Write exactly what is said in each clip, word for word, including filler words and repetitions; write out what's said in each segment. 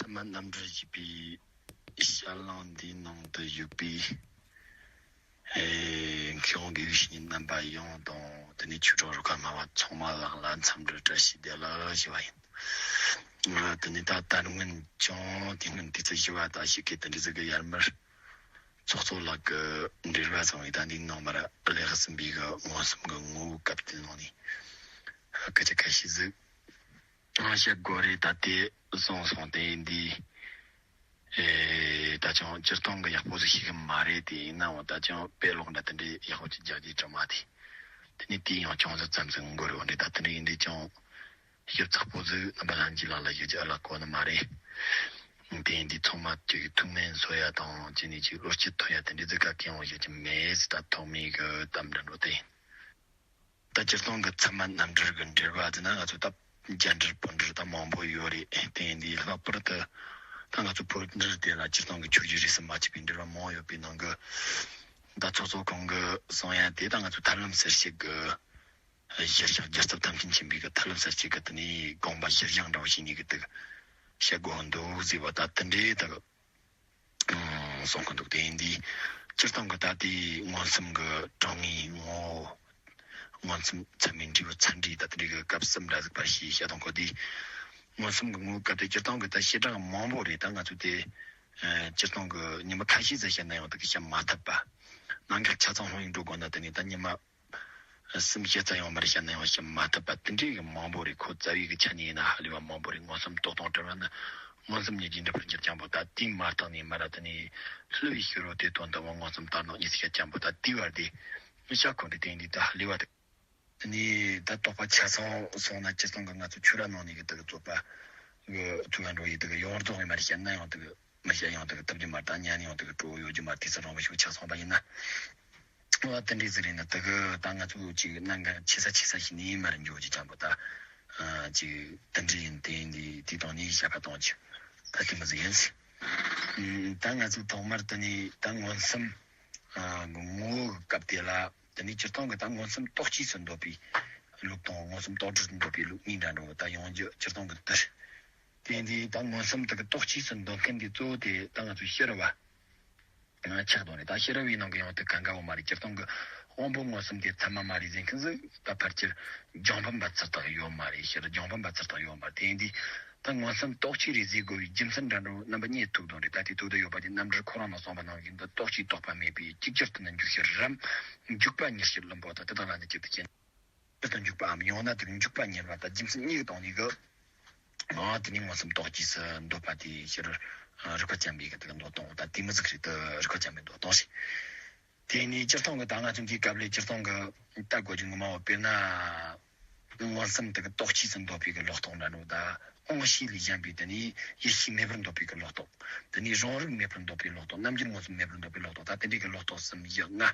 ཐ་མ་རྣམ་འགྲེལ་ཞེས་པའི་བཤད་གླེང་འདིའི་ནང་དུ་ཡོད་པའི་ཨེ་མཁས་དབང་དགེ་བའི་བཤེས་གཉེན་རྣམ་པ་ཡོངས་དང་། དེ་ནས་ཆོས་གྲོགས་རུ་ཁག་སྨྲ་བ་ཚང་མ་ལགས་ལ་འཚམས་འདྲི་བཀྲ་ཤིས་བདེ་ལེགས་ཞུ་བ་ཡིན། ཨ་དེ་ནས་ད་ད་སྔོན་ཀྱང་དེ་སྔོན་དུས་ཚོད་ཞུ་བ་དང་ཞུ་མཁན་དེ་འདྲ་ཟིག་གི་ཡར་མར་ཚོགས་གཙོ་ལགས་ཀྱི་འབྲེལ་བ་བཟང་བའི་ད་འདིའི་ནང་མར་ལེགས་ཟིན་པའི་གི་མངོན་སུམ་གྱི་ངོ་བོའི་སྐབས་དེ་ནང་ནས་སྐད་ཆ་ཁ་ཤས་ཟིག་བཤད་དགོས་རེད། ད་དེ་སོང་སོང་དེ་འདི། ཨེ། ད་ཅང་སྤྱིར་བཏང་གི་ཡག་པོ་ཟིག་ཤེས་གི་མ་རེད། དེ་ཡིན་ནའང་ད་ཅང་དཔེ་ཀློག་འདྲ་དེ་འདྲའི་ཡག་པོ་ཅིག་རྒྱག་རྒྱུའི་གྲ་མ་དེ། དེ་ནས་དེ་ཡང་ཅུང་ཟད་ཙམ་ཟིག་འགོར་ཡོད་རེད། ད་དེ་འདྲ་ཡིན་དུས་ཀྱང་ཞིབ་ཚགས་པོ་ཟིག་རྣམ་པ་ལྷན་རྒྱས་ལགས་ལ་ཞུ་རྒྱུ་ཨ་ལ་གོ་ནི་མ་རེད། དེ་ཡིན་དུས་ཚང་མ་ཅིག་ཐུགས་སྨན་གསོ་ཡ་དང་ཅི་ནས་ཅིག་བློ་སྐྱིད་ཐོབ་ཡ་དེ་འདྲའི་ཟིག་ག་གེ་ཡང་ཞུ་རྒྱུ་མེད་ཟེར། ད་ཐོག་མའི་གི་གཏམ་འདྲ་འགྲོ་དེ་ཡིན། ད་སྤྱིར་བཏང་གི་ཚད་མ་རྣམ་འགྲེལ་གྱི་འགྲེལ་པ་ཟེར་ན་ང་ཚོ་ད་རྒྱ་འགྲེལ་བོད་འགྲེལ་ད་མང་པོ་ཡོད་རེད། དེ་ཡིན་དུས་ལྷག་པར་དུ་ད་ང་ཚོ་བོད་འགྲེལ་དེ་ལ་སྤྱིར་བཏང་གི་ཆོས་བརྒྱུད་རིས་སུ་མ་ཆད་པའི་འགྲེལ་པ་མང་ཡོད་པའི་ནང་གི། ད་ཚོགས་གཙོ་ཁོང་གིས་གསུང་ཡ་དེ་ད་ང་ཚོ་ཐར་ལམ་གསལ་བྱེད་ཀྱི་གཞིར་བཞག་སྒྱུ་རྩལ་ཐམས་ཅད་མཁྱེན་པའི་གི་ཐར་ལམ་གསལ་བྱེད་ཀྱི་དེ་ནས་དགོངས་པ་གཞིར་བཞག་འདྲ་བོ་ཞིག་ནས་གི་དེ་བཤད་དགོས་འདུག་ཟེར་བ་ད་དེ་འདྲའི་ད་གི་གསུང་གི་འདུག་དེ་ཡིན་དུས་སྤྱིར་བཏང་གི་ད་ལྟའི་མངོན་སུམ་གྱི་དྲང་ངེས་ངོ་བོ། མངོན་སུམ་ཚད་མའི་འབྲས་བུ་ཚད་འབྲས་ད་ལྟ་འདྲའི་གི་སྐབས་གསུམ་འདྲ་ཟིག་པར་ཞེས་བཤད་སྟངས་གོ་དུས། མངོན་སུམ་གྱི་ངོ་བོའི་སྐབས་དེ་སྤྱིར་བཏང་གི་ད་བྱེ་བྲག་མང་པོ་རེད། ད་ང་ཚོས་དེ་སྤྱིར་བཏང་གི་ཉི་མ་ཁ་ཤས་ཙམ་བཤད་ན་ཡང་དེ་གི་བཤད་མ་ཐུབ་པ། གནད་འགག་ཆ་ཚང་ལྷུང་ཡིན་འགྲོ་དགོས་ན་དེ་ནས་ད་ཉི་མ་གསུམ་བཞི་ཙམ་ཡང་མར་བཤད་ན་ཡང་བཤད་མ་ཐུབ་པ་དེ་འདྲའི་གི་མང་པོ་རེད། ཁོ་རྩ་བའི་གི་ཆ་ནས་ཡིན་ན་ཧ་ལས་པ་མང་པོ་རེད། མངོན་སུམ་རྟོགས་དང་བྲལ་བ་ནི་མངོན་སུམ་ཉིད་ཀྱིས་འགྲུབ་པར་འགྱུར་ཀྱང་པོ་ད་དེའི་མ་བརྟགས་ནས་མར་དེ་ནས་བསླུ་བའི་ཕྱི་རོལ་དེ་དོན་དུ་བ་མངོན་སུམ་ལྟར་སྣང་གཉིས་སུ་བཤད་ཀྱང་པོ་ད་དེའི་བར་དེ་བཤད་ཁོ་འདི་དེ་འདི་ད་ཧ་ལས་པ་དེ། དེ་ནས་ད་རྟོགས་པ་ཆ་ཚང་སོང་ན་སྤྱིར་བཏང་གི་ང་ཚོ་ཆོས་ར་ནང་ནས་གི་དེ་གི་རྩོད་པ་གི་ཐུག་ག་འགྲོ་ཡི་དེ་གི་ཡོངས་རྫོགས་ནས་མར་བཤད་ན་ཡང་དེ་གི་མི་བཤད་ཡང་དེ་གི་ཐུབ་རྒྱུ་མ་རེད། ད་ཉན་ཡང་དེ་གི་སྤྲོ་བོ་ཡོད་རྒྱུ་མ་རེད། དེ་ཚོ་རང་གི་ཤུགས་ཆགས་སོང་པ་ཡིན་ན། འོ་དེ་འདྲའི་ཟིག་རེད་ན་དེ་གི་ད་ང་ཚོ་ཅིག་གནད་འགག་ཆེ་ས་ཆེ་ས་ཞིག་ནས་མར་འགྱོ་རྒྱུ་ཅང་པོ་ད་ཅིག་དེ་འདྲ་ཡིན། དེ་ཡིན་དེ་དེ་དང་ནི་བཤད་པ་གཏོང་ཅིག་ད་དེ་མི་ཟིག་ཡིན། ད་ང་ཚོ་ཐོག་མར་དེ་ནས་ད་མངོན་སུམ་གི་ངོ་བོ་གི་སྐབས་དེ་ལ་དེ་ནས་སྤྱིར་བཏང་གི་ད་མངོན་སུམ་རྟོགས་གཅིག་སུ་འདོད་པའི་ལུགས་དང་མངོན་སུམ་རྟོགས་བྲལ་དུ་འདོད་པའི་ལུགས་གཉིས་འདྲ་འགྲོ་གི་ད་ཡོང་རྒྱུ་སྤྱིར་བཏང་གི་དེ་རེད། དེ་ཡིན་དེ་ད་མངོན་སུམ་དེ་གི་རྟོགས་གཅིག་སུ་འདོད་མཁན་དེ་གཙོ་བོ་དེ་ད་ང་ཚོའི་ཕྱི་རོལ་བ། ཆགས་དོན་རེད། ད་ཕྱི་རོལ་བའི་ནང་གི་ཡང་དེ་གང་ག་བོ་མ་རེད། སྤྱིར་བཏང་གི་དབང་པོ་མངོན་སུམ་དེ་ཚད་མ་མ་རེད་ཟེར་མཁན་ཟིག་ད་ཕལ་ཆེར་རྒྱང་འཕེན་པ་ཚུལ་དག་ཡོད་མ་རེད། ཕྱིར་རྒྱང་འཕེན་པ་ཚུལ་དག་ཡོད་མ་རེད། དེ་ཡིན་དུས་ད་མངོན་སུམ་རྟོགས་གཅིག་རེད་ཟེར་དགོས་པའི་རྒྱུ་མཚན་འདྲ་འདྲ་རྣམ་པ་གཉིས་ཐུག་དོན་རེད། ད་དེ་ཐུག་དོན་ཡོད་པ་དེ་རྣམ་འགྲེལ་ཁོ་རང་ནང་གསུངས་པ་ནང་བཞིན་དུ་རྟོགས་གཅིག་རྟོགས་པ་མེད་པའི་གཅིག་གྱུར་དུ་ནི་འཇུག་ཕྱིར་རམ། འཇུག་པ་ཉེར་ཞིར་ལུམ་པོ་དང་དེ་དག་ལ་ནི་གཅིག་ཏུ་སྐྱེ། སྤྱིར་དུ་འཇུག་པའམ་ཡང་ན་དེ་འཇུག་པ་ཉེར་བ་དང་རྒྱུ་མཚན་གཉིས་ཀྱི་སྟེང་ནས་གི། ཨ་དེ་ནི་མངོན་སུམ་རྟོགས་གཅིག་སུ་འདོད་པ་དེ་ཕྱིར་རིགས་པ་བྱམས་པའི་གི་དེ་གི་འདོད་སྟངས་དང་དེ་མི་ཟིག་རེད་དུ་རིགས་པ་བྱམས་པའི་འདོད་སྟངས་རེད། དེ་ནི་སྤྱིར་བཏང་གི་ད་ང་ཚོ་འདིའི་སྐབས་ལས་སྤྱིར་བཏང་གི་ལྟ་དགོས་རྒྱུ་ངོ་མ་བ་དཔེར་ན། མངོན་སུམ་དེ་གི་རྟོགས་གཅིག་སུ་འདོད་པའི་གི་ལོག་རྟོག་འདྲ་འགྲོ་ད་དབང་ཤེས་ལས་གཞན་པའི་དེ་ནི་ཡིད་ཤེས་མེད་པར་འདོད་པའི་གི་ལོག་རྟོག་དེ་ནི་རང་རིག་མེད་པར་འདོད་པའི་ལོག་རྟོག་རྣམ་འགྱུར་མངོན་སུམ་མེད་པར་འདོད་པའི་ལོག་རྟོག་ད་དེ་འདྲའི་གི་ལོག་རྟོག་གསུམ་བཞི་ལྔ།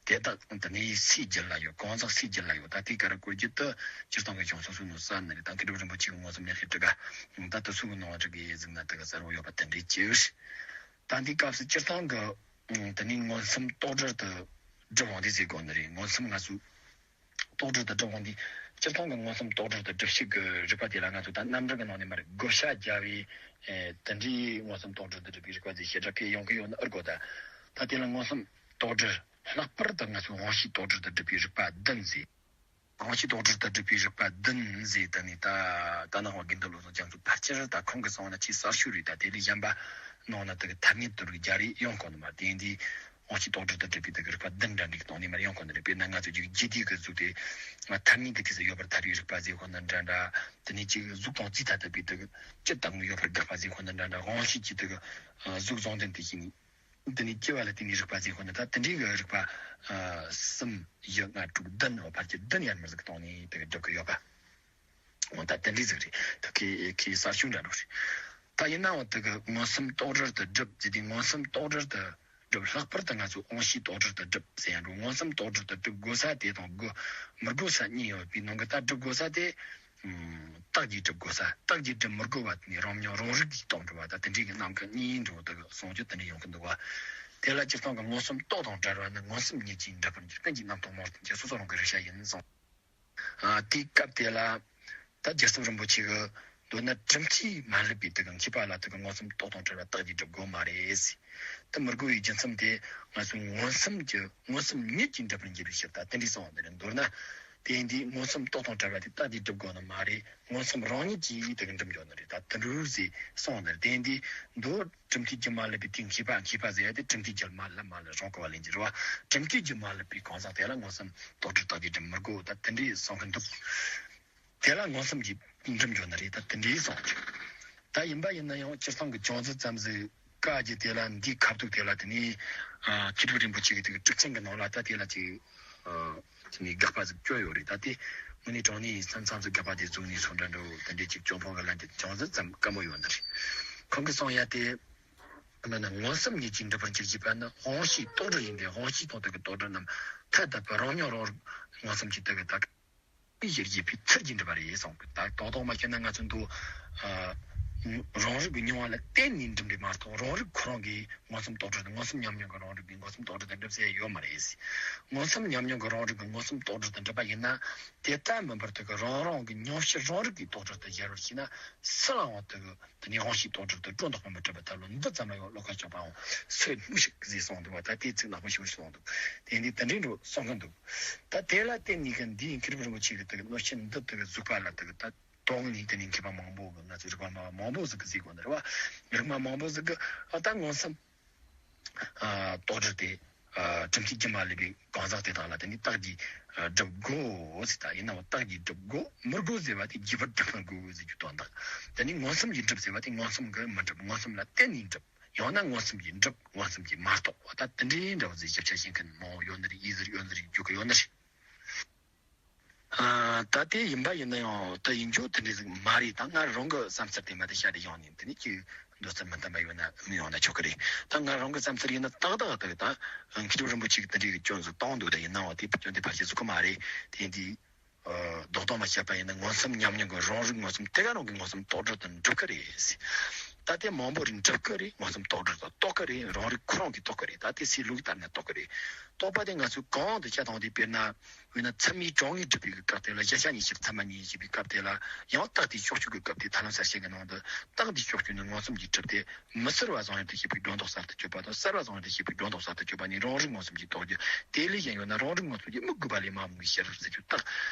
དེ་དག་དེ་ནི་སའི་རྒྱུད་ལ་ཡོད། གང་ཟག་སའི་རྒྱུད་ལ་ཡོད། ད་དེ་ག་རེ་བཀོལ་རྒྱུ་དུ་སྤྱིར་བཏང་གི་བྱང་སོ་སོའི་ནང་ས་ནི་རེད། ད་མཁས་གྲུབ་རིན་པོ་ཆེ་གི་མངོན་སུམ་ལེགས་བཤད་དྲུག་ག་ད་དུ་སུ་གི་ནང་བ་དྲུག་གི་གཟིགས་ན་དེ་ག་གསལ་བོ་ཡོད་པ་དེ་འདྲའི་ཅིག་ད་འདི་སྐབས་སུ་སྤྱིར་བཏང་གི་དེ་ནི་མངོན་སུམ་རྟོགས་བྲལ་དུ་སྒྲུབ་འོང་དེ་ཟེར་དགོས་ནི་རེད། མངོན་སུམ་ང་ཚོས་རྟོགས་བྲལ་དུ་སྒྲུབ་འོང་དེ་སྤྱིར་བཏང་གི་མངོན་སུམ་རྟོགས་བྲལ་དུ་སྒྲུབ་བྱེད་ཀྱི་རིགས་པ་དེ་ལ་ང་ཚོས་ད་རྣམ་འགྲེལ་གྱི་ནང་ནས་མར་བགོ་བཤའ་རྒྱག་པའི་དེ་འདྲའི་མངོན་སུམ་རྟོགས་བྲལ་དུ་སྒྲུབ་པའི་རིགས་པ་དེ་ཞེ་དྲག་གི་ཡོང་གི་ཡོད་ན་ཨེ་དགོས། ད་ད་དེ་ལ་མངོན་སུམ་རྟོགས་བྲལ་ལྷག་པར་དུ་ང་ཚོས་དབང་ཤེས་རྟོགས་བྲལ་དུ་སྒྲུབ་པའི་རིགས་པ་བདུན་ཟེར། དབང་ཤེས་རྟོགས་བྲལ་དུ་སྒྲུབ་པའི་རིགས་པ་བདུན་ཟེར། ད་ནི་ད་ད་ནང་བ་དགེ་འདུན་བློ་བཟང་རྒྱ་མཚོ་ཕལ་ཆེར་ད་ཁོང་གི་གསུང་བ་ན་ཆེས་གསར་ཤོས་རེད། ད་དེ་ལས་གཞན་པ་ནང་ན་དེ་གི་ཐ་སྙད་དུ་རིགས་བརྒྱ་རེ་ཡོང་གོ་ནི་མ་རེད། དེ་ཡིན་དུས་དབང་ཤེས་རྟོགས་བྲལ་དུ་སྒྲུབ་པའི་དེ་གི་རིགས་པ་བདུན་འདྲ་འདྲའི་གི་སྟེང་ནས་མར་ཡོང་གོ་ནི་རེད། དཔེར་ན་ང་ཚོ་རྒྱུད་རྒྱུད་སྡེ་གི་གཟུགས་དེ་ཐ་སྙད་དེ་དུས་སུ་ཡོད་པར་ཐལ་བའི་རིགས་པ་ཟེར་གོ་ནི་འདྲ་འདྲ། དེ་ནས་ཅིག་གཟུགས་དང་རྩིས་ཐ་དད་པའི་དེ་གི་ཅི་ལྟ་བུ་ཡོད་པར་དགག་པ་ཟེར་གོ་ནི་འདྲ་འདྲ། དབང་ཤེས་ཀྱི་དེ་གི་གཟུགས་བཟུང་དོན་དེ་ཤེས་ནས། འདི་ནི་སྐྱེ་བ་ལ་བརྟེན་ནས་རིགས་པ་ཟེར་གོ་ནི། ད་དེ་འདྲའི་གི་རིགས་པ་ཨ་གསུམ་བཞི་ལྔ་དྲུག་བདུན་འོ་ཕལ་ཆེར་བདུན་ཡར་མར་ཟིག་གི་སྟེང་ནས་དེ་གི་སྒྲུབ་གི་ཡོད་པ། འོ་ད་དེ་འདྲའི་ཟིག་རེད། ད་ཁོས་ཁོས་གསར་ཤོས་འདྲ་འགྲོ་རེད། ད་ཡིན་ནའང་དེ་གི་མངོན་སུམ་རྟོགས་བྲལ་དུ་སྒྲུབ་ཟེར་དུས་མངོན་སུམ་རྟོགས་བྲལ་དུ་སྒྲུབ། ལྷག་པར་དུ་ང་ཚོས་དབང་ཤེས་རྟོགས་བྲལ་དུ་སྒྲུབ་ཟེར་ཡང་འགྲོ། མངོན་སུམ་རྟོགས་བྲལ་དུ་སྒྲུབ་དགོས་ས་དེ་དང་དགོས་མི་དགོས་ས་གཉིས་ཡོད་པའི་ནང་གི་ད་སྒྲུབ་དགོས་ས་དེ། རྟགས་ཀྱིས་སྒྲུབ་དགོས་ས། རྟགས་ཀྱིས་སྒྲུབ་མི་དགོས་པ་དེ་ནི་རང་མྱོང་རང་རིག་གིས་རྟོགས་འགྲོ་བ། ད་དེ་འདྲའི་གི་ནམ་མཁའ་གཉིས་འགྲོ་དག་གསུང་རྒྱུ་དེ་འདྲ་ཡོང་གི་འདུག་བ། དེ་ལ་སྤྱིར་བཏང་གི་མངོན་སུམ་རྟོགས་དང་བྲལ་བ་ནི་མངོན་སུམ་ཉིད་ཀྱིས་འགྲུབ་པར་འགྱུར། ཀུན་གྱིས་རྣམ་རྟོག་རྨོངས་ཏེ་འགྱུར། སོ་སོ་རང་གི་རིག་བྱ་ཡིན་གསུངས། ཨ་དེའི་སྐབས་དེ་ལ་ད་རྒྱལ་ཚབ་རིན་པོ་ཆེ་གི་ མདོར་ན་གྲུབ་མཐས་མ་བསླད་པའི་དེ་གི་མཁས་པ་ལ་དེ་གི་མངོན་སུམ་རྟོགས་དང་བྲལ་བ་རྟགས་ཀྱིས་སྒྲུབ་དགོས་མ་རེད་ཟེར། དེ་མི་དགོས་པའི་རྒྱུ་མཚན་དེ་ང་ཚོས་མངོན་སུམ་གྱི་མངོན་སུམ་ཉིད་ཀྱིས་འགྲུབ་པར་འགྱུར་བའི་ཕྱིར་ད་དེ་འདྲའི་གསུངས་པ་འདི་རེད། མདོར་ན་དེ་འདི་མངོན་སུམ་རྟོགས་དང་བྲལ་བ་དེ་རྟགས་ཀྱིས་སྒྲུབ་དགོས་ནི་མ་རེད། མངོན་སུམ་རང་ཉིད་ཀྱིས་དེ་གི་འགྲུབ་འགྱོ་ནི་རེད། ད་དེ་འདྲ་ཟེར་གསུངས་པ་འདི་རེད། དེ་འདི་མདོར་གྲུབ་མཐས་རྒྱུད་མ་བསླད་པའི་དེའི་མཁས་པ་མཁས་པ་ཟེར་ཡ་དེ་གྲུབ་མཐས་རྒྱུད་མ་བསླད་མ་བསླད་རང་གོ་བ་ལེན་གྱི་རེད་བ། གྲུབ་མཐས་རྒྱུད་མ་བསླད་པའི་གང་ཟག་དེ་ལ་མངོན་སུམ་རྟོགས་བྲལ་རྟགས་ཀྱིས་སྒྲུབ་མི་དགོས། ད་དེ་འདྲའི་གསུང་གི་འདུག་དེ་ལ་མངོན་སུམ་གྱིས་འགྲུབ་འགྱོ་ནི་རེད། ད་དེ་འདྲའི་གསུང་གི་ད་ཡིན་པ་ཡིན་ན་ཡང་སྤྱིར་བཏང་གི་ཅུང་ཟད་ཙམ་ཟིག་བཀའ་རྒྱ་དེ་ལ་འདིའི་ཁ་ཐུག་དེ་ལ་དེ་ནས་ཨ་མཁས་གྲུབ་རིན་པོ་ཆེ་གི་དེ་གི་གྲུབ་ཆེན་གྱི་ནང་ལ་ད་དེ་ལ་ཅིག་ཨ་དེ་ནས་དགག་པ་ཟིག་བསྐྱོན་ཡོད་རེད། ད་དེ་དངོས་གནས་དྲང་གནས་ཡིན་ས་མཚམས་སུ་དགག་པ་དེ་བཙུགས་ནས་སོང་འདྲ་འགྲོ་དེ་འདྲའི་ཅིག་ཅུང་ཕོ་གི་ལན་དེ་ཅུང་ཟད་ཙམ་དཀའ་མོ་ཡོད་ནི་རེད། ཁོང་གིས་གསུང་ཡ་དེ་མིན་ན་མངོན་སུམ་ཉིད་ཀྱིས་འགྲུབ་པར་འགྱུར་ཞེས་པ་ནི་དབང་ཤེས་རྟོག་བྲལ་ཡིན་ཏེ། དབང་ཤེས་དང་དེ་གི་རྟོག་བྲལ་རྣམས་ཐ་དད་པའི་རང་མྱོང་རང་རིག་མངོན་སུམ་གྱིས་དེ་གི་ད་གི་གཞིར་བྱས་པའི་ཚུལ་གྱིས་འགྲུབ་པ་རེད་གསུངས་གི་ད་དོག་དོག་མ་བཤད་ན་ང་ཚོ་འདུག་ཨ་རང་རིག་གི་མྱོང་བ་ལ་བརྟེན་ནས་འགྲུབ་འདྲ་མ་གཏོགས། རང་རིག་ཁོ་རང་གིས་མངོན་སུམ་རྟོག་བྲལ་དང་མངོན་སུམ་ཉམས་མྱོང་གི་རང་རིག་གིས་མངོན་སུམ་རྟོག་བྲལ་དང་འགྲུབ་ཟེར་ཡོད་མ་རེད། མངོན་སུམ་ཉམས་མྱོང་གི་རང་རིག་གིས་མངོན་སུམ་རྟོག་བྲལ་དང་འགྲུབ་པ་ཡིན་ན། དེ་ལྟ་མིན་པར་དེ་གི་རང་རང་གི་མྱོང་བྱེད་རང་རིག་གིས་རྟོག་བྲལ་དུ་སྦྱར་བར་བྱས་ན། སུ་ལའང་དེ་གི་དེ་ནས་དབང་ཤེས་རྟོག་བྲལ་དུ་སྒྲོ་འདོགས་པ་མི་གྲུབ་པ་ཐལ་ལོ། འདི་ཙམ་ལ་ཡང་བློ་ཁ་གཅོག་པའང་སུ་སྨྲོས་ཤིག་ཟེར་གསུངས་འདུག་བ། ད་དེའི་ཚིག་ནག་པོ་ཞེ་པོ་ཞིག་གསུངས་འདུག་དེ་འདི་དེ་འདྲའི་འགྲོ་གསུང་གི་འདུག་ད་དེ་ལ་བརྟེན་ནས་གི་འདིའི་མཁས་གྲུབ་རིན་པོ་ཆེ་གི་དེ་གི་གནོད་བྱེད་འདི་དེ་གི་གཟུགས་པ་ལ་དེ་གི་ད་དོགས་ནས་དེ་ནས་མཁས་པ་མང་པོ་གི་ང་ཚོའི་རིག་པ་སྨྲ་བ་མང་པོ་ཟིག་གིས་ཟེར་གོ་ནི་རེད་བ། རིག་པ་སྨྲ་བ་མང་པོ་ཟིག་གིས་ཨ་ད་མངོན་སུམ། ཨ་རྟོག་བྲལ་ཏེ་ཨ་གྲུབ་མཐས་རྒྱུད་མ་བསླད་པའི་གང་ཟག་དེ་དག་ལ་དེ་ནི་རྟགས་ཀྱིས་ཨ་སྒྲུབ་དགོས་ཟེར། ད་ཡིན་ནའང་རྟགས་ཀྱིས་སྒྲུབ་དགོས། མི་དགོས་ཟེར་བ་དེ་རྒྱུད་པར་སྒྲུབ་མི་དགོས་ཟེར་རྒྱུ་དོན་དག་དེ་ནི་མངོན་སུམ་གྱིས་སྒྲུབ་ཟེར་བ་དེ་མངོན་སུམ་གྱིས་མི་སྒྲུབ། མངོན་སུམ་ལ་བརྟེན་ནས་སྒྲུབ། ཡང་ན་མངོན་སུམ་གྱིས་སྒྲུབ། མངོན་སུམ་གྱིས་མ་རྟོགས། ད་དེ་འདྲའི་འདྲ་བ་ཟིག་ཞིབ་ཆ་ཤེས་མཁན་མང་བོ་ཡོད་ནི་རེད། ཡིན་ཟེར་ཡོད་ནི་རེད། རྒྱུག་གི་ཡོད་ནི་རེད། ཨ་ད་དེ་ཡིན་པ་ཡིན་ན་ཡང་ད་ཡིན་རྒྱུ་དེ་འདྲ་ཟིག་མ་རེད། ད་ང་རང་གི་བསམ་ཚུལ་དེ་མ་དེ་བཤད་དེ་ཡོང་ནས་དེ་ནི་ཅིག་འདོད་ཚུལ་མི་མཐུན་པ་ཡོད་ན་མི་ཡོང་ན་ཆོག་གི་རེད། ད་ང་རང་གི་བསམ་ཚུལ་ཡིན་ན་ཏག་ཏག་དེ་ད་མཁས་གྲུབ་རིན་པོ་ཆེ་གིས་དེ་འདྲའི་གི་སྐྱོན་ཟིག་བཏང་འདུག་ད་ཡིན་ནའང་དེ་སྐྱོན་དེ་ཕལ་ཆེར་ཟིག་གི་མ་རེད། དེ་འདི་ཨ་རྡོག་རྡོག་མ་བཤད་པ་ཡིན་ན་མངོན་སུམ་ཉམས་མྱོང་གི་རང་རིག་མངོན་སུམ་དེ་ག་རང་གི་མངོན་སུམ་རྟོག་བྲལ་དུ་འགྲུབ་གི་རེད། ད་དེ་མང་པོ་རེད། འགྲུབ་གི་རེད། མངོན་སུམ་རྟོག་བྲལ་དུ་རྟོགས་གི་རེད། རང་རིག་ཁོ་རང་གིས་རྟོགས་གི་རེད། ད་དེ་སའི་ལུགས་ལྟར་ན་རྟོགས་གི་རེད། རྟོགས་པ་དེ་ང་ཚོས་གང་དུ་བཤད་དང་དེ་དཔེར་ན། དཔེར་ན་ཚད་མའི་གྲངས་ངེས་སྒྲུབ་པའི་སྐབས་དེ་ལ་གཞལ་བྱ་ཉིད་ཕྱིར་ཚད་མ་ཉིད་ཞེས་པའི་སྐབས་དེ་ལ་ཡང་རྟགས་དེའི་ཕྱོགས་ཆོས་ཀྱི་སྐབས་དེ་ཐབས་ལམ་གསལ་བྱེད་ཀྱི་ནང་དུ་རྟགས་དེའི་ཕྱོགས་ཆོས་ནི་མངོན་སུམ་གྱིས་གྲུབ་སྟེ། མི་གསལ་བ་བཟང་ཡོད་དུ་ཤེས་པའི་སྒྲོ་འདོགས་གསར་དུ་གཅོད་པ་དང་། གསལ་བ་བཟང་ཡོད་དུ་ཤེས་པའི་སྒྲོ་འདོགས་གསར་དུ་གཅོད་པ་ནི་རང་རིག་མངོན་སུམ་གྱིས་རྟོགས་རྒྱུ། དེ་ལས་གཞན་ཡོད་ན་རང་རིག་མངོན་སུམ་གྱིས་དམིགས་དགོས་པ་ལས་མ་དམིགས་པའི་ཕྱིར་ཟེར་རྒྱུ་རྟགས་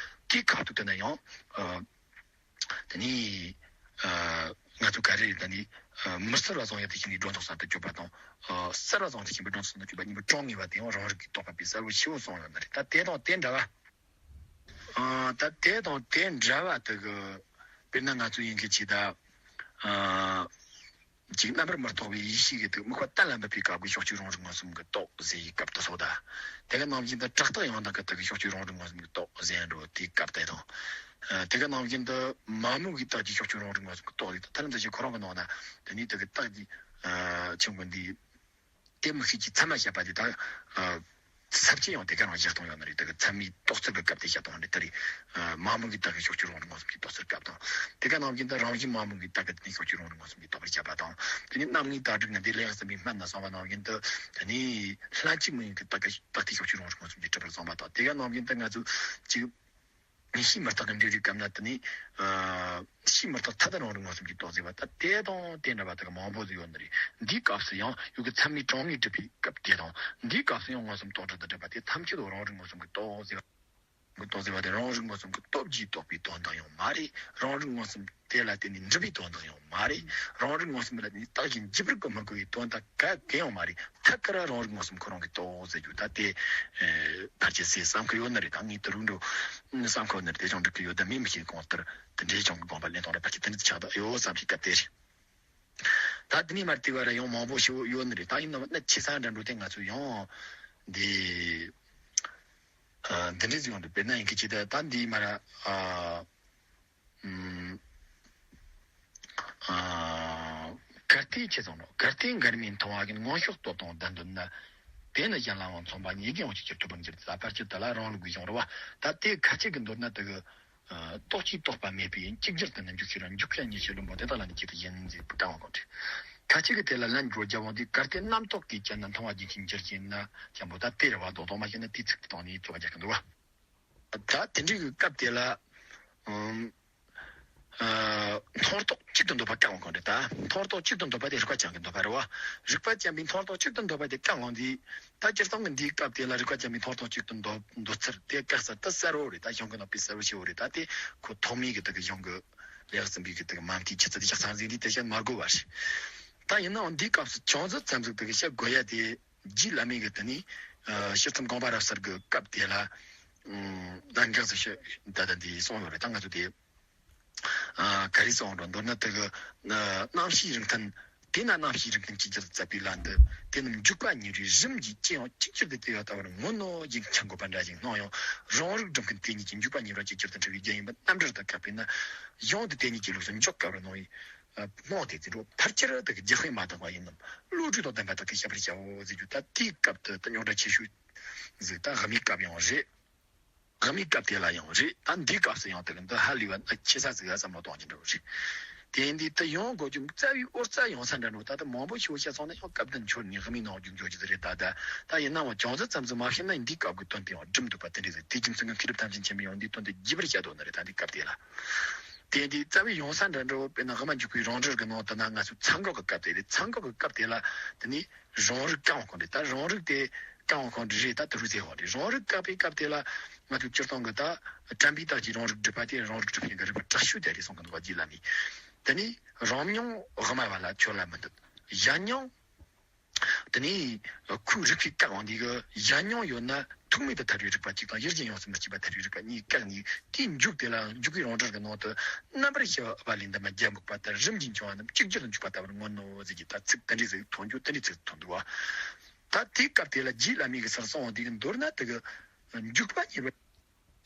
དེའི་ཁ་ཐུག་དེ་ན་ཡང་། ཨ། དེ་ནས་ཨ་ང་ཚོ་ག་རེ་རེད། ད་ནི་ཨ་མི་གསལ་བ་བཟང་ཡོད་དུ་ཤེས་ནས་སྒྲོ་འདོགས་གསར་དུ་གཅོད་པ་དང་། ཨ་གསལ་བ་བཟང་དུ་ཤེས་པའི་སྒྲོ་འདོགས་གསར་དུ་གཅོད་པ་གཉིས་པོ་གྲངས་ངེས་པ་དེ་ཡང་རང་རིག་གིས་རྟོགས་པ་པས་གསལ་བོ་ཞེ་བོ་གསུངས་ཡོད་ནི་རེད། ད་དེ་དང་དེ་འདྲ་བ། ཨ་ད་དེ་དང་དེ་འདྲ་བ་དེ་གི་དཔེར་ན་ང་ཚོ་ཡིན་གི་ཆེ་ད། ཨ་ཅིག་རྣམ་པར་མི་རྟོག་པའི་ཡེ་ཤེས་ཀྱི་དེ་དམིགས་པ་གཏན་ལ་འབེབས་པའི་སྐབས་ཀྱི་ཕྱོགས་ཆོས་རང་རིག་མངོན་སུམ་གྱིས་རྟོགས་ཟེར་བའི་སྐབས་དེ་སོགས་དང་། དེ་ག་ནང་བཞིན་དུ་གྲགས་རྟགས་ཡང་དག་གི་དེ་གི་ཕྱོགས་ཆོས་རང་རིག་མངོན་སུམ་གྱིས་རྟོགས་ཟེར་འགྲོ་དེའི་སྐབས་དེ་དང་། ཨ་དེ་ག་ནང་བཞིན་དུ་མ་མོ་གི་རྟགས་ཀྱི་ཕྱོགས་ཆོས་རང་རིག་མངོན་སུམ་གྱིས་རྟོགས་ལས་དང་། ཐ་ལམ་དུ་ཞིག་ཁོ་རང་གི་ནང་ན་དེ་ནི་དེ་གི་རྟགས་ཀྱི་ཨ་ཆུང་གི་འདི། དེ་མི་ཤེས་ཀྱི་ཚད་མ་བཤད་པ་དེ་དག་ཨ་ས་བཅད་ཡང་དེ་ག་རང་བཞག་སྟངས་ཡོད་ནི་རེད། དེ་གི་ཚད་མའི་རྟོགས་ཚུལ་གྱི་སྐབས་དེ་བཤད་སྟངས་རེད། དེ་རེད། ཨ་མ་མོ་གི་རྟགས་ཀྱི་ཕྱོགས་ཆོས་རང་རིག་མངོན་སུམ་གྱིས་རྟོགས་ཚུལ་སྐབས་དང་། དེ་ག་ནང་བཞིན་དུ་རང་བཞིན་མ་མོ་གི་རྟགས་ཀྱི་དེ་ནི་ཕྱོགས་ཆོས་རང་རིག་མངོན་སུམ་གྱིས་རྟོགས་པར་བྱ་བ་དང་། དེ་ནི་རྣམ་ངེས་དག་སྒྲུབ་ནི་འདི་ལེགས་ཟིན་པའི་སྨན་ན་གསུངས་པ་ནང་བཞིན་དུ་དེ་ནི་ལྷན་སྐྱེས་མིང་གི་རྟགས་ཀྱི་རྟགས་དེ་ཕྱོགས་ཆོས་རང་རིག་མངོན་སུམ་གྱིས་གྲུབ་པར་གསུངས་པ་དང་། དེ་ག་ནང་བཞིན་དུ་ང་ཚོས་ཅིག་ཡེ་ཤེས་མི་རྟག་གི་འབྲས་བུའི་སྐབས་ན་དེ་ནི། ཨ་ཡེ་ཤེས་མི་རྟག་ཐ་དད་རང་རིག་མངོན་སུམ་གྱིས་རྟོགས་ཟེར་བ་ད་དེ་དང་དེ་འདྲ་བ་དག་མང་པོ་ཟིག་ཡོད་ནི་རེད། འདིའི་སྐབས་སུ་ཡང་ཡུལ་གྱི་ཚད་མའི་གྲངས་ངེས་སྒྲུབ་པའི་སྐབས་དེ་དང་། འདིའི་སྐབས་སུ་ཡང་མངོན་སུམ་རྟོག་བྲལ་དུ་སྒྲུབ་པ་དེ་ཐམས་ཅད་དུ་རང་རིག་མངོན་སུམ་གྱིས་རྟོགས་ཟེར་བ། རྟོགས་ཟེར་བ་དེ་རང་རིག་མངོན་སུམ་གྱིས་སྟོབས་ཀྱིས་རྟོགས་པའི་དོན་དག་ཡང་མ་རེད། རང་རིག་མངོན་སུམ་དེ་ལ་བརྟེན་ནས་འགྲུབ་པའི་དོན་དག་ཡང་མ་རེད། རང་རིག་མངོན་སུམ་ལ་བརྟེན་ནས་རྟགས་ཀྱི་འཇུག་པར་གོ་མི་དགོས་པའི་དོན་དག་ག་གེ་ཡང་མ་རེད། ཐད་ཀར་རང་རིག་མངོན་སུམ་ཁོ་རང་གིས་རྟོགས་ཟེར་རྒྱུ་ད་དེ་ཕལ་ཆེར་ཟེར་བསམ་གི་ཡོད་ནི་རེད། ད་ངས་དེ་རིང་འགྲོ་བསམ་གི་ཡོད་ནི་རེད། དེ་ཅང་འགྲིག་གི་ཡོད་ད་མིན་མི་ཤེས། གོང་ལྟར་དེ་འདྲའི་ཅང་གི་དགོངས་པ་ལེན་སྟངས་རེད། ཕལ་ཆེར་དེ་འདྲ་ཆགས་བསྡད་ཡོད་བསམ་གྱི་སྐབས་དེ་རེད། ད་དེ་ནས་མར་དེ་བར་ཡང་མང་པོ་ཞིག་ཡོད་ནི་རེད། ད་ཡིན་ནའང་ན་ཆེ་ས་འདྲ་འགྲོ་དེ་ང་ཚོས་ཡང་འདི་འདི་འདྲའི་ཟིག་ཡོང་འདུག་དཔེར་ན་ཡིན་གི་ཅི་ད་ད་འདི་མར་ཨ། ཨུམ། ཨ། གལ་ཏེ་ཅེས་གསུངས་ནོ། གལ་ཏེ་འགལ་མེད་མཐོང་བ་གིས་མངོན་ཤེས་རྟོགས་དང་ལྡན་དོན་ན། དེ་ནི་གཞན་ལའང་མཚུངས་པ་ཉིད་ཀྱིས་ཡང་ཅིག་ཅར་ཐུབ་པར་འགྱུར་ཏེ། ལྷག་པར་དུ་དེ་ལ་རང་ལུགས་ཀྱི་གཞུང་རེད་བ། ད་དེ་ཁ་ཅིག་གིས་མདོར་ན་དེ་གི་རྟོགས་ཀྱིས་རྟོགས་པ་མེད་པས་གཅིག་གྱུར་དུ་ནི་འཇུག་ཤེས་རང་འཇུག་པ་ཉིད་ཀྱི་བླུན་པོ་དེ་དག་ལ་ནི་ཁྱད་དུ་བཞེད་ནས་མཛད་པའི་བཀའ་དབང་གོ་འདྲི། ཁ་ཅིག་གིས་དེ་ལ་ལན་རྒོལ་རྒྱག་འོང་དུས། གལ་ཏེ་རྣམ་རྟོག་གིས་ཀྱང་ནི་མཐོང་བ་རྒྱུན་ཆད་འགྱུར་ཞེ་ན་ཅང་པོ། ད་དེ་རེད་བ། རྡོག་རྡོག་མ་བཤད་ན་དེའི་ཚིག་དེ་དང་ནི་རྩོད་པ་རྒྱག་གི་འདུག་བ། ད་དེ་འདྲའི་གི་སྐབས་དེ་ལ། ཨམ། ཨ། མཐོང་རྟོག་ གཅིག་ཏུ་འདོད་པ་བཀག་འོང་གང་རེད་ད། མཐོང་རྟོག་གཅིག་ཏུ་འདོད་པ་དེ་རིག་པ་ཅན་གྱི་འདོད་པ་རེད་བ། རིག་པ་ཅན་པའི་མཐོང་རྟོག་གཅིག་ཏུ་འདོད་པ་དེ་བཀག་འོང་དུས། ད་སྤྱིར་བཏང་གི་འདིའི་སྐབས་དེ་ལ་རིག་པ་ཅན་པའི་མཐོང་རྟོག་གཅིག་ཏུ་འདོད་འདོད་ཚུལ་དེ་བཀག་ས་དེ་གསལ་བོ་རེད། ད་གཞུང་གི་ནང་པའི་གསལ་བོ་ཞེ་བོ་རེད། ད་དེ་ཁོ་ཐོག་མའི་གི་དེ་གི་གཞུང་གི་ལེའུ་གསུམ་པའི་གི་དེ་གི་མ་མཐའི་ཆུ་ཚད་དེ་ཆགས་ཚར་ཟིན་དུས་དེ་བཤད་མ་དགོས་པ་རེད། ད་ཡིན་ནའང་འདིའི་སྐབས་སུ་ཅུང་ཟད་ཙམ་ཟིག་དེ་གི་བཤད་དགོས་ཡ་དེ། རྗེ་བླ་མའི་གི་དེ་ནི་ཨ་སྤྱིར་བཏང་དགོངས་པ་རབ་གསལ་གི་སྐབས་དེ་ལ་ཨ་གནད་འགག་ཟིག་བཤད་ད་ལྟ་འདི་གསུངས་ཡོད་རེད། ད་ང་ཚོ་དེ་ཨ་ག་རེ་གསུངས་འགྲོ་མདོར་ན་དེ་གི་ཨ་རྣམ་ཤེས་རིགས་མཐུན། དེས་ན་རྣམ་ཤེས་རིགས་མཐུན་གཅིག་གྱུར་དུ་བཙལ་བའི་ལམ་དུ། དེ་རྣམས་འཇུག་པ་གཉིས་པོའི་རིམ་གྱིས་ཅི་ཡང་གཅིག་གྱུར་དུ་དེ་ཡང་ལྟ་བར་ངོ་ནོ་ཡིན་ཁྱབ་དགོས་པ་འདྲ་ཞིག་སྣང་ཡང་། རང་རིག་སྒྲུབ་མཁན་དེ་ཉིད་ཀྱིས་འཇུག་པ་གཉིས་པོ་གཅིག་གྱུར་དུ་འཁྲུལ་བའི་རྒྱུ་ཡིན་པ་རྣམ་འགྲེལ་དུ་བཀག་པས་ན། ཡང་དུ་དེ་ཉིད་ཀྱི་ལུགས་སུ་འཇོག་དཀའ་བར་སྣང་བས། སྨོས་ཏེ་དེ་འགྲོ་ཕལ་ཆེར་དག་རྒྱུ་དཔེ་མ་དག་པ་ཡིན་ནམ། བློ་གྲོས་དང་ལྡན་པ་དག་གིས་བཤད་པར་བྱའོ་ཟེར་རྒྱུ། ད་དེའི་སྐབས་དུ་ད་རྙོག་དྲ་ཆེ་ཤོས་ཟིག་ད་དབུ་མའི་སྐབས་ཡང་རེད། དབུ་མའི་སྐབས་དེ་ལ་ཡང་རེད། ད་འདིའི་སྐབས་སུ་ཡང་དེ་གི་འདི་ཧ་ལས་པ་ན་ཆེ་ས་ཟིག་ཨ་བསམ་བློ་གཏོང་རྒྱུ་འདྲ་བོ་རེད། དེ་ཡིན་དུས་ད་ཡང་དགོས་རྒྱུ་རྩ་བའི་ཨོ་རྩ་ཡོང་ས་འདྲ་འགྲོ། ད་ད་མང་པོ་ཞིག་བཤད་སོང་ན་ཡང་སྐབས་དོན་འཆོར་ནས་དབུ་མའི་ནང་རྒྱུག་འགྱོ་རྒྱུ་དེ་རེད། ད་ད་ད་ཡིན་ནའང་ཅུང་ཟད་ཙམ་ཟིག་མ་བཤད་ན་འདིའི་སྐབས་ཀྱི་དོན་དེ་ཡང་འགྲུབ་འདུག་པ་དེ་འདྲ་ཟིག་དེ་རྒྱུ་མཚན་གྱིས་མཁས་གྲུབ་ཐམས་ཅད་མཁྱེན་པས་ཡང་འདིའི་དོན་དེ་རྒྱས་པར་བཤད་འདུག་ནི་རེད། ད་འདིའི་སྐབས་དེ་ལ། དེ་འདི་རྩ་བའི་ཡོང་ས་འདྲ་འདྲ་བོ་དཔེར་ན་དབུ་མ་འཇུག་པའི་རང་འགྲེལ་གྱི་ནང་དུ་ན་ང་ཚོས་མཚན་འགོག་གི་སྐབས་དེ་རེད། མཚན་འགོག་གི་སྐབས་དེ་ལ་དེ་ནི་རང་རིག་བཀག་འོང་གང་རེད། ད་རང་རིག་དེ་བཀག་འོང་གང་རེད། ད་དེ་རུ་ཟེར་བ་རེད། རང་རིག་བཀག་པའི་སྐབས་དེ་ལ་ང་ཚོས་སྤྱིར་བཏང་གི་ད་དྲན་པའི་རྟགས་ཀྱིས་རང་རིག་སྒྲུབ་པ་དེ་རང་རིག་སྒྲུབ་མཁན་གྱི་རིགས་པ་དྲག་ཤོས་དེ་རེད་གསུང་གི་འདུག་པ། རྗེ་བླ་མས། དེ་ནི་རང་མྱོང་དབུ་མ་པ་ལ་ཁྱོད་ལ་མི་འདུག་གཞན་མྱོང་། དེ་ནས་ཁོའི་རིགས་པས་བཀག་འོང་དུས་གཞན་མྱོང་ཡོད་ན་ཐུག་མེད་དུ་ཐལ་བའི་རིགས་པ་གཅིག་དང་ཡུལ་ཅན་ཡོངས་སུ་མི་སྐྱེ་བར་ཐལ་བའི་རིགས་པ་གཉིས་བཀག་ནས། དེའི་འཇུག་དེ་ལ་འཇུག་པའི་རང་འགྲེལ་གྱི་ནང་དུ་རྣམ་པར་ཤེས་པ་ཨུ་པ་ལི་འདབ་མ་བརྒྱ་འབུག་པ་ལྟར་རིམ་གྱིས་འབྱུང་བ་རྣམས་གཅིག་གྱུར་དུ་འཇུག་པ་ལྟ་བུར་ངོ་ནོ་ཟེར་གྱི་ད་ཚིག་དེ་འདྲའི་ཟིག་ཐོན་རྒྱུ་དེ་འདྲའི་ཚིག་ཐོན་འདུག་བ། ད་དེའི་སྐབས་དེ་ལ་རྗེ་བླ་མའི་གི་སར་སོང་བ་དེ་གི་མདོར་ན་དེ་གི་འཇུག་པ་གཉིས་པ།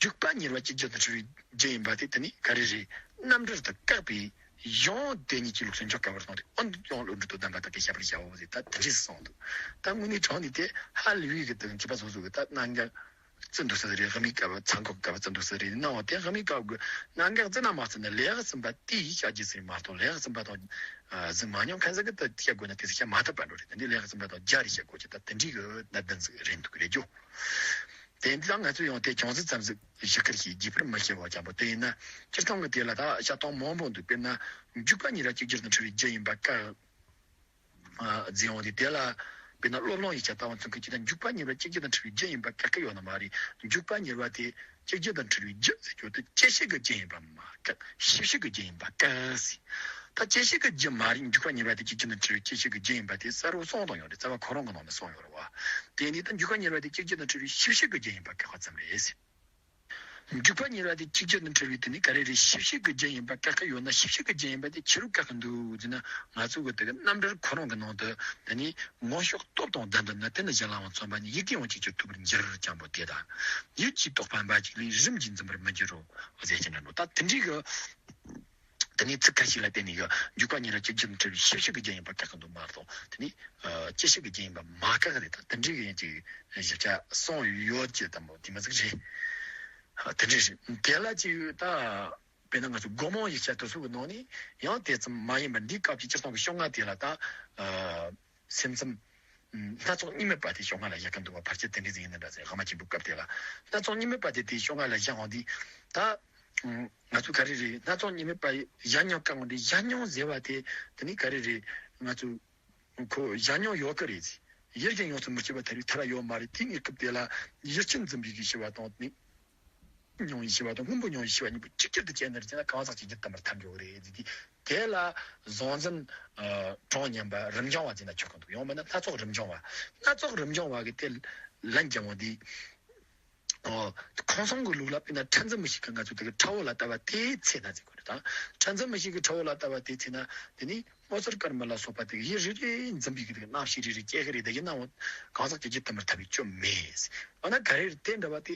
འཇུག་པ་གཉིས་པ་གཅིག་གྱུར་དུ་འཁྲུལ་བའི་རྒྱུ་ཡིན་པ་དེ་དེ་ནི་ག་རེ་རེད། རྣམ་འགྲེལ་དུ་བཀག་པའི་ཡང་དེ་ཉིད་ཀྱི་ལུགས་སུ་འཇོག་དཀའ་བར་སོང་སྟེ། ཨོ་ཡང་བློ་གྲོས་དང་ལྡན་པ་དག་གིས་བཤད་པར་བྱའོ་ཟེར། ད་དེ་འདྲས་སོང་འདུག་ད་དངོས་གནས་དྲང་ནས་དེ་ཧ་ལས་པའི་གི་དེ་མཁས་པ་སོ་སོ་གི་ད་རྣམ་གཞག་བརྩི་འདུག་ས་རེད། དབུ་མའི་སྐབས་མཚན་འགོག་སྐབས་བརྩི་འདུག་ས་རེད། ནའང་དེ་དབུ་མའི་སྐབས་ཀྱི་རྣམ་གཞག་བརྩི་ན་མ་བརྩི་ན་ལེའུ་གསུམ་པ་དེ་ཡིས་བཤད་རྒྱུ་ཟེར་མ་གཏོགས། ལེའུ་གསུམ་པ་དང་ཨ་ཟིན་མ་མྱོང་མཁན་ཟིག་གིས་དེ་བཤད་དགོས་ན་དེ་ཟིག་བཤད་མ་ཐུབ་པ་འགྲོ་རེད། དེ་འདི་ལེའུ་གསུམ་པ་དང་སྦྱར་རེ་བཤད་དགོས་ཀྱི་ད་དེ་འདྲའི་གི་གནད་དོན་ཟིག་རེད་འདུག་རེད་ཇོ། དེ་འདི་ལ་ང་ཚོས་ཡང་དེ་ཅུང་ཟད་ཙམ་ཟིག་ཞིབ་ཁར་ཞིག་རྒྱས་པར་མི་ཤེས་པ་ཅན་པོ་དེ་ཡིན་ན། སྤྱིར་བཏང་གི་དེ་ལ་ད་བཤད་སྟངས་མང་པོ་འདུག་དཔེར་ན་འཇུག་པ་གཉིས་པ་གཅིག་གྱུར་དུ་འཁྲུལ་བའི་རྒྱུ་ཡིན་པ་བཀག་ཨ་འཛིན་ཡོང་དུས། དེ་ལ་དཔེར་ན་སློབ་དཔོན་ཡིག་ཆ་ལྟ་བ་ཚོ་གིས་ཅི་ལྟར་འཇུག་པ་གཉིས་པ་གཅིག་གྱུར་དུ་འཁྲུལ་བའི་རྒྱུ་ཡིན་པ་བཀག་གི་ཡོད་ནི་མ་རེད། འཇུག་པ་གཉིས་པ་དེ་གཅིག་གྱུར་དུ་འཁྲུལ་བའི་རྒྱུ་ཟེར་རྒྱུ་དེ་བཅད་ཤེས་ཀྱི་རྒྱུ་ཡིན་པ་མ་བཀག་ཤེས་བྱེད་ཀྱི་རྒྱུ་ཡིན་པ་བཀག་ཟེར། ད་བཅད་ཤེས་ཀྱི་རྒྱུ་མ་རེད། འཇུག་པ་གཉིས་པ་དེ་གཅིག་གྱུར་དུ་འཁྲུལ་བའི་བཅད་ཤེས་ཀྱི་རྒྱུ་ཡིན་པ་དེ་གསལ་པོ་གསུངས་བཏང་ཡོད་རེད། རྩ་བ་ཁོ་རང་གི་ནང་ནས་གསུངས་ཡོད་རེད་བ། དེ་ནི་ད་འཇུག་པ་གཉིས་པ་དེ་གཅིག་གྱུར་དུ་འཁྲུལ་བའི་ཤེས་བྱེད་ཀྱི་རྒྱུ་ཡིན་པ་བཀག་པ་ཙམ་རེད་ཟེར། འཇུག་པ་གཉིས་པ་དེ་གཅིག་གྱུར་དུ་འཁྲུལ་བའི་དེ་ནི་ག་རེ་རེད། ཤེས་བྱེད་ཀྱི་རྒྱུ་ཡིན་པ་བཀག་གི་ཡོད་ན། ཤེས་བྱེད་ཀྱི་རྒྱུ་ཡིན་པ་དེ་ཆི་རུ་བཀག་གི་འདུག་ཟེར་ན། ང་ཚོ་གི་དེ་གི་རྣམ་འགྲེལ་ཁོ་རང་གི་ནང་དུ་དེ་ནི་ངོ་ཤེས་སྟོབས་དང་ལྡན་དུ་ན། དེ་ནི་གཞན་ལའང་མཚོན་པ་ནི། ཡིད་ཀྱིས་ཡང་གཅིག་གྱུར་ཐུབ་པར་འགྱུར་ཅེས་པོ་དེ་དང་། ཡིད་ཀྱིས་རྟོགས་པ་འབའ་ཞིག་ལས་རིམ་གྱིས་འཛིན་པར་མི་འགྱུར་རོ་ཟེར་གྱི་འདྲ་འདུག་ད་དེ་འདྲའི་གི་དེ་ནས་ཚིག་ཁ་ཤས་ལ་བརྟེན་ནས་གི་འཇུག་པ་གཉིས་པ་གཅིག་གྱུར་འཁྲུལ་བའི་ཤེས་བྱེད་ཀྱི་རྒྱུ་ཡིན་པ་བཀག་གི་འདུག་མ་གཏོགས། དེ་ནས་ཨ་བཅད་ཤེས་ཀྱི་རྒྱུ་ཡིན་པ་མ་བཀག་གི་རེད། ད་དེ་འདྲའི་གི་ཡིན་གྱི་ཞིབ་ཆ་གསུངས་ཡོད་ཀྱི་དང་པོ་དེ་མ་ཟིག་རེད། ཨ་དེ་འདྲ་རེད། དེ་ལ་ཅིག་ད་དཔེར་ན་ང་ཚོ་སྒོ་མང་ཡིག་ཆ་དེ་ཚོ་གི་ནང་ནས་ཡང་དེ་ཙམ་མ་ཡིན་པར། འདིའི་སྐབས་ཀྱི་སྤྱིར་བཏང་གི་ཤོག་ལྔ་དེ་ལ་ད་ཨ་སེམས་ཙམ་སྣ་ཚོགས་གཉིས་མེད་པ་དེ་ཤོག་ལྔ་ལ་བཞག་གི་འདུག་བ། ཕལ་ཆེར་དེ་འདྲ་ཟིག་ཡིན་ན་འདྲ་ཟེར། དབུ་མ་ཆེན་པོའི་སྐབས་དེ་ལ་སྣ་ཚོགས་གཉིས་མེད་པ་དེ་དེ་ཤོག་ལྔ་ལ་བཞག་འོང་དུས། ད་ང་ཚོ་ག་རེ་རེད། སྣ་ཚོགས་གཉིས་མེད་པ་གཞན་མྱོང་བཀག་འོང་དུས། གཞན་མྱོང་ཟེར་བ་དེ་དེ་ནི་ག་རེ་རེད། ང་ཚོ་ཁོ་གཞན་མྱོང་ཡོད་གི་རེད་ཟེར། ཡུལ་ཅན་ཡོངས་སུ་མི་སྐྱེ་བར་ཐལ་བའི་ཐལ་བ་ཡོད་མ་རེད། དེའི་གནས་སྐབས་དེ་ལ་ཡུལ་ཅན་འཛིན་པའི་གི་ཤེས་པ་དང་ནི། མྱོང་བའི་ཤེས་པ་དང་སྔོན་པོ་མྱོང་བའི་ཤེས་པ་གཉིས་པོ་གཅིག་གྱུར་དུ་སྐྱེས་ནི་རེད་ཅེ་ན། གང་ཟག་གཅིག་གྱུར་དུ་མར་ཐལ་འགྲོ་གི་རེད་ཟེར་དུས། དེ་ལ་གཟུང་འཛིན་ཨ་གྲངས་མཉམ་པ་རིམ་འབྱུང་བ་ཟེར་ན་ཆོག་གི་འདུག་ཡང་མིན་ན་སྣ་ཚོགས་རིམ་འབྱུང་བ། སྣ་ཚོགས་རིམ་འབྱུང་བ་གི་དེ་ལན་རྒྱག་འོང་དུས། ཨོ། ཁམས་གསུམ་གྱི་ལུགས་ལ་དཔེར་ན་ཕྲ་འཛིན་མིག་ཤེས་ཀྱིས་ང་ཚོ་དེ་གི་ཁྲ་བོ་ལ་ལྟ་བ་དེའི་ཚེ་ན་ཟེར་དགོས་རེད་ད། ཕྲ་འཛིན་མིག་ཤེས་ཀྱིས་ཁྲ་བོ་ལ་ལྟ་བ་དེའི་ཚེ་ན་དེ་ནི་སྔོ་སེར་དཀར་དམར་ལ་སོགས་པ་དེ་གི་ཡུལ་རེ་རེ་འཛིན་པའི་གི་དེ་གི་རྣམ་ཤེས་རེ་རེ་སྐྱེ་གི་རེད། དེ་ཡིན་ནའང་གང་ཟག་གཅིག་གྱུར་དུ་མར་ཐལ་བའི་སྐྱོན་མེད། འོ་ན་ག་རེ་རེད། དེ་འདྲ་བ་དེ་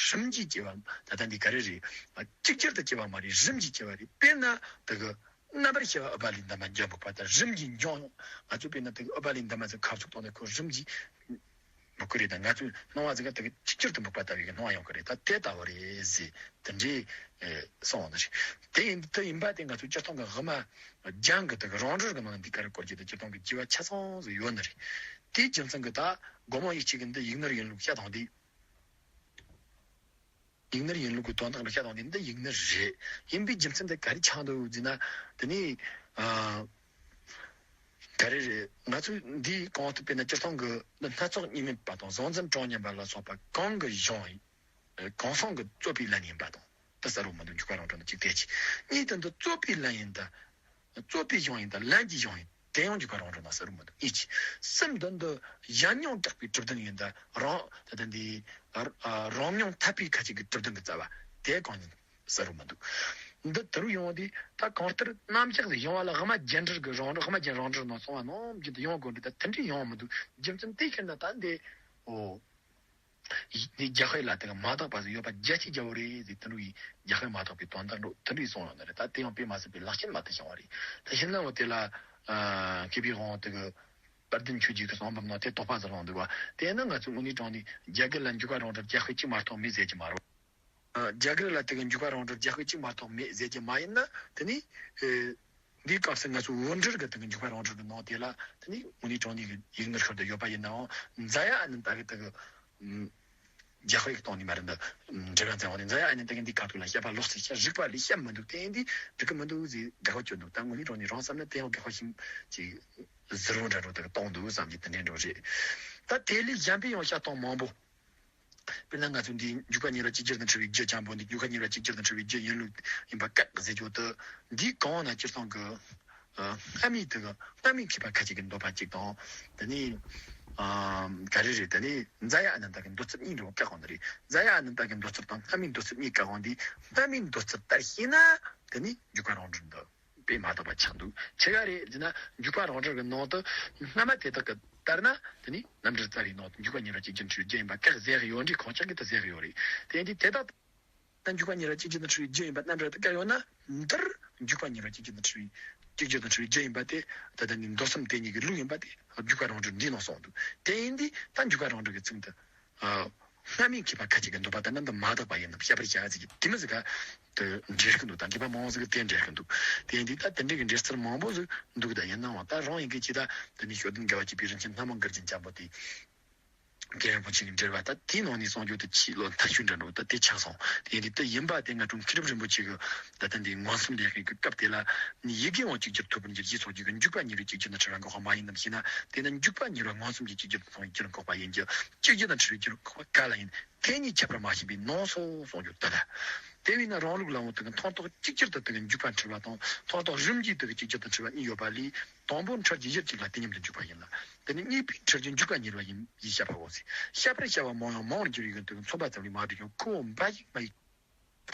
རིམ་གྱིས་སྐྱེ་བ། ད་ལྟ་འདི་ག་རེ་རེད། གཅིག་གྱུར་དུ་སྐྱེ་བ་མ་རེད། རིམ་གྱིས་སྐྱེ་བ་རེད། དཔེར་ན་དེ་གི་རྣམ་པར་ཤེས་པ་ཨུ་པ་ལི་འདབ་མ་བརྒྱ་འབུག་པ་ལྟར་རིམ་གྱིས་འབྱུང་། ང་ཚོ་དཔེར་ན་དེ་གི་ཨུ་པ་ལི་འདབ་མ་ཚོ་ཁ་ཚུགས་བཏང་ནས་ཁོ་རིམ་གྱིས་འབུག་གི་རེད། ད་ང་ཚོའི་སྣང་བ་ཟིག་ག་དེ་གི་གཅིག་གྱུར་དུ་འབུག་པ་ལྟ་བུའི་གི་སྣང་བ་ཡོང་གི་རེད། ད་དེ་ལྟ་བུ་རེད་ཟེར། དེ་འདྲའི་ཨེ་གསུངས་པ་ནི་རེད། དེ་ཡིན་དེ་ཡིན་པ་དེ་ང་ཚོ་སྤྱིར་བཏང་གི་དབུ་མ་རྒྱན་གྱི་དེ་གི་རང་འགྲེལ་གྱི་ནང་འདི་ག་རེ་བཀོད་ཀྱི་དེ་སྤྱིར་བཏང་གི་བྱ་བ་ཆ་ཚང་ཟིག་ཡོད་ནི་རེད། དེའི་རྒྱུ་མཚན་གྱིས་ད་སྒོ་མང་ཡིག་ཆའི་གི་འདི་ཡིག་ནོར་ཡིན་ལུགས་བཤད་སྟངས་དེ། ཡིག་ནོར་ཡིན་ལུགས་ཀྱི་དོན་དག་ལ་བཤད་སྟངས་དེ་འདི་ཡིག་ནོར་རེད། ཡིན་པའི་རྒྱུ་མཚན་དེ་ག་རེ་ཆགས་འདུག་ཟེར་ན། དེ་ནི་ ཨ། ག་རེ་རེད། ང་ཚོས་འདིའི་གོང་དུ་དཔེར་ན་སྤྱིར་བཏང་གི་འདི་སྣ་ཚོགས་གཉིས་མེད་པ་དང་གཟུང་འཛིན་གྲངས་མཉམ་པ་ལ་སོགས་པ་གང་གི་གཞུང་ཡིན། གང་ཟག་གི་རྩོད་པའི་ལན་ཡིན་པ་དང་། དེ་གསལ་པོ་མི་འདུག་འཇུག་པ་རང་གྲོལ་ནི་གཅིག་དེ་གཅིག་གཉིས་དེ་འདི་རྩོད་པའི་ལན་ཡིན་ད། རྩོད་པའི་གཞུང་ཡིན་ད། ལན་གྱི་གཞུང་ཡིན་དེ་ཡང་འཇུག་པ་རང་གྲོལ་ན་གསལ་པོ་མི་འདུག་གཉིས་གཅིག་གསུམ་དེ་འདི་གཞན་མྱོང་དྲག་པའི་གྲུབ་དོན་ཡིན་ད། རང་ད་ལྟ་འདི་རང་མྱོང་འཐད་པའི་ཁ་ཅིག་གི་གྲུབ་དོན་གྱི་རྩ་བ་དེ་གང་ཡིན། གསལ་པོ་མི་འདུག་འདི་དེ་རུ་ཡོང་བ་དེ་ད་གང་ལྟར་རྣམ་གཞག་ཟིག་ཡོང་བ་ལ་དབུ་མ་རྒྱན་སྤྲུལ་གྱི་རང་གྲོལ། དབུ་མ་རྒྱན་རང་གྲོལ་ནང་སོང་བ་ནང་བཞིན་དུ་ཡོང་དགོས་འདུག་ད་དེ་འདྲ་ཡོང་མི་འདུག་རྒྱུ་མཚན་དེ་ཁྱེར་ན་ད་འདི་འོ་འདི་རྒྱ་དཔེ་ལ་དེ་ག་མ་དག་པ་ཟིག་ཡོད་པ་རྒྱ་ཆེ་རྒྱ་བོ་རེད་ཟིག་དེ་འདྲ་ཡི་རྒྱ་དཔེ་མ་དག་པའི་དོན་དག་འགྲོ་དེ་འདྲ་ཡི་སོང་ཡོང་ནི་རེད། ད་དེ་ཡང་དཔེ་མ་སྲིད་པའི་ལག་ཆེན་མ་དེ་བྱུང་བ་རེད། ད་ཤིང་ནག་བོ་དེ་ལ་ཨ་ཀི་པི་དབང་དེ་ག་དཔལ་ལྡན་ཆོས་རྗེ་གི་གསུང་འབུམ་ནང་དེ་དོགས་པ་ཟིག་ལངས་འདུག་བ། དེ་ན་ང་ཚོས་དངོས་གནས་དྲང་གནས་རྒྱ་གར་ལ་འཇུག་པ་རང་གྲོལ་རྒྱ་དཔེ་གཅིག་མ་གཏོགས་མེད་ཟེར་གྱི་མ་རེད། རྒྱ་གར་ལ་དེ་གི་འཇུག་པ་རང་གྲོལ་རྒྱ་དཔེ་གཅིག་མ་གཏོགས་མེད་ཟེར་གྱི་མ་ཡིན་ན། དེ་ནི་ཨེ་འདིའི་སྐབས་སུ་ང་ཚོ་བོད་འགྲེལ་གི་དེ་གི་འཇུག་པ་རང་གྲོལ་གི་ནང་དེ་ལ་དེ་ནི་དངོས་གནས་དྲང་གནས་ཀྱི་ཡིག་ནོར་ཤོར་དུ་ཡོད་པ་ཡིན་ནའང་། རྫ་ཡ་ཨ་ནི་ད་གི་དེ་གི་རྒྱ་དཔེ་གཏོང་ནི་མ་རེད། འདི་འགྲེལ་པ་མཛད་པ་ནི་རྫ་ཡ་ཨ་ནི་དེ་གི་འདི་ཁ་ཐུག་ལ་བཤད་པ་ལོག་ཟེར་བཤད་རིག་པ་ལས་བཤད་མི་འདུག་དེ་འདི་འགྲིག་གི་མི་འདུག་ཟེར་དགག་པ་བཅོས་འདུག་ད་དངོས་གནས་དྲང་གནས་རང་བསམ་ན་དེ་ཡང་དགག་པ་ཤིན་ཅིག་ཟུར་བོ་འདྲ་འགྲོ་དེ་གི་གཏོང་འདུག་བསམ་གྱི་དེ་འདྲའི་འགྲོ་རེད། ད་དེ་ལས་གཞན་པའི་ཡང་བཤད་སྟངས་མང་པོ། དཔེར་ན་ང་ཚོ་འདི་འཇུག་པ་གཉིས་པ་གཅིག་གྱུར་དང་འཁྲིལ་བའི་རྒྱུ་ཅན་པོ་འདི་འཇུག་པ་གཉིས་པ་གཅིག་གྱུར་དང་འཁྲིལ་བའི་རྒྱུ་ཡིན་ལུགས་ཡིན་པ་བཀག་ཟེར་རྒྱུ་དེ། འདིའི་གང་ན་སྤྱིར་བཏང་གི་ཨ་སྔ་མའི་དེ་གི་སྔ་མའི་མཁས་པ་ཁ་ཅིག་གི་འདོད་པ་གཅིག་དང་། དེ་ནས་ཨ་ག་རེ་རེད། དེ་ནས་རྫ་ཡ་ཨ་ནནྟ་གི་འདོད་ཚུལ་གཉིས་འགྲོ་བཀག་གོ་འདི་རེད། རྫ་ཡ་ཨ་ནནྟ་གི་འདོད་ཚུལ་དང་སྔ་མའི་འདོད་ཚུལ་གཉིས་བཀག་གོ་འདི་སྔ་མའི་འདོད་ཚུལ་ལྟར་ཤེས་ན་དེ་ནས་འཇུག་པ་རང་གྲོལ་འདི། དཔེ་མ་དག་པ་ཆགས་འདུག་ཆི་ག་རེད་ཟེར་ན། འཇུག་པ་རང་གྲོལ་གྱི་ནང་དུ་སྔ་མ་དེ་དག་གི་ལྟར་ན་དེ་ནི་རྣམ་འགྲེལ་རྩ་བའི་ནང་དུ་འཇུག་པ་གཉིས་པ་གཅིག་གྱུར་འཁྲུལ་རྒྱུ་ཡིན་པ་བཀག་ཟེར་གི་ཡོད་འདྲ། ཁོང་ཅག་གིས་དེ་ཟེར་གི་ཡོད་རེད། དེ་ཡིན་དུས་དེ་དག་ད་འཇུག་པ་གཉིས་པ་གཅིག་གྱུར་དུ་འཁྲུལ་རྒྱུ་ཡིན་པ་རྣམ་འགྲེལ་དུ་བཀག་ཡོད་ན། འདིར་འཇུག་པ་གཉིས་པ་གཅིག་གྱུར་དུ་འཁྲུལ་གཅིག་གྱུར་དུ་འཁྲུལ་རྒྱུ་ཡིན་པ་དེ་ད་ལྟ་ནི་མདོ་གསུམ་དེ་གཉིས་ཀྱི་ལུགས་ཡིན་པ་དེ་འཇུག་པ་རང་གྲོལ་འདིའི་ནང་གསུངས་འདུག་དེ་ཡིན་དུས་ད་འཇུག་པ་རང་གྲོལ་གྱི་ཚིག་འདི། ཨ། སྔ་མའི་མཁས་པ་ཁ་ཅིག་གི་འདོད་པ་དང་རྣམ་དུ་མ་དག་པ་ཡིན་ནམ་བཤད་པར་བྱ་ཟེར་གྱི་དེ་མི་ཟིག་ག་དེ་འགྲེལ་གི་འདུག་ད་མཁས་པ་མང་བོ་ཟིག་གིས་དེ་འགྲེལ་གི་འདུག་དེ་ཡིན་དུས་ད་དེ་འདྲའི་གི་འགྲེལ་ཚུལ་མང་པོ་ཟིག་འདུག་ད་ཡིན་ནའང་ད་རང་ཡིན་གི་ཅི་ད་དེ་ནི་ཤོད་དོན་དགེ་བ་བཅུ་པའི་རིན་ཆེན་སྣ་མང་དགར་གྱིན་འཇམ་པོ་དེ། རྒན་རིན་པོ་ཆེ་གི་འགྲེལ་བ་ད་དེའི་ནང་ནས་གསུང་རྒྱུ་དེ་ཕྱི་ལོ་མཐའ་གཞུག་འདྲ་འགྲོ་ད་དེ་ཆགས་སོང་། དེ་ཡིན་དུས་དེ་ཡིན་པ་དེ་ང་ཀྲུང་མཁས་གྲུབ་རིན་པོ་ཆེ་གི་ད་ལྟ་འདི་མངོན་སུམ་ལས་ཀྱི་སྐབས་དེ་ལ་ནི་ཡི་གེ་འོང་གཅིག་གྱུར་ཐུབ་པར་འགྱུར་ཞེས་སོགས་ཀྱི་འཇུག་པ་གཉིས་པའི་གཅིག་གྱུར་དང་འཁྲུལ་བ་འགོག་པ་མ་ཡིན་ནམ་ཞེ་ན། དེས་ན་འཇུག་པ་གཉིས་པ་མངོན་སུམ་གྱི་གཅིག་གྱུར་དང་ཡིན་གྱུར་འགོག་པ་ཡིན་གྱི་གཅིག་གྱུར་དང་འཁྲུལ་བའི་གྱུར་འགོག་པ་ག་ལ་ཡིན། དེ་གཉིས་ཁྱད་པར་མ་ཕྱིན་པའི་ནང་སོ་གསུང་རྒྱུ་དེ་ལ། དེ་བས་ན་རང་ལུགས་ལ་འོང་དུ་མཐོང་རྟོག་གཅིག་གྱུར་དུ་དེ་གི་འཇུག་པ་འཁྲུལ་བ་དང་མཐོང་རྟོག་རིམ་གྱིས་དེ་གི་གཅིག་གྱུར་དུ་འཁྲུལ་བ་གཉིས་ཡོད་པ་ལས། དང་པོ་འཁྲུལ་རྒྱུ་ཡུལ་གཅིག་ལ་དེ་མཉམ་དུ་འཇུག་པ་ཡིན་ལ། དེ་ནི་གཉིས་པའི་འཁྲུལ་རྒྱུ་འཇུག་པ་གཉིས་པ་ཡིན་ཞེས་བཤད་པའོ་ཟེར། བཤད་པར་བྱ་བ་མང་ཡང་མང་བར་འགྱུར་བའི་ཡོན་ཏན་མཚོན་པ་ཙམ་ལས་མ་གྲུབ་ཀྱང་ཁོ་བོ་འབའ་ཞིག་མ་ཡིན།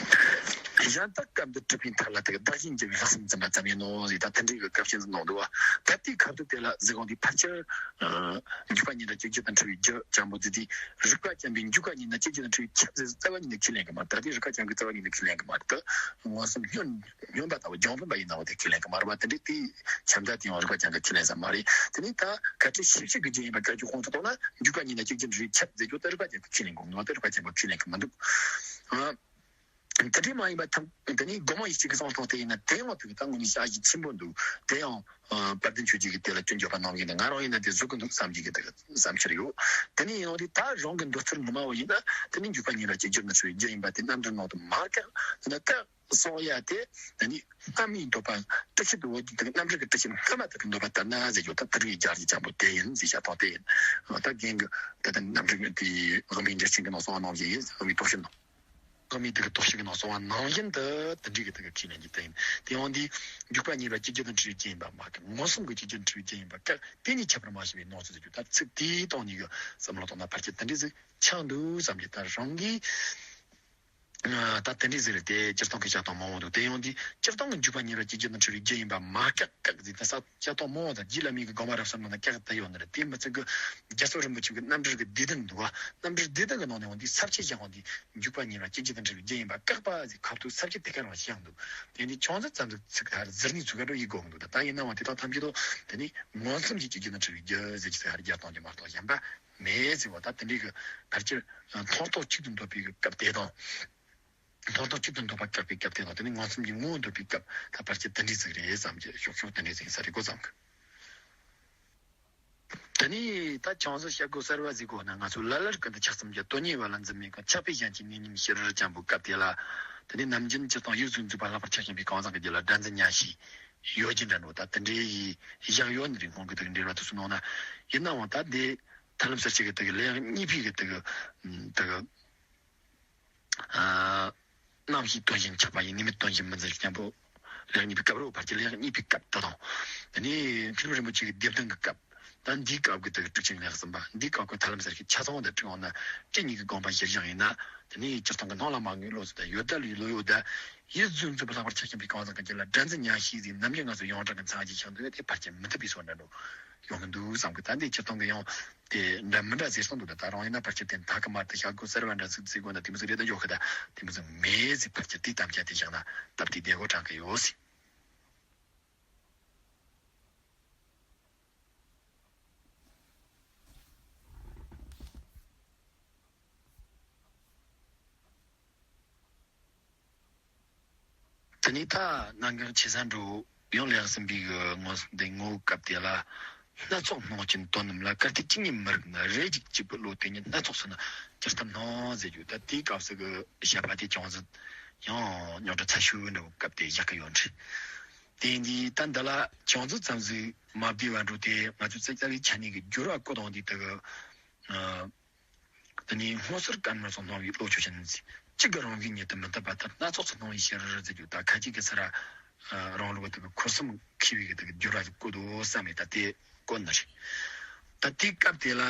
གཞན་དག་སྐབས་འདིར་གྲུབ་པའི་མཐའ་ལ་དེ་གི་བདག་གཞན་བརྗེ་བའི་ལྷག་བསམ་འཛིན་པ་ཙམ་ཡིན་ནོ་ཟེར། ད་དེ་འདྲའི་གི་སྐབས་ཤིག་ཟིན་གནང་འདུག་བ། ད་ལྟའི་ཁ་ཐུག་དེ་ལ་གཟིགས་དབང་དེ་ཕལ་ཆེར་འཇུག་པ་གཉིས་ལ་གཅིག་གྱུར་དང་འཁྲུལ་བའི་རྒྱུ་ཅན་པོ་འདི་དེ་རིགས་པ་ཅན་པའི་འཇུག་པ་གཉིས་ལ་གཅིག་གྱུར་དང་འཁྲུལ་བའི་ཁྱབ་ཟེར་རྩ་བ་ཉིད་ནས་ཁས་ལེན་གི་མ་རེད། ད་དེ་རིགས་པ་ཅན་གྱི་རྩ་བ་ཉིད་ནས་ཁས་ལེན་གི་མ་རེད། ད་མངོན་སུམ་སྙོན་སྙོན་པ་ལྟ་བུ་རྒྱང་འཕེན་པ་ཡིན་ནའང་དེ་ཁས་ལེན་གི་མ་རེད་པ། དེ་འདྲའི་དེའི་ཁྱབ་མཐའ་དེ་ཡང་རིགས་པ་ཅན་གྱི་ཁས་ལེན་ས་མ་རེད། དེ་ནས་ད་བཀའ་དྲིན་ཤེས་བྱེད་ཀྱི་རྒྱུ་ཡིན་པ་བཀའ་བརྒྱུད་དབང་དུ་གཏོང་ན་འཇུག་པ་གཉིས་ན་གཅིག་གྱུར་འཁྲུལ་བའི་ཁྱབ་ཟེར་རྒྱུ་དེ་རིགས་པ་ཅན་གྱི་ཁས་ལེན་དགོས་ནོ་དེ་རིགས་པ་ཅན་པོ་ཁས་ལེན་གི་མི་འདུག་ཨ། དེ་འདྲའི་མ་ཡིན་པ་ཐམས་དེ་ནི་སྒོ་མང་ཡིད་གཅིག་གི་གསུང་སྟངས་དེ་ཡིན་ན་དེ་ཡང་དེ་གི་ད་དངོས་གནས་ཞག་བཞི་ཆེན་པོ་འདུག་དེ་ཡང་དཔལ་ལྡན་ཆོས་རྗེ་གིས་དེ་ལ་སྐྱོན་བརྗོད་པ་གནང་གི་ཡིན་ན་ང་རང་ཡིན་ན་དེ་བཟོ་གི་འདུག་བསམ་གྱི་གི་དེ་གི་བསམ་འཆར་ཡོད། དེ་ནས་ཡང་དེ་ད་རང་གི་འདོད་ཚུལ་ངོ་མ་བོ་ཡིན་ན་དེ་ནི་འཇུག་པ་གཉིས་ལ་གཅིག་གྱུར་ནི་ཆོས་རྒྱུ་ཡིན་པ་དེ་རྣམ་འགྲེལ་ནང་དུ་མ་བཀག་དེ་ན་བཀག་སོང་ཡ་དེ་ད་ནི་སྔ་མའི་འདོད་པ་དྲི་ཕྱིར་དུ་འོ་དེ་རྣམ་འགྲེལ་གྱི་དྲི་ཕྱིར་སྔ་མ་དག་གི་འདོད་པ་ལྟར་ན་ཟེར་རྒྱུ་ད་དེ་རིགས་རྒྱལ་གྱི་ཅང་པོ་དེ་ཡིན་ཟེར་བྱ་དང་དེ་ཡིན། ད་རྒན་གྱི་ད་ལྟ་རྣམ་འགྲེལ་དེ་དབུ་མའི་འགྲེལ་ཆེན་གྱི་ནང་གསུངས་པ་ནང་བཞིན་ཡིན། དབུ་མའི་རྟོགས་བྱེད་ནང་། དབུ་མའི་དེ་གི་རྟོགས་བྱེད་ཀྱི་ནང་གསུངས་པ་ནང་བཞིན་དུ་དེ་འདྲའི་གི་དེ་གི་ཁས་ལེན་གྱི་དེ་ཡིན། དེ་ཡང་འདི་འཇུག་པ་གཉིས་པ་གཅིག་གྱུར་དུ་འཁྲུལ་བའི་རྒྱུ་ཡིན་པ་མ་བཀག་མངོན་སུམ་གྱི་གཅིག་གྱུར་འཁྲུལ་བའི་རྒྱུ་ཡིན་པ་བཀག་དེ་གཉིས་ཁྱད་པར་མ་ཕྱིན་པའི་ནང་ཚུལ་ཟེར་རྒྱུ་ད་ཚིག་དེའི་སྟེང་ནས་གི་བསམ་བློ་བཏང་ན་ཕལ་ཆེར་དེ་འདྲའི་ཟིག་ཆགས་འདུག་བསམ་གྱི་ད་རང་གིས་ད་དེ་འདྲའི་ཟིག་རེད་དེ་སྤྱིར་བཏང་གི་བཤད་སྟངས་མང་བོ་འདུག་དེ་ཡང་འདི་སྤྱིར་བཏང་གི་འཇུག་པ་གཉིས་པ་གཅིག་གྱུར་དུ་འཁྲུལ་བའི་རྒྱུ་ཡིན་པ་མ་བཀག་བཀག་ཟིག་ད་ས་བཤད་སྟངས་མང་བོ་དང་རྗེ་བླ་མའི་གི་དགོངས་པ་རབ་གསལ་ནང་ན་བཀག་ད་ཡོད་ནི་རེད། དེ་མི་ཚད་གི་རྒྱ་མཚོ་རིན་པོ་ཆེ་གི་རྣམ་འགྲེལ་གི་སྡེ་བདུན་འདུག་བ། རྣམ་འགྲེལ་སྡེ་བདུན་གི་ནང་ནས་འོང་དུས་ས་བཅད་བཞག་འོང་དུས་འཇུག་པ་གཉིས་པ་གཅིག་གྱུར་དུ་འཁྲུལ་བའི་རྒྱུ་ཡིན་པ་བཀག་པ་ཟེར་ཁ་ཐུག་ས་བཅད་དེ་ག་རང་བཞག་འདུག་དེ་འདི་ཆུང་ཙག་ཙམ་ཟིག་ཚིག་ད་ཟུར་ནས་ཚུགས་ཀ་འགྲོ་ཡི་དགོས་འདུག་ད་ད་ཡིན་ནའང་དེ་དག་ཐམས་ཅད་དུ་དེ་ནི་མངོན་སུམ་གྱི་གཅིག་གྱུར་དུ་འཁྲུལ་བའི་རྒྱུ་ཟེར་གྱི་ཚིག་ཧར་རྒྱག་གཏོང་རྒྱུ་མ་གཏོགས་གཞན་པ་མེད་ཟེར་བ་ད་དེ་འདྲའི་གི་ཕལ་ཆེར་མཐོང་རྟོག་གཅིག་ཏུ་འདོད་པའི་གི་སྐབས་དེ་དང་། མཐོང་རྟོག་གཅིག་ཏུ་འདོད་པ་བཀག་པའི་སྐབས་དེ་དང་དེ་ནི་མངོན་སུམ་གྱི་ངོ་བོ་འདོད་པའི་སྐབས་ད་ཕལ་ཆེར་དེ་འདྲའི་ཟིག་རེད་བསམ་གྱི་ཤོག་ཤོག་དེ་འདྲའི་ཟིག་ས་རེད་གོ་བསམ་གི། དེ་ནས་ད་ཅུང་ཟད་བཤད་སྒོ་གསར་བ་ཟིག་གོ་ན་ང་ཚོ་ལ་ལར་ཀུན་ཏུ་ཆགས་སེམས་ཀྱི་དོན་གཉེར་བ་ལ་འཛིན་མེད་ཀྱང་ཆགས་པས་གཞན་གྱི་ངེས་སྙོམས་ཕྱིར་ར་ཅན་པོའི་སྐབས་དེ་ལ། དེ་ནས་ནམ་རྒྱུན་སྤྱིར་བཏང་ཡིག་གཟུགས་འཛུགས་པ་ལྷག་པར་ཆ་ཤེས་པའི་གང་ཟག་གི་རྒྱུད་ལ་སྒྲ་འཛིན་ཉམས་ཞིབ། ཡོད་ཀྱི་འདྲ་འགྲོ། ད་དེ་འདྲའི་ཡི་བཞག་ཡོད་ནི་རིགས་སྔོན་གྱི་དེ་གི་འབྲེལ་བ་དུ་སུ་ནང་ན་ཡིན་ནའང་། ད་འདི་ཐར་ལམ་གསལ་བྱེད་ཀྱི་དེ་གི་ལེའུ་གཉིས་པའི་གི་དེ་གི་དེ་གི་ཨ་རྣམ་ཤེས་དོན་བཞིན་ཆགས་པ་ཡི་ནི་མི་དོན་བཞིན་མི་འཛིན་ཞིང་སྙམ་པོ། ལེའུ་གཉིས་པའི་སྐབས་རེད། བར་གྱི་ལེའུ་གཉིས་པའི་སྐབས་དེ་དང་། དེ་ནས་མཁས་པ་རིན་པོ་ཆེ་གི་སྡེ་བདུན་གྱི་སྐབས། ད་འདིའི་སྐབས་ཀྱི་དེ་གི་དྲུག་ཅུ་ལེའུ་གསུམ་པ། འདིའི་སྐབས་ཀྱི་ཐར་ལམ་གསལ་བྱེད་ཆ་ཚང་དེ་དྲུག་འོང་ན་སྤྲེའུ་གཉིས་ཀྱི་དགོངས་པ་གཞིར་བཞག་ཡིན་ན། དེ་ནས་སྤྱིར་བཏང་གི་སྣང་ལ་མ་ངེས་བློ་ཟེར་ད་ཡོད་ད་ལུས་བློ་ཡོད་ད། ཡིད་བཟུང་མཛད་པ་ལྷག་པར་ཆགས་ཤིང་པའི་གང་ཟག་གི་རྒྱུད་ལ་སྒྲ་འཛིན་ཉན་ཤེས་ཟེར་ནམ་རྒྱུན་ང་ཚོ་ཡོངས་གྲགས་ཀྱི་མཚན་གཞི་ཆགས་འདུག་དེ་ཕལ་ཆེར་མི་ཐུབ་པའི་བཟོ་འདྲ་འགྲོ་ཡོང་གི་འདུག་བསམ་གི། ད་འདི་སྤྱིར་བཏང་གི་ཡང་དེ་འདྲ་མི་འདྲ་ཟེར་སོང་འདུག་ད་ད་རང་ཡིན་ན་ཕལ་ཆེར་དེ་མཐའ་གི་མར་དུ་བྱ་དགོས་ཟེར་བ་འདྲ་ཟིག་ཟེར་དགོས་ན་དེ་མི་ཟིག་རེད། ད་འཇོག་གི་ད་དེ་མི་ཟིག་མེད་ཟེར། ཕལ་ཆེར་དེ་དམ་བཅའ་དེ་བཞག་ན་སྟབས་བདེ་བདེ་གོ་དྲག་གི་ཡོད་ཟེར། དེ་ནས་ད་གནད་འགག་ཆེ་ས་འགྲོ་ཡང་ལེའུ་གསུམ་པའི་གི་ངོ་འདི་ངོ་བོའི་སྐབས་དེ་ལ། སྣ་ཚོགས་སྣང་ཅན་དོན་རྣམས་ལ། གལ་ཏེ་གཅིག་ཉིད་མི་རིག་ན། རེ་ཞིག་གཅིག་པུ་བློ་དེ་ཉིད། སྣ་ཚོགས་སུ་སྣང་ཇི་ལྟར་སྣང་ཟེར་རྒྱུ། ད་དེའི་སྐབས་སུ་གི་བཤད་པ་དེ་ཅུང་ཟད་ཡང་རྙོག་དྲ་ཚ་ཤོས་འདྲ་བོ་སྐབས་དེ་བཞག་གི་ཡོད་འདྲ། དེ་འདི་ད་འདི་ལ་ཅུང་ཟད་ཙམ་ཟིག་མ་བསྡུས་པ་འགྲོ་དེ། ང་ཚོས་རྩ་བའི་ཆ་ནས་གི་སྦྱོར་བ་བཀོད་སྟངས་འདི་དག་གི། ཨ། དེ་ནས་སྔོ་སེར་དཀར་དམར་སོགས་སྣང་བའི་བློ་ཆོས་ཅན། གཅིག་གི་རང་བཞིན་ཉིད་དུ་མི་རྟག་པ་ལྟར། སྣ་ཚོགས་སུ་སྣང་བའི་ཕྱིར་ཟེར་རྒྱུ། ད་ཁ་ཅིག་གིས་ས་ར་རང་ལུགས་དེ་གི་འཁོར་གསུམ་མཁས་པའི་གི་དེ་གི་སྦྱོར་བ་ཞིག་བཀོད་དོ་བསམ་མེད། ད་དེ་བཀོད་ནི་རེད། ད་དེའི་སྐབས་དེ་ལ་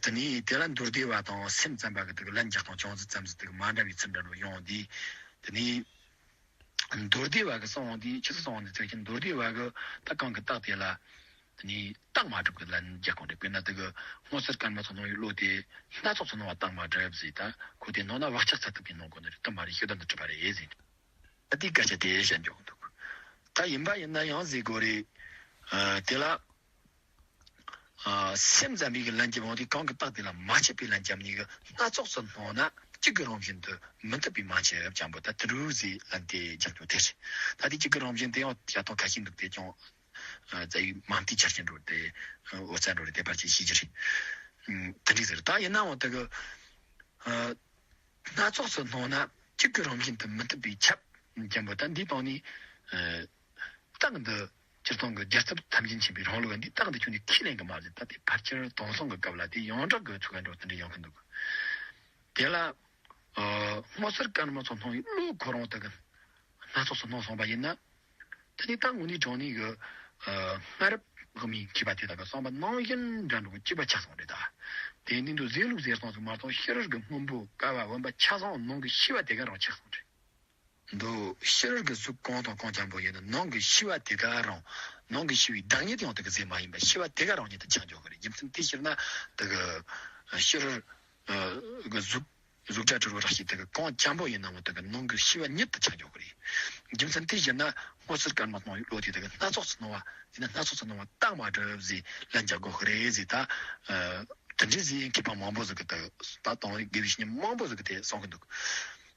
དེ་ནས་དེ་ལ་མདོ་སྡེ་བ་དང་སེམས་ཙམ་པ་གི་དེ་གི་ལན་རྒྱག་སྟངས་ཅུང་ཟད་ཙམ་ཟིག་དེ་གི་མ་འདྲ་བའི་ཚུལ་འདྲ་འགྲོ་ཡོང་དུས། དེ་ནས་མདོ་སྡེ་བ་གི་གསང་བ་འདི་ཆི་ཟིག་གསང་བ་འདི་ཚོད་ཀྱི་མདོ་སྡེ་བ་གི་ད་གང་གི་རྟགས་དེ་ལ། དེ་ནས་རྟགས་མ་གྲུབ་ཀྱི་ལན་རྒྱག་གོ་རེད། དཔེར་ན་དེ་གི་སྔོ་སེར་དཀར་དམར་སོགས་སྣང་བའི་བློ་དེ་སྣ་ཚོགས་སུ་སྣང་བ་རྟགས་མ་གྲུབ་ཟེར། ད་ཁོ་དེ་སྣང་ན་བག་ཆགས་ཚ་ཐུབ་ཀྱི་སྣང་གོ་ནི་རེད། དེ་མ་རེད། ཤེས་ལྡན་དུ་གྲུབ་པ་རེད་ཟེར། ད་དེའི་སྐད་ཆ་དེ་བཤད་འཇོག་གི་འདུག་ད་ཡིན་པ་ཡིན་ན་ཡང་ཟེར་དགོས་རེད། ཨ། དེ་ལ། ཨ། སེམས་ཙམ་པའི་གི་ལན་རྒྱབ་འོང་དུས་གང་གི་རྟགས་དེ་ལ་མ་ཆགས་པའི་ལན་རྒྱབ་ནས་གི། སྣ་ཚོགས་སུ་སྣང་ན་གཅིག་གི་རང་བཞིན་དུ་མི་རྟག་པས་མ་ཆགས་ཀྱང་པོ། ད་དེ་རུ་ཟེར་ལན་དེ་རྒྱག་རྒྱུ་དེ་རེད། ད་དེ་གཅིག་གི་རང་བཞིན་དེ་ཡང་བྱ་སྟངས་ཁ་ཤས་འདུག་དེ་ཀྱང་། ཨ། རྩ་བའི་མ་མཐའི་ཆ་རྐྱེན་འགྲོ་དེ། ཨ། འོད་རྩ་འགྲོ་རེད། དེ་ཕལ་ཆེར་ཤེས་ཀྱི་རེད། ཨ། དེ་འདྲ་ཟེར། ད་ཡིན་ནའང་དེ་གི། ཨ། སྣ་ཚོགས་སུ་སྣང་ན་གཅིག་གི་རང་བཞིན་དུ་མི་རྟག་པས་ཁྱབ་ཀྱང་པོ། ད་འདིའི་སྟེང་ནས། ཨ། རྟགས་འདི་སྤྱིར་བཏང་གི་རྒྱལ་ཚབ་ཐམས་ཅད་མཁྱེན་པའི་རང་ལུགས་འདི་རྟགས་འདི་ཁྱོན་ནས་ཁས་ལེན་གི་མ་རེད། ད་དེ་ཕལ་ཆེར་དེང་སང་གི་སྐབས་ལ་དེ་ཡོངས་གྲགས་ཀྱི་ཚུལ་འགྲོ་དེ་འདྲ་ཡོང་གི་འདུག་དེ་ལ། ཨ། སྔོ་སེར་དཀར་དམར་སོགས་སྣང་བའི་བློ་ཁོ་རང་དེ་གི་སྣ་ཚོགས་སུ་སྣང་སོང་བ་ཡིན་ན། དེ་ནི་ད་དངོས་གནས་དྲང་གནས་ཀྱི། ཨ། སྔ་རབས་དབུ་མའི་མཁས་པ་དེ་དག་གི་བསམ་པ་ནང་བཞིན་འདྲ་འགྲོ་གི་གཅིག་པ་ཆགས་སོང་རེད། ད་དེ་ནི་འདུག་ཟེར་ལུགས་ཟེར་སྟངས་ཟིག་མ་གཏོགས་ཕྱི་རོལ་གྱི་སྔོན་པོ་ཀ་བ་བུམ་པ་ཆ་ཚང་ནང་གི་ཤེས་པ་དེ་ག་རང་ཆགས་སོང་རེད། འདུག་ཕྱི་རོལ་གྱི་གཟུགས་གང་དང་གང་འཇམ་པོ་ཡིན་ན་ནང་གི་ཤེས་པ་དེ་ག་རང་། ནང་གི་ཤེས་པའི་བདག་ཉིད་ཡང་དེ་ག་ཟེར་མ་ཡིན་པ་ཤེས་པ་དེ་ག་རང་ཉིད་དུ་ཆགས་འཇོག་གི་རེད། རྒྱུ་མཚན་དེ་ཕྱིར་ན་དེ་གི་ཕྱི་རོལ་གི་གཟུགས། གཟུགས་སྒྲ་དྲི་རོ་རེག་བྱའི་དེ་གི་གང་འཇམ་པོ་ཡིན་ནའང་དེ་གི་ནང་གི་ཤེས་པ་ཉིད་དུ་ཆགས་འཇོག་གི་རེད། རྒྱུ་མཚན་དེ་བཞིན་ན་སྔོ་སེར་དཀར་དམར་སྣང་བའི་བློ་དེ་དེ་གི་སྣ་ཚོགས་སུ་སྣང་བ་དེ་ནི་སྣ་ཚོགས་སུ་སྣང་བ་རྟགས་མ་གྲུབ་ཟེར་ལན་རྒྱག་དགོས་གི་རེད་ཟེར། ད་དེ་འདྲ་ཟེར་མཁས་པ་མང་པོ་ཟིག་གི་དེ་ད་དང་རིག་དགེ་བའི་བཤེས་གཉེན་མང་པོ་ཟིག་གི་དེ་གསུང་གི་འདུག་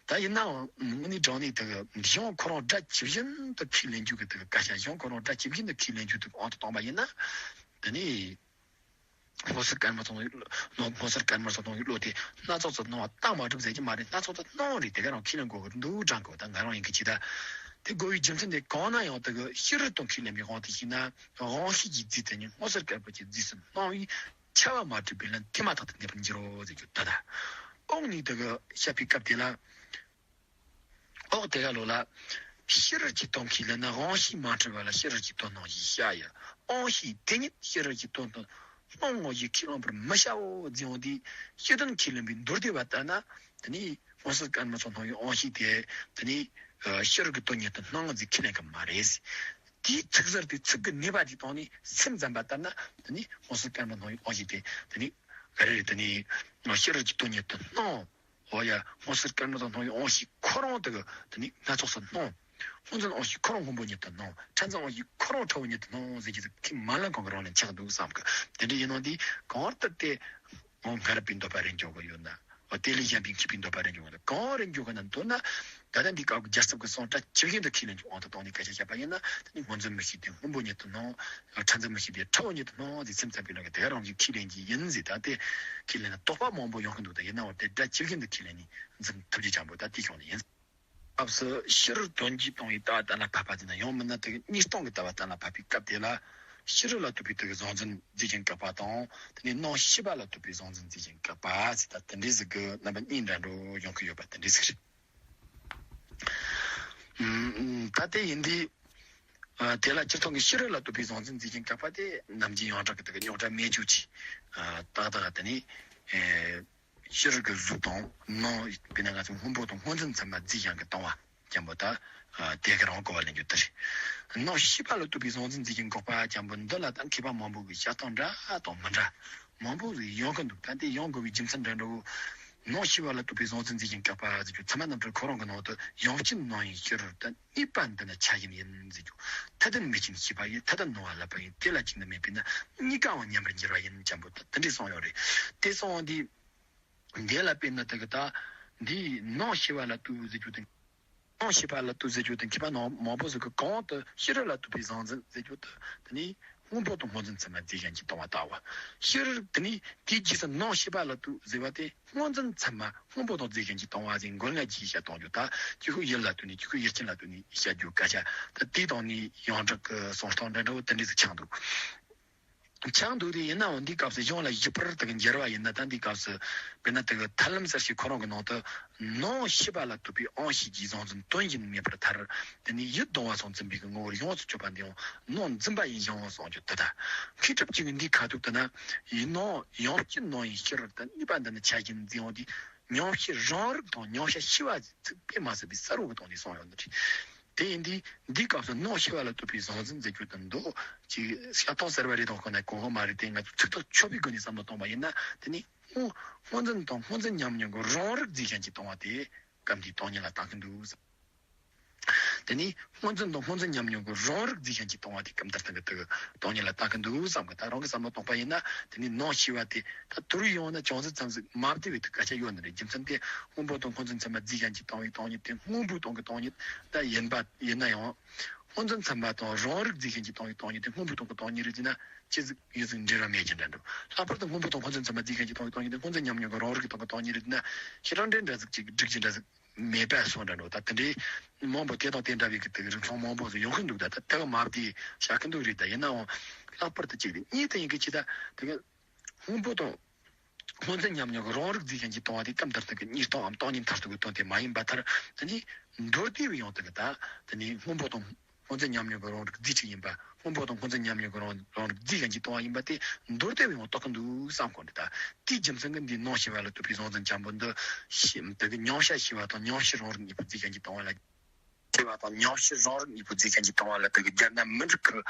ད་ཡིན་ནའང་དངོས་གནས་དྲང་གནས་དེ་གི་གཞུང་ཁོ་རང་སྒྲ་ཇི་བཞིན་དུ་ཁས་ལེན་རྒྱུ་གི་དེ་གི་སྐད་ཆ། གཞུང་ཁོ་རང་སྒྲ་ཇི་བཞིན་དུ་ཁས་ལེན་རྒྱུ་དེ་དབང་དུ་བཏང་བ་ཡིན་ན། དེ་ནི། སྔོ་སེར་དཀར་དམར་སོགས་སྣང་བའི་བློ། སྔོ་སེར་དཀར་དམར་སོགས་སྣང་བའི་བློ་དེ་སྣ་ཚོགས་སུ་སྣང་བ་རྟགས་མ་གྲུབ་ཟེར་གྱི་མ་རེད། སྣ་ཚོགས་སུ་སྣང་རེད། དེ་ག་རང་ཁས་ལེན་དགོས་ཀྱི་འདུག་དྲན་དགོས། ད་ང་རང་ཡིན་གྱི་ཅི་ད། དེ་དགོས་པའི་རྒྱུ་མཚན་དེ་གང་ན་ཡང་དེ་གི་ཕྱི་རོལ་དང་ཁས་ལེན་པའི་དབང་དུ་བྱས་ན། དབང་ཤེས་ཀྱི་རྫས་དེ་ཉིད་སྔོ་སེར་དཀར་པོ་གྱི་རྫས་སུ་སྣང་བས་ཁྱབ་པ་མ་གྲུབ་པའི་ལན་དེ་མ་ཐག་ཏུ་འདས་པར་འགྱུར་རོ་ཟེར་རྒྱུ་ད་ལྟ། འོག་ནས་དེ་གི་བཤད་པའི་སྐབས་དེ་ལ། འོག་དེ་ག་ལོ་ལ། ཕྱི་རོལ་གྱི་དོན་ཁས་ལེན་ན་དབང་ཤེས་མ་གྲུབ་པ་ལ་ཕྱི་རོལ་གྱི་དོན་སྣང་ཞེས་བྱ་ཡི། དབང་ཤེས་དེ་ཉིད་ཕྱི་རོལ་གྱི་དོན་དུ་སྣང་ངོ་ཞེས་ཁས་བླང་བར་མི་བྱའོ་ཟེར་འོང་དུས། སྤྱི་དོན་ཁས་ལེན་པའི་མདོ་སྡེ་པ་ལྟར་ན། དེ་ནི་སྔོ་སེར་དཀར་དམར་སོགས་སྣང་བའི་དབང་ཤེས་དེ། དེ་ནི་ཕྱི་རོལ་གྱི་དོན་ཉིད་དུ་སྣང་ཟེར་ཁས་ལེན་གི་མ་རེད། དེའི་ཚིག་ཟུར་དེ་ཚིག་གི་ནུས་པ་དེ་བཏང་ནས་སེམས་ཙམ་པ་ལྟར་ན། དེ་ནི་སྔོ་སེར་དཀར་དམར་སྣང་བའི་དབང་ཤེས་དེ། དེ་ནི་ག་རེ་རེད། དེ་ནི་ཕྱི་རོལ་གྱི་དོན་ཉིད་དུ་སྣང་། འོ་ཡ། སྔོ་སེར་དཀར་དམར་དང་སྣང་བའི་དབང་ཤེས་ཁོ་རང་དེ་གི་དེ་ནི་སྣ་ཚོགས་སུ་སྣང་། སྔོ་འཛིན་དབང་ཤེས་ཁོ་རང་སྔོན་པོ་ཉིད་དུ་སྣང་། ཕྲ་འཛིན་དབང་ཤེས་ཁོ་རང་ཁྲ་བོ་ཉིད་དུ་སྣང་ཟེར་གྱི་ཁས་མ་ལེན་གང་གི་རང་ལ་ཆགས་འདུག་བསམ་གི། དེ་འདྲ་ཡིན་ནོ་འདི་གང་ལྟར་དེ། འོ། སྔ་རབས་པའི་འདོད་པ་རེ་འཇོག་གི་ཡོད་ན། འོ། དེ་ལས་གཞན་པའི་མཁས་པའི་འདོད་པ་རེ་འཇོག་གི་ཡོད་ན། གང་རེ་འཇོག་གི་ན་འདོད་ན། ད་ལྟ་འདི་སྐབས་ཀྱི་རྒྱལ་ཚབ་ཀྱི་གསུང་སྒྲ་ཇི་བཞིན་དུ་ཁས་ལེན་རྒྱུ་དབང་དུ་བཏང་ནས་སྐད་ཆ་བཤད་པ་ཡིན་ན། དེ་ནི་སྔོ་འཛིན་མིག་ཤེས་དེ་སྔོན་པོ་ཉིད་དུ་སྣང་། ཕྲ་འཛིན་མིག་ཤེས་དེ་ཁྲ་བོ་ཉིད་དུ་སྣང་ཟེར་སེམས་ཙམ་པའི་ལུགས་ཀྱི་དེ་ག་རང་གིས་ཁས་ལེན་གྱི་ཡིན་ཟེར། ད་དེ་ཁས་ལེན་ན་དོགས་པ་མང་པོ་ཡོང་གི་འདུག་ད་ཡིན་ནའང་དེ་སྒྲ་ཇི་བཞིན་དུ་ཁས་ལེན་ནས་འཛིན་ཐུབ་རྒྱུ་ཅན་པོ་ད་དེ་བྱུང་ནི་ཡིན། སྐབས་སུ་ཕྱི་རོལ་དོན་གྱིས་སྟོང་བའི་ལྟ་བ་གཏན་ལ་ཕབ་པ་དེ་ན་ཡང་མིན་ན་དེ་གཉིས་སྟོང་གི་ལྟ་བ་གཏན་ལ་ཕབ་པའི་སྐབས་དེ་ལ་ཕྱི་རོལ་ལ་ལྟོས་པའི་དེ་གི་གཟུང་འཛིན་རྫས་གཞན་བཀག་པ་དང་དེ་ནས་སྣང་ཤེས་པ་ལ་ལྟོས་པའི་གཟུང་འཛིན་རྫས་གཞན་བཀག་པ་ཟེར་ད་དེ་འདྲའི་ཟིག་གི་རྣམ་པ་གཉིས་འདྲ་འགྲོ་ཡོང་གི་ཡོད་པ་དེ་འདྲའི་ཟིག་རེད། ཨུམ། ད་དེ་ཡིན་དུས། ཨ། དེ་ལ་སྤྱིར་བཏང་གི་ཕྱི་རོལ་ལ་ལྟོས་པའི་གཟུང་འཛིན་རྫས་གཞན་བཀག་པ་དེ་ནམ་རྒྱུན་ཡོངས་གྲགས་ཀྱི་དེ་གི་རྙོག་དྲ་མེད་རྒྱུ་ཅིག་ཨ། ཏག་ཏག་དེ་ནི། ཨེ། ཕྱི་རོལ་གྱི་གཟུགས་དང་ནང་དཔེར་ན་ང་ཚོ་སྔོན་པོ་དང་སྔོ་འཛིན་ཚད་མ་རྫས་གཞན་གྱིས་སྟོང་བ་ཅན་པོ་ད། ཨ། དེ་ག་རང་གོ་བ་ལེན་རྒྱུ་དེ་རེད། སྣང་ཤེས་པ་ལ་ལྟོས་པའི་གཟུང་འཛིན་རྫས་གཞན་བཀག་པ་ཅན་པོ་འདི་ལ་ད་མཁས་པ་མང་པོ་གིས་བཤད་སྟངས་འདྲ་དང་མི་འདྲ་མང་པོ་ཟིག་ཡོང་གི་འདུག་ད་དེ་ཡོང་དགོས་པའི་རྒྱུ་མཚན་འདྲ་འདྲ་བོ། སྣང་ཤེས་པ་ལ་ལྟོས་པའི་གཟུང་འཛིན་རྫས་གཞན་བཀག་པ་ཟེར་རྒྱུ་ཚད་མ་རྣམ་འགྲེལ་ཁོ་རང་གི་ནང་དུ་ཡང་སྐྱིད་སྣང་ཡིན་ཕྱི་རོལ་དུ་གནས་པ་འདི་ནི་ཆ་ཡིན་ཡིན་ཟེར་རྒྱུ། ཐ་དད་མེད་ཅིང་ཤེས་པ་ཡིས་ཐ་དད་སྣང་བ་ལ་ལབ་པ་ཡིན་དེ་ལ་གཅིག་ནི་མེད་པས་ན་གཉིས་ཀའང་མཉམ་པར་འགྱུར་བ་ཡིན་ཅན་པོ་ད་དེ་འདྲའི་གསུངས་ཡོད་རེད། དེ་གསུངས་འོང་དུས། འདི་ལ་དཔེར་ན་དེ་གི་ད། འདིའི་སྣང་ཤེས་པ་ལ་ལྟོས་ཟེར་རྒྱུ་དང་། སྣང་ཤེས་པ་ལ་ལྟོས་ཟེར་རྒྱུ་དང་མཁས་པ་ནང་མང་པོ་ཟིག་གིས་གོང་དུ་ཕྱི་རོལ་ལ་ལྟོས་པའི་གཟུང་འཛིན་ཟེར་རྒྱུ་དེ་དེ་ནི་སྔོན་པོ་དང་སྔོ་འཛིན་ཚད་མ་རྫས་གཞན་གྱིས་སྟོང་བ་ལྟ་བུ། ཕྱི་རོལ་དེ་ནི་དེའི་རྗེས་སུ་སྣང་ཤེས་པ་ལ་ལྟོས་ཟེར་བ་དེ་སྔོ་འཛིན་ཚད་མ་སྔོན་པོ་དང་རྫས་གཞན་གྱིས་སྟོང་བ་ཟེར་མགོ་ལྔ་གྱིས་བཤད་གཏོང་རྒྱུ་ད་ཅི་ཤོད་ཡུལ་ལ་ལྟོས་ནས་ཅི་ཤོད་ཡུལ་ཅན་ལ་ལྟོས་ནས་བཤད་རྒྱུ་སྐད་ཆ་ད་དེའི་སྟེང་ནས་ཡོངས་གྲགས་ཀྱི་གསུང་སྟངས་འདྲ་འདྲ་བོ་དེ་འདྲ་ཟིག་ཆགས་འདུག་ཆགས་འདུག་དེ་ཡིན་ནའང་འདིའི་སྐབས་སུ་གཞུང་ལ་ཞིབ་པར་དེ་གི་འགྱུར་བ་ཡིན་ན་ད་འདིའི་སྐབས་སུ་དཔེར་ན་དེ་གི་ཐར་ལམ་གསལ་བྱེད་ཁོ་རང་གི་ནང་དུ་སྣང་ཤེས་པ་ལ་ལྟོས་པའི་དབང་ཤེས་ཀྱི་གཟུང་འཛིན་དོན་གཞན་མེད་པར་ཐལ། དེ་ནས་ཡུལ་གདུང་བ་སོགས་འཛིན་པའི་གི་ངོ་བོར་ཡོངས་སུ་གཅོད་པ་འདི་ཡང་སྣང་འཛིན་པ་ཡིན་ཞིང་གསུངས་རྒྱུ་དེ་ད། མཁས་གྲུབ་ཀྱི་འདིའི་ཁ་ཐུག་དེ་ན་ཡིན་ནའང་ཡང་སྐྱིད་སྣང་ཡིན་ཕྱི་རོལ་དུ་གནས་པ་འདི་ནི་ཆ་ཡིན་འཛིན་ཡོང་དུས། མྱོང་བྱེད་རང་རིག་དང་མྱོང་བྱ་ཤེས་པ་ཚིག་དཔེ་མ་ཟད་པའི་གསལ་བོ་གི་སྟེང་ནས་གསུངས་ཡོད་འདི་རེད། དེ་ཡིན་དུས་འདིའི་སྐབས་སུ་སྣང་ཤེས་པ་ལ་ལྟོས་པའི་གཟུང་འཛིན་ཟེར་རྒྱུ་དེ་འདུག་ཅིག་བཤད་སྟངས་གསར་བ་རེད་དང་ཁོ་ན་གོ་གི་མ་རེད་དེ་ང་ཚོ་ཚིག་ཐག་ཆོད་པའི་སྒོ་ནས་བསམ་བློ་གཏོང་བ་ཡིན་ན་དེ་ནི་སྔོ་སྔོ་འཛིན་དང་སྔོ་འཛིན་ཉམས་མྱོང་གི་རང་རིག་རྫས་གཞན་གྱིས་སྟོང་བ་དེ་སྐབས་འདིའི་སྟོང་ཉིད་ལ་བཏང་གི་འདུག་དེ་ནས་སྔོ་འཛིན་དང་སྔོ་འཛིན་ཉམས་མྱོང་གི་རང་རིག་རྫས་གཞན་གྱིས་སྟོང་བ་དེ་སྐབས་འདིར་བཏང་གི་འདུག་སྟོང་ཉིད་ལ་བཏང་གི་འདུག་བསམ་གི་ད་རང་གི་བསམ་བློ་གཏོང་པ་ཡིན་ན་དེ་ནས་སྣང་ཤེས་པ་དེ་ད་དུ་རུ་ཡོང་ན་ཅུང་ཟད་ཙམ་ཟིག་མ་བདེ་བའི་དུ་སྐད་ཆ་ཡོད་ནི་རེད། རྒྱུ་མཚན་དེ་སྔོན་པོ་དང་སྔོ་འཛིན་ཚད་མ་རྫས་གཞན་གྱིས་སྟོང་བའི་སྟོང་ཉིད་དེ་སྔོན་པོའི་སྟེང་གི་སྟོང་ཉིད་ད་ཡིན་པ་ཡིན་ན་ཡང་། སྔོ་འཛིན་ཚད་མ་དང་རང་རིག་རྫས་གཞན་གྱིས་སྟོང་བའི་སྟོང་ཉིད་དེ་སྔོན་པོའི་སྟེང་གི་སྟོང་ཉིད་རེད་ཅེ་ན་ཅི་ཟིག་ཡོད་ཟིག་འབྲེལ་བ་མེད་ཀྱི་འདྲ་འགྲོ། ལྷག་པར་དུ་སྔོན་པོ་དང་སྔོ་འཛིན་ཚད་མ་རྫས་གཞན་གྱིས་སྟོང་བའི་སྟོང་ཉིད་དེ་སྔོ་འཛིན་ཉམས་མྱོང་གི་རང་རིག་གི་སྟེང་གི་སྟོང་ཉིད་རེད་ན་ཁྱེད་རང་འདྲའི་འདྲ་ཟིག་ཅིག་སྒྲིག་ཅིག་འདྲ་ཟིག་མེད་པ་སོང་འདྲ་འགྲོ། ད་དེ་འདྲའི་མང་པོ་དེ་དང་དེ་འདྲ་བའི་གི་དེ་གི་རིགས་མཚུངས་མང་པོ་ཟིག་ཡོང་གི་འདུག་ད་ད་དེ་ག་མ་བདེ་བཤད་གི་འདུག་རེད། ད་ཡིན་ནའང་ལྷག་པར་དུ་གཅིག་རེད། གཉིས་དེ་ཡིན་གི་ཅི་ད་དེ་གི་སྔོན་པོ་དང་སྔོ་འཛིན་ཉམས་མྱོང་གི་རང་རིག་རྫས་གཞན་གྱིས་སྟོང་བ་དེ་སྐབས་འདིར་དེ་གི་གཉིས་སྟོང་འམ་སྟོང་ཉིད་མཐར་ཐུག་གི་དོན་དེ་མ་ཡིན་པ་མཐར་དེ་ནི་མདོ་སྡེ་བའི་ཡང་དེ་གི་ད་དེ་ནི་སྔོན་པོ་དང་སྔོ་འཛིན་ཉམས་མྱོང་གི་རང་རིག་རྫས་གཅིག་ཡིན་པ། སྔོན་པོ་དང་སྔོ་འཛིན་ཉམས་མྱོང་གི་རང་རང་རིག་རྫས་གཞན་གྱིས་སྟོང་བ་ཡིན་པ་དེ་མདོར་བསྡུས་པའི་ཡང་རྟོགས་ཀྱི་འདུག་བསམ་གོ་འདི་ད་དེའི་རྒྱུ་མཚན་གྱིས་འདིའི་སྣང་ཤེས་པ་ལ་ལྟོས་པའི་གཟུང་འཛིན་ཅན་པོ་འདི་ཤེས་དེ་གི་མྱོང་བྱ་ཤེས་པ་དང་མྱོང་བྱེད་རང་རིག་གཉིས་པོ་རྫས་གཞན་གྱིས་སྟོང་བ་ལ། ཤེས་པ་དང་མྱོང་བྱེད་རང་རིག་གཉིས་པོ་རྫས་གཞན་གྱིས་སྟོང་བ་ལ་དེ་གི་སྦྱར་ན་མི་འགྲིག་གི་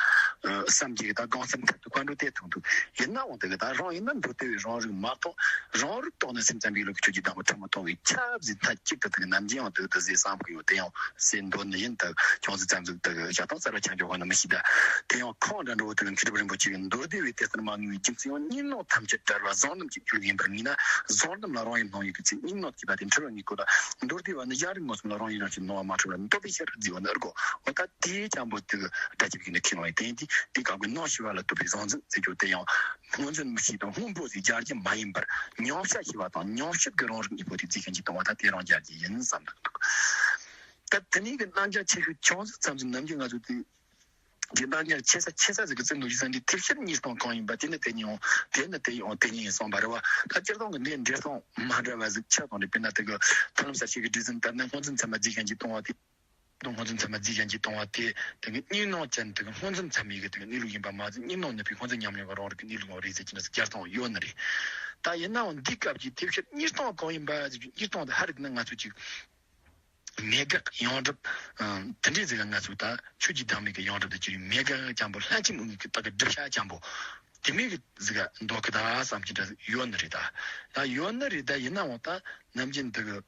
བསམ་གྱི་ད་དགོངས་སེམས་ཐད་དུ་བཀའ་འགྲོ་དེ་ཐུག་འདུག་ཡིན་ནའང་དེ་གི་ད་རང་ཡིན་ན་མདོ་སྡེ་བའི་རང་རིག་མ་གཏོགས་རང་རིག་རྟོགས་ནས་སེམས་ཙམ་པའི་ལུགས་ཀྱི་ཆོས་ཀྱི་བདག་པོ་ཕྲ་མོ་མཐོང་བའི་ཆ་ཟིན་མཐའ་གཅིག་ཏུ་དེ་གི་ནམ་རྒྱུན་ཡང་དེ་གི་དེ་ཟེར་བསམ་གི་ཡོད། དེ་ཡང་ཟེར་འདོད་ནི་ཡིན། ད་ཅུང་ཟད་ཙམ་ཟིག་དེ་གི་བྱ་སྟངས་གསར་བ་ཆགས་འཇོག་གོ་ནི་མི་ཤེས། ད་དེ་ཡང་ཁོང་འདྲ་འདྲ་བོ་དེ་གི་མཁས་གྲུབ་རིན་པོ་ཆེ་གི་མདོ་སྡེ་བའི་དེ་ལྟར་མ་ངེས་པའི་རྒྱུ་མཚན་ཡང་གཉིས་སྣང་ཐམས་ཅད་བྲལ་བ་བཟང་རྣམས་ཀྱི་རྒྱུད་ཡིན་པར་ངེས་ན་བཟང་རྣམས་ལ་རང་ཡིན་སྣང་ཡུལ་གྱི་ཚེ་གཉིས་སྣང་སྐྱེས་པ་དེ་འཁྲུལ་བ་ཉིད་ཀོ་ལ། མདོ་སྡེ་བ་ནི་གཞན་རིག་མངོན་སུམ་ལ་རང་ཡིན་རང་བཞིན་སྣང་བ་མ་འཁྲུལ་བར་འདོད་པའི་ཕྱིར་བརྫིས་པ་ནི་ཨར་གོ། འོ་ད་དེའི་ཅང་པོ་དེ་གི་སྒྲ་ཇི་བཞིན་དུ་ཁས་ལོང་བའི་དེ་ཡིན་དེ་དེ་ག་གི་སྣང་ཤེས་པ་ལ་ལྟོས་པའི་གཟུང་འཛིན་ཟེར་རྒྱུ་དེ་ཡང་སྔོ་འཛིན་མིག་ཤེས་དང་སྔོན་པོ་ཟེར་སྦྱར་རྒྱུ་མ་ཡིན་པར་མྱོང་བྱ་ཤེས་པ་དང་མྱོང་བྱེད་ཀྱི་རང་རིག་གཉིས་པོ་དེ་རྫས་གཞན་གྱིས་སྟོང་བ་ད་དེ་རང་སྦྱར་རྒྱུ་ཡིན་བསམ་འདུག་ད་དེ་ནས་གི་རྣམ་གཞག་ཆེ་ཤོས་ཅུང་ཟད་ཙམ་ཟིག་ནམ་རྒྱུན་ང་ཚོ་དེ་གི་རྣམ་གཞག་ཆེ་ས་ཆེ་ས་ཟིག་གི་ཚིག་འདུག་ཅི་ཟེར་འདི་ཐེབས་ཤེས་གཉིས་སྟོང་གང་ཡིན་པ་དེ་ནི་དེ་ཉིད་འོང་། དེ་ནི་དེ་ཡིན་འོང་། དེ་ཉིད་ཡིན་གསུངས་པ་རེད་བ། ད་སྤྱིར་བཏང་གི་འདི་འགྲེལ་སྟངས་མ་འདྲ་བ་ཟིག་ཆགས་སོང་རེད། དཔེར་ན་དེ་གི་ཐར་ལམ་གསལ་བྱེད་ཀྱི་སྒྲིག་འཛིན་ལྟར་ན་སྔོ་འཛིན་ཚད་མ་རྫས་གཞན་གྱིས་སྟོང་བ་དེ་དང་སྔོ་འཛིན་ཚད་མ་རྫས་གཞན་གྱིས་སྟོང་བ་དེ་དེ་གི་གཉིས་སྣང་ཅན་དེ་གི་སྔོ་འཛིན་ཚད་མའི་གི་དེ་གི་གནས་ལུགས་ཡིན་པ་མ་ཟད་གཉིས་སྣང་ནུབ་པའི་སྔོ་འཛིན་ཉམས་མྱོང་གི་རང་རིག་གི་གནས་ལུགས་ཡང་རེད་ཟེར་གྱི་ན་ཟིག་སྦྱར་སྟངས་ཡོད་ནི་རེད། ད་ཡིན་ནའང་འདི་སྐབས་ཀྱི་ཐེབས་ཤེས་གཉིས་སྟོང་གང་ཡིན་པ་ཟེར་གྱི་གཉིས་སྟོང་དེ་ཧ་རིག་ན་ང་ཚོ་ཅིག་མེད་དགག་ཡོངས་གྲུབ། ཨ། དེ་འདྲའི་ཟིག་ང་ཚོས་ད་ཆོས་ཀྱི་བདག་མེད་ཀྱི་ཡོངས་གྲུབ་དེ་ཅིག་མེད་དགག་ཅན་པོ་ལྷན་སྐྱེས་དངོས་ཀྱི་རྟགས་ཀྱི་བསྒྲུབ་བྱ་ཅན་པོ་དེ་མོ་གི་ཟིག་འདོད་གི་ད་བསམ་གྱི་འདྲ་ཡོད་ནི་རེད། ད་ད་ཡོད་ནི་རེད། ད་ཡིན་ནའང་ད་ནམ་རྒྱུན་འདི་གི་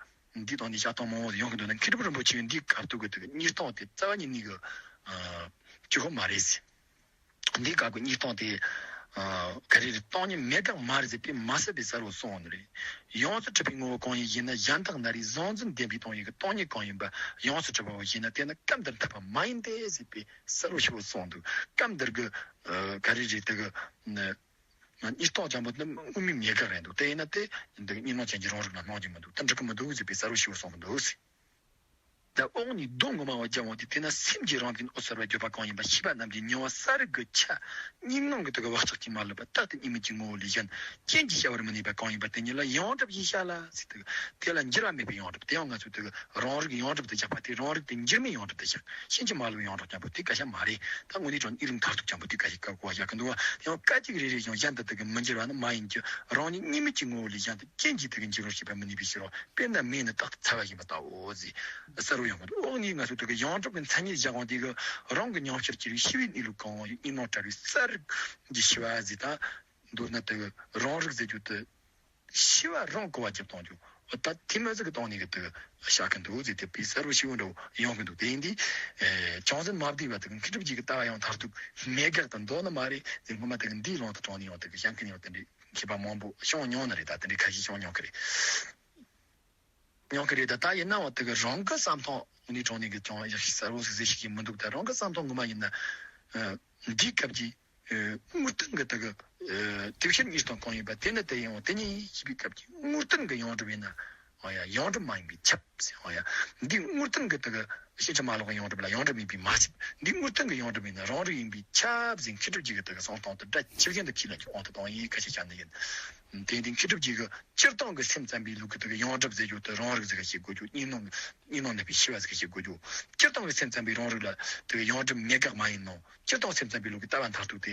འདི་དང་འདི་བྱ་སྟངས་མང་བོ་ཡོང་གི་འདུག་ན་མཁས་གྲུབ་རིན་པོ་ཆེ་གིས་འདིའི་སྐབས་ཐོག་གི་དེ་གི་གཉིས་སྟོང་དེ་རྩ་བ་ཉིད་ནས་གི་ཨ་གཅིག་པོ་མ་རེད་ཟེར། འདིའི་སྐབས་ཀྱི་གཉིས་སྟོང་དེ། ཨ། ག་རེ་རེད། སྟོང་ཉིད་མེད་དགག་མ་རེད་ཟེར་དཔེ་མ་སྲིད་པའི་གསལ་བོ་གསུངས་ནི་རེད། ཡོངས་སུ་གྲུབ་པའི་ངོ་བོ་གང་ཡིན་ཞེ་ན། གཞན་དག་ན་རེ་གཟུང་འཛིན་བདེན་པའི་སྟོང་ཉིད་ཀྱི་སྟོང་ཉིད་གང་ཡིན་པ་ཡོངས་སུ་གྲུབ་པའོ་ཞེ་ན། དེ་ནི་སྐབས་འདིར་འཐད་པ་མ་ཡིན་ཏེ་ཟེར་བའི་གསལ་བོ་ཞེ་བོ་གསུངས་འདུག་སྐབས་འདིར་གི། ཨ། ག་རེ་རེད་དེ་གི། ཨ། གཉིས་སྟོང་ཅན་པོ་འདི་དངོས་མེད་མེད་དགག་རེད་འདུག་དེ་ཡིན་ན་དེ་འདི་གཉིས་སྣང་ཅན་གྱི་རང་རིག་ལ་སྣང་རྒྱུ་མི་འདུག་དེ་འགྲིག་གི་མི་འདུག་ཟེར་བའི་གསལ་བོ་ཞེ་བོ་གསུངས་འདུག་ད་འོག་ནས་རྡོ་ངོ་མ་བ་རྒྱབ་འོང་དུས། དེ་ན་སེམས་ཀྱི་རང་བཞིན་འོད་གསལ་བར་གྱུར་པ་གང་ཡིན་པ། ཤེས་པ་རྣམས་ཀྱི་མྱོང་བ་གསལ་རིག་གི་ཆ། གཉིས་སྣང་གི་དུ་གི་བག་ཆགས་ཀྱིས་མ་བསླད་པ། རྟག་ཏུ་གཉིས་མེད་ཀྱི་ངོ་བོ་ལས་གཞན། རྐྱེན་གྱིས་བྱ་བར་མི་ནུས་པ་གང་ཡིན་པ། དེ་ཉིད་ལ་ཡོངས་གྲུབ་ཞེས་བྱ་ལ་ཟེར། དུ་དེ་ལ་འགྱུར་བ་མེད་པའི་ཡོངས་གྲུབ། དེ་ཡང་ང་ཚོས་དུ་རང་རིག་ཡོངས་གྲུབ་ཏུ་བཞག་པ་དེ། རང་རིག་དེ་འགྱུར་མེད་ཡོངས་གྲུབ་ཏུ་བཞག། ཕྱིན་ཅི་མ་ལོག་ཡོངས་གྲུབ་ཅན་པོ་དེ་སྐད་ཆ་མ་རེད། ད་དངོས་གནས་དྲང་གནས་ཡུན་རིང་མཐར་ཐུག་ཅན་པོ་དེ་སྐད་ཆ་གོ་བ་བཞག་གི་འདུག་བ། དེ་ཡང་སྐད་ཅིག་རེ་རེ་བཞིན་གཞན་དུ་དུ་གི་མི་འགྱུར་བ་ནི་མ་ཡིན་གྱི། རང་ཉིད་གཉིས་མེད་ཀྱི་ངོ་བོ་ལས་གཞན་དུ། རྐྱེན་གྱིས་དུ་གི་འགྱུར་བར་བྱེད་པ་མི་ནུས་པའི་ཕྱིར་རོ། དཔེར་ན་མེ་ནི་རྟག་ཏུ་ཚ་བ་བཞིན་པ་ལྟ་བུའོ་ཟེར། གསལ་བོ་ཡོང་གི་འདུག་འོག་ནས་ང་ཚོས་དུ་གི་ཡོངས་གྲུབ་ཀྱི་མཚན་ཉིད་བཞག་འོང་དུས་ཀྱི། རང་གི་མྱོང་བྱར་གྱུར་པའི་ཤེས་པའི་གནས་ལུགས་གང་བ་ཡི། གཉིས་སྣང་བྲལ་བའི་གསལ་རིག་གི་ཤེས་པ་ཟེར། ད་མདོར་ན་དུ་གི་རང་རིག་ཟེར་རྒྱུ་དེ་ཤེས་པ་རང་གོ་བ་བརྒྱབ་གཏོང་རྒྱུ། ད་དེ་མོ་ཟིག་གི་སྟེང་ནས་གི་དུ་བཞག་གི་འདུག་ཟེར། དེ་དཔེ་གསལ་བོ་ཞེ་པོ་འདྲ་བོ་ཡོང་གི་འདུག་དེ་ཡིན་དུས་ཨེ་བྱང་སེམས་མ་བསྡུས་པ་དུ་གི་མཁས་གྲུབ་རྗེ་གི་ལྟ་བ་ཡང་མཐར་ཐུག་མེད་དགག་ཏུ་འདོད་ནི་མ་རེད་ཟེར། སྔོན་མ་དུ་གི་འདིའི་ལུང་དུ་དྲངས་ནས་ཡང་དུ་གི་བཤད་མཁན་ཡང་དེ་འདྲའི་མཁས་པ་མང་པོ་བྱུང་མྱོང་ནི་རེད། ད་དེ་འདྲའི་ཁ་ཤས་བྱུང་མྱོང་གི་རེད། མྱོང་གི་རེད། ད་ད་ཡིན་ནའང་དེ་གི་རང་གི་བསམ་སྟངས་དངོས་གནས་དྲང་གནས་གི་ཅང་ཡག་ཤོས་གསལ་བོ་ཟིག་ཟེར་ཤེས་ཀྱི་མི་འདུག་ད་རང་གི་བསམ་སྟངས་ངོ་མ་ཡིན་ན། ཨ། འདིའི་སྐབས་ཀྱི་ཨ་དངོས་བསྟན་གྱི་དེ་གི་ཨ་དེ་ཕྱིར་གཉིས་སྟོང་གང་ཡིན་པ། དེ་ནི་དེ་ཡིན་འོང་། དེ་ཉིད་ཞེས་པའི་སྐབས་ཀྱི་དངོས་བསྟན་གྱི་ཡོངས་གྲུབ་ཡིན་ན། འོ་ཡ། ཡོངས་གྲུབ་མ་ཡིན་པས་ཁྱབ་ཟེར། འོ་ཡ། འདི་དངོས་བསྟན་གྱི་དེ་གི་ཕྱིན་ཅི་མ་ལོག་གི་ཡོངས་གྲུབ་ལ་ཡོངས་གྲུབ་ཡིན་པས་མ་ཁྱབ། འདི་དངོས་བསྟན་གྱི་ཡོངས་གྲུབ་ཡིན་ན་རང་རིག་ཡིན་པས་ཁྱབ་ཟེར། མཁས་གྲུབ་རྗེ་གི་དེ་གི་གསུང་སྟངས་དེ་སྒྲ་ཇི་བཞིན་དུ་ཁས་ལེན་གྱི་དབང་དུ་བཏང་ཡིན་སྐད་ཆ་བཤད་ནི་ཡིན། དེ་འདི་མཁས་གྲུབ་རྗེ་གི་སྤྱིར་བཏང་གི་སེམས་ཙམ་པའི་ལུགས་ཀྱི་དེ་གི་ཡོངས་གྲུབ་ཟེར་རྒྱུ་དེ་རང་རིག་ཟེར་ག་བྱེད་དགོས་རྒྱུ། གཉིས་སྣང་གཉིས་སྣང་མེད་པའི་ཤེས་པ་ཟེར་ག་བྱེད་དགོས་རྒྱུ། སྤྱིར་བཏང་གི་སེམས་ཙམ་པའི་རང་རིག་ལ་དེ་གི་ཡོངས་གྲུབ་མེད་དགག་མ་ཡིན་ནོ། སྤྱིར་བཏང་སེམས་ཙམ་པའི་ལུགས་ཀྱི་ལྟ་བ་མཐར་ཐུག་དེ་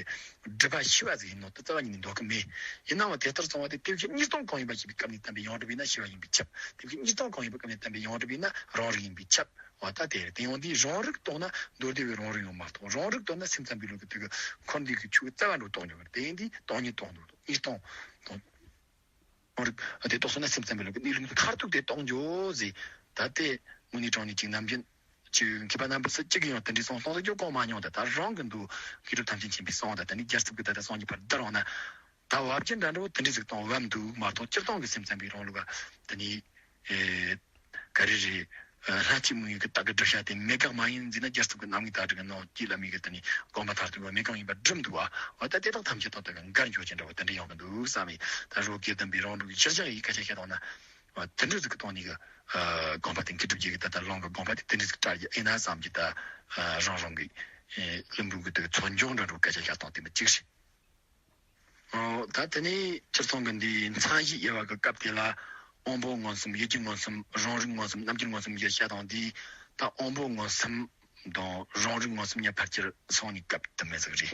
སྒྲིབ་པ་ཤེས་པ་ཟིག་ཡིན་ནོ། དེ་རྩ་བ་ཉིད་ནས་འདོད་གི་མེད། ཡིན་ནའང་དེ་ལྟར་སོང་བ་དེ་དེ་ཕྱིར་གཉིས་སྟོང་གང་ཡིན་པ་ཞེས་པའི་སྐབས་ནས་བསྟན་པའི་ཡོངས་གྲུབ་ཡིན་ན་ཤེས་པ་ཡིན་པས་ཁྱབ། དེ་ཕྱིར་གཉིས་སྟོང་གང་ཡིན་པའི་སྐབས་ནས་བསྟན་པའི་ཡོངས་གྲུབ་ཡིན་ན་རང་རིག་ཡིན་པས་ཁྱབ། འོ་ད་དེ་རེད། དེ་ཡང་དེའི་རང་རིག་རྟོགས་ན་མདོ་སྡེ་བའི་རང་རིག་ཡང་མ་རྟོགས། རང་རིག་རྟོགས་ན་སེམས་ཙམ་པའི་ལུགས་ཀྱི་དེ་གི་འཁོར་འདས་ཀྱི་ཆོས་རྩ་བ་འགྲོ་རྟོགས་འགྱོ་གི་རེད། དེ་ཡིན་དུས་སྟོང་ཉིད་རྟོགས་འདུག་གཉིས་སྟོང་དང་། རང་རིག་དེ་རྟོགས་སོང་ན་སེམས་ཙམ་པའི་ལུགས་ཀྱི་གནས་ལུགས་མཐར་ཐུག་དེ་རྟོགས་འགྱོ་ཟེར། ད་དེ་དངོས་གནས་དྲང་གནས་ཅིག་ནམ་རྒྱུན་ཅིག་མཁས་པ་རྣམ་པ་སུ་གཅིག་གིས་ཡང་དེ་འདྲའི་གསུང་གཏོང་ཟིག་རྒྱུ་གོ་མ་མྱོང་། ད་ད་རང་གི་འདུག་མཁས་གྲུབ་ཐམས་ཅད་མཁྱེན་པའི་གསུང་། ད་དེ་ནས་རྒྱལ་ཚབ་ཀྱི་ད་ལྟ་གསུང་གི་བར་བསྡུར་འོང་ན། ད་བབ་ཀྱི་འདྲ་འདྲ་བོ་དེ་འདྲའི་ཟིག་གཏོང་བབ་འདུག་མ་གཏོགས་སྤྱིར་བཏང་གི་སེམས་ཙམ་པའི་རང་ལུགས་ལ་དེ་ནས་ཨེ་ག་རེ་རེད། ལྷན་སྐྱེས་མིང་གི་རྟགས་ཀྱི་བསྒྲུབ་བྱ་དེ་མེད་དགག་མ་ཡིན་ཟེར་ན། རྒྱལ་ཚབ་ཀྱི་རྣམ་ངེས་དག་སྒྲུབ་ཀྱི་ནང་དེ་ལ་མེད་གི། དེ་ནས་དགོངས་པ་མཐར་ཐུག་པ་མེད་གང་ཡིན་པར་སྒྲུབ་འདུག་བ། འོ་ད་དེ་དག་ཐམས་ཅད་དང་དེ་ག་འགལ་འགྱོ་ཅན་འདྲ་བོ་དེ་འདྲ་ཡོང་གི་འདུག་བསམ་མེད། ད་རོ་དགེ་ལྡན་པའི་རང་ལུགས་ཀྱི་ཤེར་བྱང་ཡི་སྐད་ཆ་བཤད་དང་ན། དེ་འདྲ་ཟིག་གི་སྟེང་ནས་གི་དགོངས་པ་དེ་མཁས་གྲུབ་རྗེ་གི་ད་ལྟ་ལུང་གི་དགོངས་པ་དེ་དེ་འདྲ་ཟིག་བཀྲལ་ཡི་ཨེ་ན་བསམ་གི། ད་རང་རང་གི་ལུང་པོ་གི་དེ་གི་ཚོ་འཇོག་འདྲ་འདྲ་བོ་སྐད་ཆ་བཤད་སྟངས་དེ་མི་གཅིག་རེད། ཨོ། ད་དེ་ནས་སྤྱིར་བཏང་གི་འདིའི་མཚན་གཞི་དབྱེ་བ་གི་སྐབས་དེ་ལ་དབང་པོ་མངོན་སུམ། ཡུལ་གྱི་མངོན་སུམ། རང་རིག་མངོན་སུམ། རྣམ་འགྱུར་མངོན་སུམ་གྱི་བཤད་སྟངས་འདི། ད་དབང་པོ་མངོན་སུམ་དང་རང་རིག་མངོན་སུམ་གཉིས་ཕལ་ཆེར་སོང་ནས་སྐབས་དུ་མེད་ཟིག་རེད།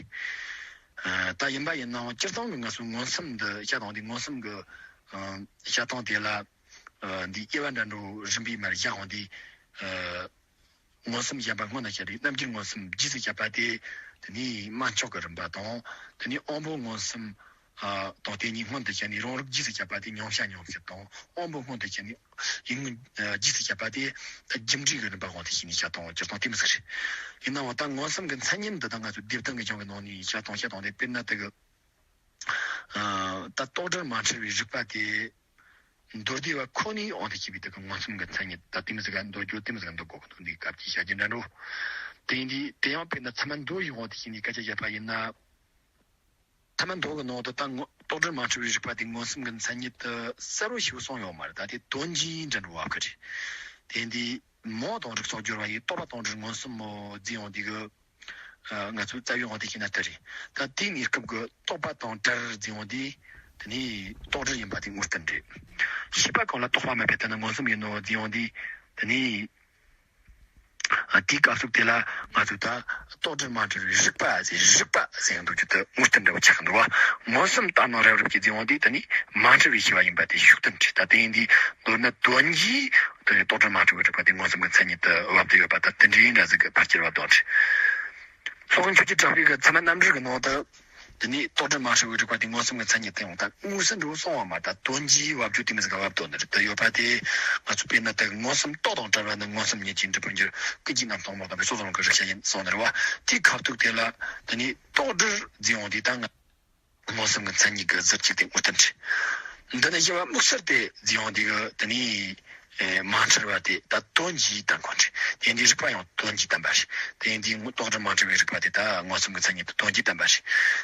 ཨ། ད་ཡིན་པ་ཡིན་ནའང་སྤྱིར་བཏང་གི་ང་ཚོའི་མངོན་སུམ་འདི་བཤད་སྟངས་འདི། མངོན་སུམ་གི་ཨ་བཤད་སྟངས་དེ་ལ་ཨ་འདི་དབྱེ་བ་འདྲ་འདྲ་རིམ་པས་མར་བཞག་འོང་དུས། ཨ། མངོན་སུམ་གཞན་པ་སྔོན་དུ་བཤད་པའི་རྣམ་འགྱུར་མངོན་སུམ་རྗེས་སུ་བཤད་པ་དེ། དེ་ནས་སྨྲ་བརྗོད་ཀྱི་རིམ་པ་དང་། དེ་ནས་དབང་པོ་མངོན་སུམ་ཨ་དང་དེ་གཉིས་སྔོན་དུ་བཤད་ནས། རང་རིག་རྗེས་སུ་བཤད་པ་དེ་མྱོང་བྱ་མྱོང་བྱེད་དང་། དབང་པོ་སྔོན་དུ་བཤད་ནས་ཡུལ་དངོས་ཨ་རྗེས་སུ་བཤད་པ་དེ་རྒྱུ་འབྲས་ཀྱི་རིམ་པ་དབང་དུ་བྱས་ནས་བཤད་སྟངས་སྤྱིར་བཏང་དེ་མོ་ཟིག་རེད། ཡིན་ནའང་ད་མངོན་སུམ་གྱི་མཚན་ཉིད་འདི་དག་ང་ཚོ་སྡེ་བདུན་གྱི་སྦྱོང་གི་ནང་ནས་བཤད་སྟངས་བཤད་སྟངས་དེ། དཔེར་ན་དེ་གི་ཨ་ད་རྟོག་སྒྲར་མ་འཁྲུལ་བའི་རིག་པ་དེ། མདོ་སྡེ་པ་ཁོ་ནའི་དབང་དུ་བྱས་པའི་དེ་གི་མངོན་སུམ་གྱི་མཚན་ཉིད། ད་དེ་མོ་ཟིག་ག་འདོད་རྒྱུ་དེ་མོ་ཟིག་ག་འདོད་དགོས་ཀྱི་འདུག་འདིའི་སྐབས་ཀྱི་བཤད་རྒྱུ་འདྲ་འགྲོ། དེ་ཡིན་དུས་དེ་ཡང་དཔེར་ན་ཚད་མ་མདོ་ཡི་དབང་དུ་བྱས་ནས་སྐད་ཆ་བཤད་པ་ཡིན་ན། ཚད་མ་མདོ་གི་ནང་དུ་ད་ངོ་རྟོག་སྒྲར་མ་འཁྲུལ་བའི་རིག་པ་དེ་མངོན་སུམ་གྱི་མཚན་ཉིད་དུ་གསལ་པོ་ཞིག་གསུངས་ཡོད་མ་རེད། ད་དེ་དོན་གྱིས་འདྲ་འགྲོ་བ་གི་རེད། དེ་ཡིན་དུས་མོ་དང་རིགས་སོགས་སྦྱོར་བ་ཡིས། རྟོག་པ་སྟོང་སྒྲུབ་མངོན་སུམ་མོ་ཟེར་ཡོང་དུས་གི། ཨ། ང་ཚོའི་རྩ་བའི་དབང་དུ་བྱས་ན་དེ་རེད། ད་དེའི་གནས་སྐབས་ཀྱི་རྟོག་པ་དང་བྲལ་ཟེར་ཡོང་དུས། དེ་ནས་རྟོག་སྒྲར་ཡིན་པ་དེ་དངོས་བསྟན་རེད། ཤེས་པ་གང་ལ་རྟོག་པ་མེད་པས་དེ་ནི་མངོན་སུམ་ཡིན་ནོ་ཟེར་ཡོང་དུས། དེ་ནས་ཨ། དེའི་སྐབས་སུ་དེ་ལ་ང་ཚོས་ད་རྟོག་སྒྲར་མ་འཁྲུལ་བའི་རིག་པ་ཟེར། རིག་པ་ཟེར་ཡོང་དུས་ཀྱི་དེ་དངོས་བསྟན་འདྲ་བོ་ཆགས་འདུག་བ། མངོན་སུམ་རྟག་སྣང་རབ་རིབ་ཀྱིས་ཟེར་ཡོང་དུས། དེ་ནི་མ་འཁྲུལ་བའི་ཤེས་པ་ཡིན་པ་དེ་ཤུགས་བསྟན་རེད། ད་དེ་ཡིན་དུས་མདོར་ན་དོན་གྱིས་དེ་ནི་རྟོག་སྒྲར་མ་འཁྲུལ་བའི་རིག་པ་དེ་མངོན་སུམ་གྱི་མཚན་ཉིད་དུ་བབས་ཏེ་ཡོད་པ། ད་དེ་འདྲའི་འདྲ་ཟིག་གི་ཕལ་ཆེར་བ་དོན་རེད། སློབ་དཔོན་ཆོས་ཀྱི་གྲགས་པས་གི་ཚད་མ་རྣམ་འགྲེལ་གྱི་ནང་དུ། དེ་ནས་རྟོག་སྒྲར་མ་འཁྲུལ་བའི་རིག་པ་དེ་མངོན་སུམ་གྱི་མཚན་ཉིད་དུ་ཡང་ད་དངོས་སུ་འགྲོ་སོང་བ་མ། ད་དོན་གྱིས་བབ་རྒྱུ་དེ་མོ་ཟིག་ག་བབ་དོན་འདི་རེད། དེ་ཡོད་པ་དེ་ང་ཚོ་དཔེར་ན་ད་མངོན་སུམ་རྟོག་དང་བྲལ་བ་ནི། མངོན་སུམ་ཉིད་ཀྱིས་འགྲུབ་པར་འགྱུར། ཀུན་གྱིས་རྣམ་རྟོག་མ་དང་པོའི་སོ་སོ་རང་གི་རིག་བྱ་ཡིན་གསུངས་ནི་རེད་བ། དེའི་ཁ་ཐུག་དེ་ལ་དེ་ནས་རྟོག་སྒྲར་འཛིན་ཡོང་དུས་ད་ང་མངོན་སུམ་གྱི་མཚན་ཉིད་ཀྱི་ཟུར་གཅིག་དེ་དངོས་བསྟན་རེད། འདི་ནི་དབྱེ་བ་དམིགས་བསལ་དེ་འཛིན་ཡོང་དུས་ཀྱི་དེ་ནས། མ་འཁྲུལ་བ་དེ་ད་དོན་གྱིས་དམ་གོ་འདྲ། དེ་འདྲའི་རིགས་པ་ཡང་དོན་གྱིས་དམ་པ་རེད། དེ་འདྲའི་རྟོག་སྒྲིམ་མ་འཁྲུལ་བའི་རིགས་པ་དེ་ད་མངོན་སུམ་གྱི་མཚན་ཉིད་དུ་དོན་གྱིས་དམ་པ་རེད།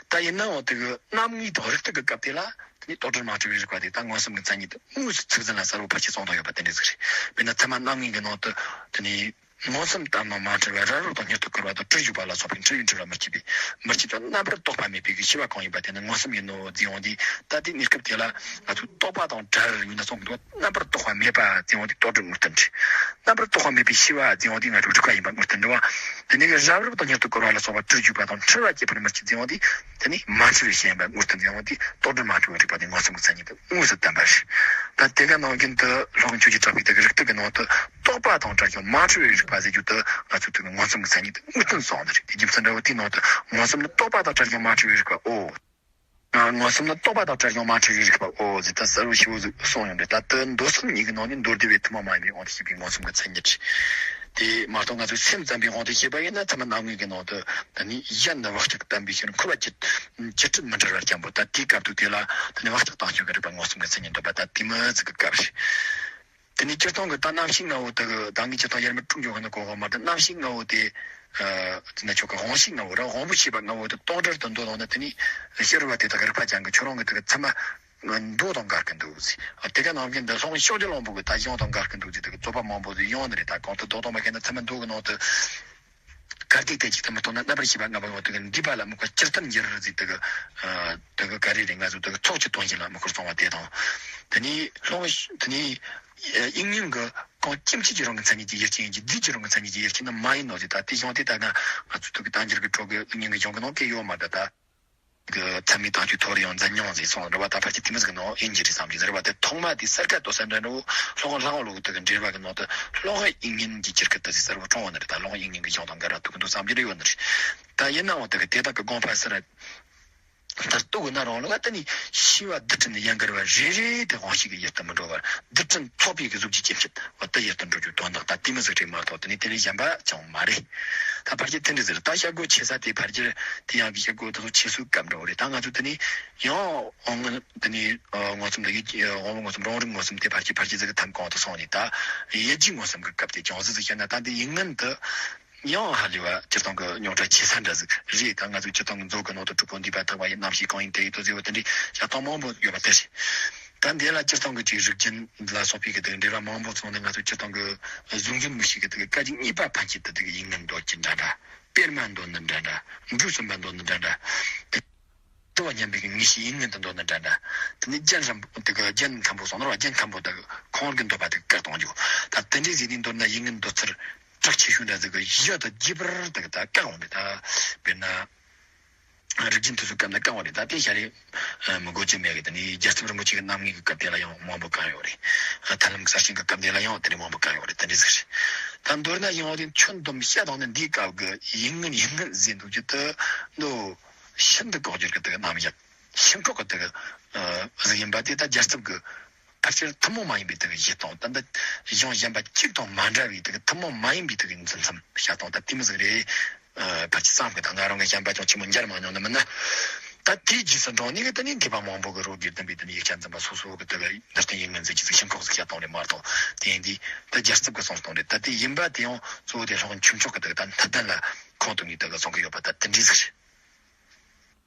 ད་ཡིན་ནའང་དེ་གི་རྣམ་ངེས་དང་རིགས་གཏུག་གི་སྐབས་དེ་ལ་དེ་ནས་རྟོག་སྒྲིམ་མ་འཁྲུལ་བའི་རིགས་པ་དེ་ད་མངོན་སུམ་གྱི་མཚན་ཉིད་དུ་དངོས་སུ་ཚིག་ཟིན་ལ་གསལ་བོ་ཕལ་ཆེར་གསུངས་བསྡད་ཡོད་པ་དེ་འདྲ་ཟིག་རེད། དཔེར་ན་ཚད་མ་རྣམ་ངེས་ཀྱི་ནང་དུ་དེ་ནས། མངོན་སུམ་ལྟར་སྣང་མ་འཁྲུལ་བ་རབ་རིབ་དང་མྱུར་དུ་སྐོར་བ་དང་སྤྲུལ་བཞུགས་པ་ལ་སོགས་པའི་འཁྲུལ་བའི་འཁྲུལ་བ་མི་སྐྱེ་བའི་མི་སྐྱེ་དང་རྣམ་པར་རྟོག་པ་མེད་པའི་ཤེས་པ་གང་ཡིན་པ་དེ་ནི་མངོན་སུམ་ཡིན་ནོ་ཟེར་ཡོང་དུས། ད་ལྟའི་གནས་སྐབས་དེ་ལ་ང་ཚོས་རྟོག་པ་དང་བྲལ་ཡོད་ན་གསུང་གི་འདུག་རྣམ་པར་རྟོག་པ་མེད་པ་ཟེར་ཡོང་དུས་རྟོག་སྒྲིམ་དངོས་བསྟན་འདྲ། རྣམ་པར་རྟོག་པ་མེད་པའི་ཤེས་པ་ཟེར་ཡོང་དུས་ང་ཚོའི་རིག་པ་ཡིན་པ་དངོས་བསྟན་འདྲ་བ། དེ་ནས་རབ་རིབ་དང་མྱུར་དུ་སྐོར་བ་ལ་སོགས་པ་སྤྲུལ་བཞུགས་པ་དང་འཁྲུལ་བ་སྐྱེ་འཕེལ་མི་སྐྱེ་ཟེར་ཡོང་དུས། དེ་ནི་མ་འཁྲུལ་བའི་ཤེས་ཡིན་པ་དངོས་བསྟན་ཟེར་ཡོང་དུས་རྟོག་སྒྲིམ་མ་འཁྲུལ་བའི་རིག་པ་དེ་མངོན་སུམ་གྱི་མཚན་ཉིད་དུ་དངོས་སུ་བསྟན་པ་རེད། ད་དེ་ག་ནང་བཞིན་དུ་སློབ་དཔོན་ཆོས་ཀྱི་གྲགས་པས་དེ་གི་རིགས་གཏུག་གི་ནང་དུ་རྟོག་པ་དང་བྲལ་ཀྱང་མ་འཁྲུལ་བའི་རིག་པ་ཟེར་རྒྱུ་དེ་ང་ཚོས་དེ་གི་མངོན་སུམ་གྱི་མཚན་ཉིད་དུ་དངོས་བསྟན་སོང་ནི་རེད། དེ་རྒྱུ་མཚན་འདྲ་བོ་དེའི་ནང་དུ་མངོན་སུམ་ནི་རྟོག་པ་དང་བྲལ་ཀྱང་མ་འཁྲུལ་བའི་རིག་པའོ། ང་མངོན་སུམ་ནི་རྟོག་པ་དང་བྲལ་ཀྱང་མ་འཁྲུལ་བའི་རིག་པའོ་ཟེར་ད་གསལ་བོ་ཞེ་བོ་ཟིག་གསུངས་ཡོང་དུས། ད་དེ་མདོ་གསུམ་གཉིས་ཀྱི་ནང་ནས་མདོར་བསྡུས་པའི་ཐུན་མོང་མ་ཡིན་པའི་དབང་དུ་བྱས་པའི་མངོན་སུམ་གྱི་མཚན་ཉིད་རེད། དེ་མ་གཏོགས་ང་ཚོས་སེམས་ཙམ་པའི་དབང་དུ་བྱས་པ་ཡིན་ན་ཚད་མ་རྣམ་ངེས་ཀྱི་ནང་དུ་ད་ནི་གཞན་ནི་བག་ཆགས་བརྟན་པའི་ཕྱིར་འཁོར་བ་ཇི་ཇི་སྲིད་མི་འབྲལ་བར་སྐྱབས་པོ། ད་དེའི་སྐབས་དུ་དེ་ལ་ད་ནི་བག་ཆགས་བཏང་ཆོག་གི་རིག་པ་མངོན་སུམ་གྱི་མཚན་ཉིད་འདོད་པ་ད་དེ་མོ་ཟིག་གི་སྐབས་རེད། དེ་ནས་སྤྱིར་བཏང་གི་ད་རྣམ་ཤེས་ལྔ་བོ་དེ་གི་ད་ངས་སྤྱིར་བཏང་ཡར་མར་དཀྲུག་འཇོག་གི་ནི་གོ་གི་མ་རེད། རྣམ་ཤེས་ལྔ་བོ་དེ་ཨ་དེ་ན་ཆོག་གི་དབང་ཤེས་ལྔ་བོ་ར་དབང་པོ་ཤེས་པ་ལྔ་བོ་དེ་སྟོང་སྒྲིལ་དུ་འདོད་ལོང་ན། དེ་ནས་ཕྱི་རོལ་པ་དེ་དག་གི་རིག་པ་ཅན་གྱི་ཁྱོད་རང་གི་དེ་གི་ཚད་མ་མདོ་དང་འགལ་གི་འདུག་ཟེར། དེ་ག་ནང་བཞིན་འདི་སློབ་དཔོན་ཕྱོགས་བཅུ་གླང་པོ་གི་ད་གཞུང་དང་འགལ་གི་འདུག་ཟེར། དེ་གི་རྩོད་པ་མང་པོ་ཟིག་ཡོང་ནི་རེད། ད་གོང་དུ་མདོ་དང་མ་ཁེལ་ན་ཚད་མ་མདོ་གི་ནང་དུ། གལ་ཏེ་དེ་གཅིག་ཏུ་མི་རྟོག་ན། རྣམ་པར་ཤེས་པ་ལྔ་པོ་ཡང་དེ་གི་འདུས་པ་ལ་དམིགས་པ་སྤྱིར་བསྟན་འགྱུར་ཟེར། དེ་གི་ཨ་དེ་གི་ག་རེ་རེད། ང་ཚོ་དེ་གི་ཚོགས་ཀྱི་དོན་གཞན་ལ་དམིགས་པར་སོང་བ་དེ་དང་། དེ་ནས་སློང་དེ་ནས་དབྱིག་གཉེན་གྱི་གང་སྐྱེ་མཆེད་ཀྱི་རང་གི་མཚན་ཉིད་ཀྱི་ཡུལ་ཅན་ཡིན་གྱི་རྫས་ཀྱི་རང་གི་མཚན་ཉིད་ཀྱི་ཡུལ་ཅན་ནི་མ་ཡིན་ནོ་ཟེར། ད་དེ་གཞུང་དེ་ད་ང་ང་ཚོ་དེ་གི་བསྟན་འགྱུར་གྱི་ཁྲོད་ཀྱི་དབྱིག་གཉེན་གྱི་གཞུང་གི་ནང་གི་ཡོད་མ་རེད། ད། གི་ཚད་མའི་དྭངས་བཅུད་ཐོ་རེ་ཡང་འཛིན་མྱོང་ཟེར་སོང་རེད་བ། ད་ཕལ་ཆེར་དེ་མོ་ཟིག་ནང་ཡིན་གྱི་རེད་བསམ་གྱི་ཟེར་བ། དེ་ཐོག་མ་དེ་གསལ་ཁ་དོད་ས་འདྲ་འདྲ་བོ་སློབ་དཔོན་ལྷ་དབང་ལུགས་དེ་གི་འགྲེལ་པ་གི་ནང་དུ་སློབ་དཔོན་དབྱིག་གཉེན་གྱི་ཆེད་ཀྱི་དེ་ཟིག་གསལ་བོ་བྱུང་བ་ནི་རེད། ད་སློབ་དབྱིག་གཉེན་གྱི་གཞུང་དང་འགལ་ར་ཐུག་གི་འདུག་བསམ་གྱི་རེ་ཡོད་ནི་རེད། ད་ཡིན་ནའང་དེ་གི་དེ་དག་གི་དགོངས་པ་ཟེར་ལྟར་རྟོགས་དགོས་ན་རང་ལུགས་ཨ་ད་ནི་ཤེས་པ་རྡུལ་ཕྲན་ཡན་གར་བ་རེ་རེ་དེ་དབང་ཤེས་ཀྱི་ཡུལ་དུ་མི་འགྲོ་བར་རྡུལ་ཕྲན་ཚོགས་པའི་གི་གཟུགས་ཀྱི་སྐྱེ་མཆེད་བ་དེ་ཡུལ་དུ་འགྲོ་རྒྱུ་དོན་དག་ད་དེ་མོ་ཟིག་རེད་མ་གཏོགས་དེ་ནི་དེ་ལས་གཞན་པ་ཅང་མ་རེད། ད་ཕལ་ཆེར་དེ་འདྲ་ཟེར། ད་བྱ་སྒོ་ཆེ་ས་དེ་ཕལ་ཆེར་དེ་ཡང་གི་བྱ་སྒོ་དེ་ཚོ་ཆེ་སུའི་སྐབས་འགྲོ་གི་རེད། ད་ང་ཚོ་དེ་ནས་ཡང་དབང་མངོན་དེ་ནས་མངོན་སུམ་དང་ཡུལ་དབང་པོ་མངོན་སུམ་རང་རིག་མངོན་སུམ་དེ་ཕལ་ཆེར་ཕལ་ཆེར་ཟིག་གི་ཐབས་གང་དུ་སོང་ནས། ད་ཡུལ་གྱི་མངོན་སུམ་གི་སྐབས་དེ་ཅུང་ཟད་ཟིག་བཤད་ན། ད་འདི་ཡིན་ངན་དུ་ཡང་ཧ་ལས་པ་སྤྱིར་བཏང་གི་རྙོག་དྲ་ཆེ་ས་འདྲ་ཟིག་རེད། ད་ང་ཚོའི་སྤྱིར་བཏང་གི་མཛོད་གི་ནང་དུ་གྲུབ་པོ་འདུས་པ་དག་པ་ཡི་རྣམ་ཤེས་གང་ཡིན་དེ་ཡི་དོ་ཟེར་བ་དེ་འདྲའི་བྱ་སྟངས་མང་པོ་ཡོད་པ་དེ་རེད། ད་འདི་ལ་སྤྱིར་བཏང་གི་ཅིག་རིགས་རྒྱུན་ལ་སོགས་པའི་གི་དེ་འགྲེལ་པ་མང་པོ་སོང་ནས། ང་ཚོ་སྤྱིར་བཏང་གི་གཟུང་འཛིན་མིག་ཤེས་ཀྱི་དེ་གི་སྐད་ཅིག་གཉིས་པ་ཕན་ཆད་དུ་དེ་གི་ཡིན་ངན་འདོད་ཀྱི་འདྲ་འདྲ། སྤེལ་མ་འདོད་ནི་འདྲ་འདྲ། འབྲུ་གསུམ་པ་འདོད་ནི་འདྲ་འདྲ། དེ་དུ་བ་སྙམ་པའི་གི་ངེས་ཤེས་ཡིན་ངན་དུ་འདོད་ནི་འདྲ་འདྲ། དེ་ནི་རྒྱན་རིང་པོ་དེ་གི་རྒྱན་མཐོན་པོ་སོང་ནོ་རྒྱན་མཐོན་པོ་དེ་གི་ཁོང་གི་འདོད་པ་དེ་གི་བཀག་གཏོང་རྒྱུ། ད་དེ་འདྲའི་ཟིག་ནས་མདོར་ན་ཡིན་ངན་འདོད་ཚུལ་གྲགས་ཆེ་ཤོས་འདྲ་ཟིག་གི་གཞི་དང་རྒྱས་པར་དེ་གི་ད་བཀག་འོང་ནས། ད་དཔེར་ན། རིགས་རྒྱུན་དེ་ཚོའི་སྐབས་ན་བཀག་འོང་རེད། ད་དེ་ཤ་རེ་མི་དགོས་ཀྱི་མེད་གི། དེ་ནས་རྒྱལ་ཚབ་རིན་པོ་ཆེ་གི་རྣམ་ངེས་ཀྱི་སྐབས་དེ་ལ་ཡང་མང་པོ་བཀག་ཡོད་རེད། ཐར་ལམ་གསལ་རྐྱེན་གྱི་སྐབས་དེ་ལ་ཡང་དེ་རིང་མང་པོ་བཀག་ཡོད་རེད། དེ་འདྲ་ཟིག་རེད། ད་མདོར་ན་ཡང་དེ་ཁྱོན་བསྡོམས་བཤད་སྟངས་ནི་འདིའི་སྐབས་ཀྱི་ཡིན་ངན་ཡིན་ངན་ཟེར་འདུག་རྒྱུ་དེ་འདི་ཤིན་ཏུ་ལྐོག་གྱུར་གྱི་དེ་གི་རྣམ་གཞག་ཤིན་ལྐོག་གི་དེ་གི་ཨ་ཟིག་ཡིན་པ་དེ། ད་རྒྱལ་ཚབ་ཀྱི་ཕལ་ཆེར་ཐུན་མོང་མ་ཡིན་པའི་དེ་གི་བཞེད་སྟངས། ད་འདི་གཞུང་གཞན་པ་གཅིག་དང་མ་འདྲ་བའི་དེ་གི་ཐུན་མོང་མ་ཡིན་པའི་དེ་གི་འཛིན་མཚམས་བཤད་སྟངས་ད་དེ་མོ་ཟིག་རེད། ཨ་ཕལ་ཆེར་བསམ་གི། ད་ང་རང་གི་གཞན་པ་ཅང་ཆེན་མོ་མཇལ་མ་མྱོང་ནི་མིན་ན། ད་དེའི་རྗེས་སུ་འབྲངས་ནས་གི་དེ་ནས་མཁས་པ་མང་པོ་གི་རོ་སྒེར་ལྡན་པའི་དེ་ནས་ཡིག་ཆ་འཛིན་པ་སོ་སོ་གི་དེ་གི་འདི་ལྟར་ཡིན་ངན་ཟེར་གྱི་ཟིག་ཤིན་ལྐོག་ཟིག་བཤད་སྟངས་རེད་མ་གཏོགས། དེ་ཡིན་དུས་ད་རྒྱལ་ཚབ་ཀྱི་གསུང་སྟངས་རེད། ད་དེ་ཡིན་པ་དེ་ཡང་གཙོ་བོ་དེ་སློབ་དཔོན་ཆོས་མཆོག་གི་དེ་གི་ད་སྣོད་ལྡན་ལ་ཁོང་དུ་ནས་དེ་གི་གསུང་གི་ཡོད་པ་ད་དེ་འདྲ་ཟིག་རེད།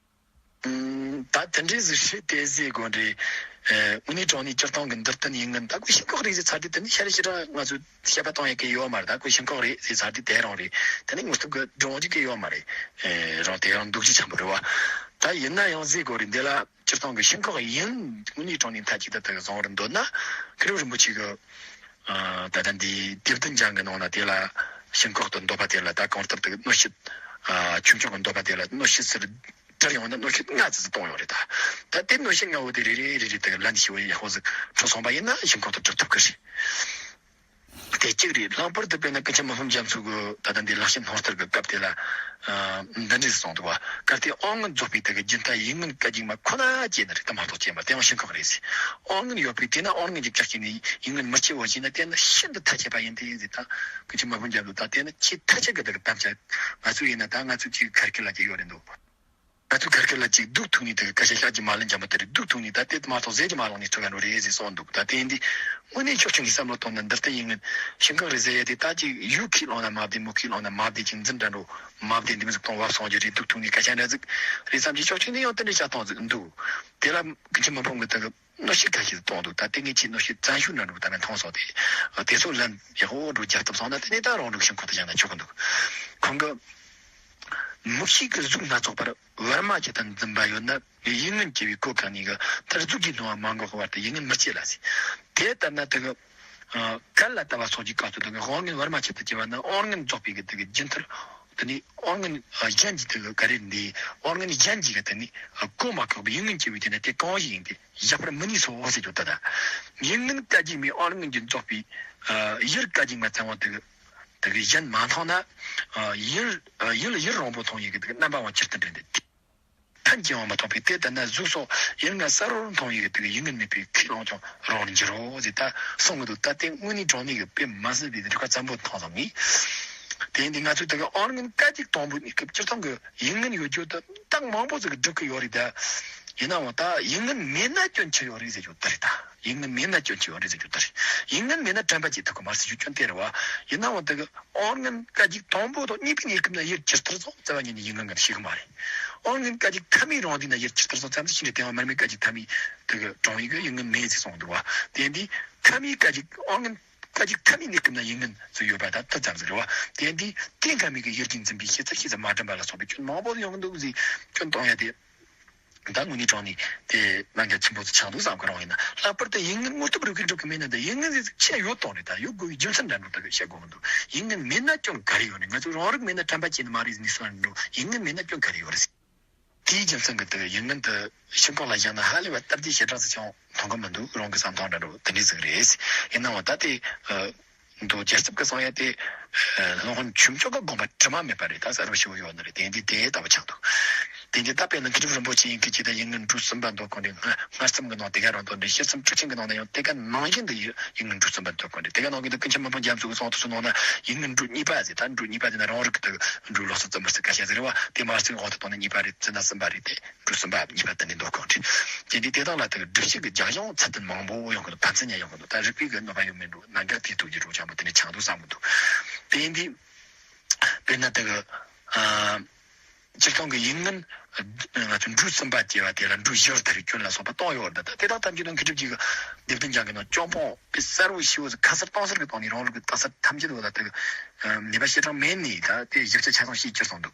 ད་དེ་འདྲའི་ཟིག་ཧྲི་དེ་ཟེར་དགོས་འདྲ། དངོས་གནས་དྲང་གནས་སྤྱིར་བཏང་གི་འདིར་བསྟན་ཡིན་ངན་ད་ཁོ་ཤིན་ལྐོག་རེད་ཟེར་ཚར་དུས། དེ་ནི་ཤ་རི་ཤི་ར་ང་ཚོས་བཤད་པ་གཏོང་ཡ་གི་ཡོད་མ་རེད། ད་ཁོ་ཤིན་ལྐོག་རེད་ཟེར་ཚར་དུས་དེ་རང་རེད། དེ་ནི་དངོས་སྟོབས་ཀྱི་སྒྲུབ་འོང་རྒྱུ་གི་ཡོད་མ་རེད། རང་དེ་རང་འདུག་རྒྱུ་ཆེན་པོ་རེད་བ། ད་ཡིན་ན་ཡང་ཟེར་དགོས་རེད། འདི་ལ་སྤྱིར་བཏང་གི་ཤིན་ལྐོག་ཡིན་དངོས་གནས་དྲང་གནས་མཐའ་གཅིག་ཏུ་དེ་གི་བཟང་བར་འདོད་ན། མཁས་གྲུབ་རིན་པོ་ཆེ་གི་ད་ལྟ་འདི་དེབ་བདུན་ཅན་གི་ནང་ན་དེ་ལ་ཤིན་ལྐོག་ཏུ་འདོད་པ་དེ་ལ་ད་གང་ལྟར་དེ་གི་གནོད་བྱེད། ཆོས་མཆོག་གི་འདོད་པ་དེ་ལ་གནོད་བྱེད་ཟེར། བྲལ་ཡོང་ན་གནོད་བྱེད་ལྔ་ཙམ་ཙམ་གཏོང་ཡོང་རེད། ད་ད་དེ་གནོད་བྱེད་ལྔ་བོ་དེ་རེ་རེ་རེ་རེ་དེ་ལན་ཞིབ་པོ་ཡག་པོ་ཟིག་འཕྲོད་སོང་པ་ཡིན་ན་ཤིན་ལྐོག་ཏུ་གྲུབ་ཐུབ་ཀྱི་རེད། དེ་གཅིག་རེད། ལྷག་པར་དུ་དཔེར་ན་ཀུན་མཁྱེན་མི་ཕམ་རྒྱ་མཚོ་གི་ད་ལྟ་འདི་ལེགས་བཤད་སྣང་བསྟར་གྱི་སྐབས་དེ་ལ་འདི་འདྲ་ཟིག་གསུངས་འདུག་བ། གལ་ཏེ་དབང་མངོན་རྫོགས་པའི་དེ་གི་རྒྱུན་མཐའ་ཡིན་ངན་སྐད་ཅིག་མ་ཁོ་ན་སྐྱེས་ནི་རེད། ད་མ་གཏོགས་སྐྱེས་མ་དེ་ཡང་ཤིན་ལྐོག་རེད་ཟེར། དབང་མངོན་ཡོད་པའི་དེ་ན་དབང་མངོན་གྱི་སྐད་ཅིག་ནི་ཡིན་ངན་མི་སྐྱེ་བ་ཞིག་ན་དེ་ནི་ཤིན་ཏུ་ཐ་ཆད་པ་ཡིན་ཏེ་ཟེར། ད་ཀུན་མཁྱེན་མི་ཕམ་རྒྱ་མཚོ་ད་དེ་ནི་ཆེས་ཐ་ཆད་གི་དེ་གི་དམ་བཅའ། ང་ཚོ་ཡིན་ན་ད་ང་ཚོ་ཅིག་ཁར་ཁི་ལ་ཅིག་ཡོད་རེད་འདུག་ང་ཚོ་ཁར་ཁར་ལ་ཅིག་སྡུག་ཐུག་ནས་དེ་གི་སྐད་ཆ་བཤད་ཀྱི་མ་ལན་འཇམ་པོ་དེ་རེད། སྡུག་ཐུག་ནས་ད་དེ་མ་གཏོགས་ཟེར་གྱི་མ་ལོང་ནས་ཐུག་ག་འགྲོ་རེད་ཟེར་གསུངས་འདུག་ད་དེ་འདི་དངོས་གནས་ཆོག་ཆོག་ནས་བསམ་བློ་གཏོང་ན་འདི་ལྟ་ཡིན་ངན་ཤིང་ཁང་རེད་ཟེར་ཡ་དེ་ད་ཅིག་ཡུག་ཁས་བླངས་ན་མ་བདེ་མུ་ཁས་བླངས་ན་མ་བདེ་ཅིག་འཛིན་འདྲ་འགྲོ་མ་བདེ་འདི་མི་ཟིག་གཏོང་བབ་སོང་རྒྱུ་རེད། སྡུག་ཐུག་ནས་སྐད་ཆ་འདྲ་ཟིག་རེད་བསམ་གྱི་ཆོག་ཆོག་ནས་ཡང་དེ་འདྲ་བྱ་སྟངས་ཟིག་འདུག་དེ་ལ་ཀུན་མཁྱེན་མི་ཕམ་གི་དེ་གི་གནོད་བྱེད་ཁ་ཤས་གཏོང་འདུག་ད་ལྟ་ངས་ཁྱེད་གནོད་བྱེད་བཙན་ཤོས་ན་འགྲོ་ད་ནི་མཐོང་སོང་སྟེ། དེ་ཚོ་ལན་ཡག་པོ་འགྲོ་རྒྱབ་ཐུབ་སོང་ན་དེ་ནས་ད་རང་འགྲོ་ཤིང་ཁོག་ཏུ་བཞག་ན་ཆོག་གི་འདུག་ཁོང་གི་མུ་ཤི་གི་གཟུགས་སྣ་ཚོགས་པར་ཝར་མ་ཅིག་དང་འཛིན་པ་ཡོད་ན་ཡིད་ངན་སྐྱེ་བའི་གོ་ག་ནས་གི་མཐར་གཟུགས་ཀྱི་སྣང་བ་མ་འགག་བར་དུ་ཡིད་ངན་མི་སྐྱེ་ལ་ཟེར། དེ་ལྟར་ན་དེ་གི་གལ་ལ་ལྟ་བ་སོགས་ཀྱི་སྐབས་སུ་དེ་གི་དབང་ངན་ཝར་མ་ཅིག་ཏུ་སྐྱེ་བ་ན་དབང་ངན་རྫོགས་པའི་གི་དེ་གི་རྒྱུན་མཐར། དེ་ནི་དབང་ངན་གཞན་གྱིས་དེ་ག་རེ་འདི་དབང་ངན་གཞན་གྱིས་གི་དེ་ནི་གོ་མ་ཁེགས་པའི་ཡིད་ངན་སྐྱེ་བའི་དེ་ནི་དེ་གང་ཞིག་ཡིན་ཏེ་བཞག་པར་མི་ནུས་སོ་ཟེར་རྒྱུ་ད་ལྟ། ཡིད་ངན་སྐད་ཅིག་མའི་དབང་ངན་གྱིས་རྫོགས་པའི་ཡུལ་སྐད་ཅིག་མ་ཚང་བ་དེ་གི་དེ་གི་གཞན་མ་མཐོང་ན་ཡུལ་ཡུལ་ཡུལ་རང་པོ་མཐོང་ཡི་གི་དེ་གི་རྣམ་པ་བ་ཇི་ལྟར་འདྲེན་ཏེ། ཐམས་ཅད་དབང་མ་ཐོབ་པའི་དེ་ལྟར་ན་གཟུགས་སོགས་ཡུལ་ལྔ་གསལ་བོར་མཐོང་ཡི་གི་དེ་གི་ཡིད་ངན་མེད་པའི་ཁས་བླངས་ཀྱང་རང་ལ་འགྱུར་རོ་ཟེར་ད་གསུང་གི་འདུག་ད་དེ་དངོས་གནས་དྲང་གནས་ཀྱི་དཔེ་མ་སྲིད་པའི་རིགས་པ་ཙམ་པོ་མཐོང་སོང་ངས། དེ་ཡིན་དུས་ང་ཚོས་དེ་གི་དབང་ངན་སྐད་ཅིག་དང་པོ་ནས་སྐབས་སྤྱིར་བཏང་གི་ཡིད་ངན་ཡོད་རྒྱུ་དེ་རྟགས་མང་པོ་ཟིག་གི་སྒྲུབ་ཀྱི་ཡོད་རེད་ད། ཡིན་ནའང་ད་ཡིད་ངན་མེད་ན་སྐྱོན་ཆེ་ཡོད་རེད་ཟེར་རྒྱུ་དེ་རེད་ད། ཡིད་ངན་མེད་ན་སྐྱོན་ཆེ་ཡོད་རེད་ཟེར་རྒྱུ་དེ་རེད། ཡིད་ངན་མེད་ན་དྲན་པ་སྐྱེ་ཐུབ་ཀྱི་མ་རེད་ཟེར་རྒྱུ་སྐྱོན་དེ་རེད་བ། ཡིན་ནའང་དེ་གི་དབང་ངན་སྐད་ཅིག་དང་པོ་དང་གཉིས་པའི་གནས་སྐབས་ན་ཡུལ་ཇི་ལྟར་སོང་རྩ་བ་ཉིད་ནས་ཡིད་ངན་ངན་ཤེས་གི་མ་རེད། དབང་ངན་སྐད་ཅིག་ཐ་མའི་རང་དུས་ན་ཡུལ་ཇི་ལྟར་སོང་ཙམ་དུ་ཕྱིན་ཏེ་དེ་ཡང་མར་མེ་སྐད་ཅིག་ཐ་མའི་དེ་གི་གྲོང་ཡུལ་གི་ཡིད་ངན་མེད་ཟེར་གསུངས་འདུག་བ། དེ་འདི་ཐ་མའི་སྐད་ཅིག་དབང་ངན་སྐད་ཅིག་ཐ་མའི་གནས་སྐབས་ན་ཡིད་ངན་ཚུལ་ཡོད་པ་ད་ཐུབ་ཙམ་ཟིག་རེད་བ། དེ་འདི་དེ་ཁ་མིག་གི་ཡུལ་གྱིས་འཛིན་པའི་ཤེས་ཚད་ཤེས་ཚད་མ་འདྲེན་པ་ལ་སོགས་པའི་སྐྱོན་མང་པོ་ཡོང་གི་འདུག་ཟེར་སྐྱོན་གཏོང་ཡ་དེ། ད་དངོས་གནས་དྲང་གནས་དེ་རྣམ་རྒྱལ་ཆེན་པོ་ཚོ་ཆགས་འདུག་བསམ་གི་རང་ཡིན་ན། ལྷག་པར་དུ་ཡིད་ངན་དངོས་སྟོབས་རིག་གི་འགྲུབ་གི་མེད་ན་ད་ཡིད་ངན་ཟེར་ཚིག་ཆད་ཡོད་དང་རེད། ད་ཡོད་དགོས་པའི་རྒྱུ་མཚན་འདྲ་འགྲོ་ད་གི་བཤད་དགོས་མི་འདུག་ཡིད་ངན་མེད་ན་སྐྱོན་ག་རེ་ཡོད་རེད། ང་ཚོ་རང་རིག་མེད་ན་དྲན་པ་སྐྱེ་ནི་མ་རེད་ཟེར་ནས་གསུངས་འགྲོ། ཡིད་ངན་མེད་ན་སྐྱོན་ག་རེ་ཡོད་རེད། དེའི་རྒྱུ་མཚན་གི་དེ་ཡིད་ངན་དེ་ཤིང་ཁོག་ལ་བཞག་ན་ཧ་ལས་པ་སྟབས་བདེ་ཞེ་དྲག་ཟིག་ཀྱང་མཐོང་གི་མི་འདུག་རང་གི་བསམ་སྟངས་འདྲ་འགྲོ་དེ་འདྲ་ཟིག་རེད། ཡིན་ནའང་ད་དེ་འདུག་རྒྱལ་ཚབ་ཀྱི་གསུང་ཡ་དེ་སློབ་དཔོན་ཆོས་མཆོག་གི་དགོངས་པ་དྲི་མ་མེད་པ་རེད། ད་གསལ་པོ་ཞེ་པོ་ཡོད་ནི་རེད། དེ་འདི་དེ་ལྟ་བུ་ཆགས་འདུག་དེ་འདི་ད་དཔེར་ན་མཁས་གྲུབ་རིན་པོ་ཆེ་ཡིན་གྱི་ཇི་ལྟར་ཡིད་ངན་འབྲུ་གསུམ་པ་འདོད་དགོས་འདི་སྔར་སྔར་སེམས་ཀྱི་ནང་དེ་ག་རང་དོན་འདི་ཤེར་ཕྱིན་ཁྲི་ཆེན་གྱི་ནང་ན་ཡང་དེ་ག་ནང་བཞིན་དུ་ཡིད་ངན་འབྲུ་གསུམ་པ་འདོད་དགོས་འདི་དེ་ག་ནང་གི་འདི་ཀུན་མཁྱེན་མི་ཕམ་རྒྱ་མཚོ་གི་གསུང་དུ་སུ་ནང་ན་ཡིད་ངན་འབྲུ་གཉིས་པ་ཟེར། ད་འབྲུ་གཉིས་པ་དེ་ན་རང་རིག་གི་འབྲུ་ལོགས་སུ་བཙུན་པར་ཟེར་ཁ་ཤས་ཟེར་བ་དེ་མ་ཟེར་འོག་ཏུ་བཏང་ན་གཉིས་པ་རེད། བཙུན་ན་གསུམ་པ་རེད་དེ། འབྲུ་གསུམ་པ་གཉིས་པ་དེ་ནས་འདོད་དགོས་རེད། དེ་འདི་དེ་དག་ལ་དེ་གི་སྒྲུབ་བྱེད་ཀྱི་རྒྱབ་ལྗོངས་ཚད་ལྡན་མང་པོ་ཡོང་གི་འདུག་ཕན་ཚུན་ཉན་ཡོང་གི་འདུག་ད་རིགས་པའི་གི་གནོད་པ་ཡོང་མི་འདུག་རྣམ་རྒྱལ་དེ་ཐུག་རྒྱུ་རོགས་ཆེན་པོ་དེ་ནས་ཆགས་འདུག་བསམ་གི་འདུག་དེ་འདི་དཔེར་ན་དེ་གི་ཨ་སྤྱིར་བཏང་གི་ཡིད་ངན་ང་ཚོ་འབྲུ་གསུམ་པ་སྐྱེ་བ་དེ་ལ་འབྲུ་བཞི་བར་ཐར་བའི་སྐྱོན་ལ་སོགས་པ་གཏོང་ཡོད་རེད། ད་དེ་དག་ཐམས་ཅད་ནི་མཁས་གྲུབ་ཀྱི་སྡེ་བདུན་ཅན་གྱི་ནང་སྐྱོན་སྤོང་དཔེ་གསལ་བོ་ཞེ་པོ་ཁ་གསལ་གཏོང་གསལ་གྱི་ཐོག་ནས་རང་ལུགས་ཀྱི་རྟགས་གསལ་ཐམས་ཅད་འོ་ད་དེ་གི་ནུས་པ་ཞེ་དྲག་མེད་ནས་ད་དེ་ཞིབ་ཆ་ཆ་ཚང་ཤེས་ཀྱི་སོང་འདུག་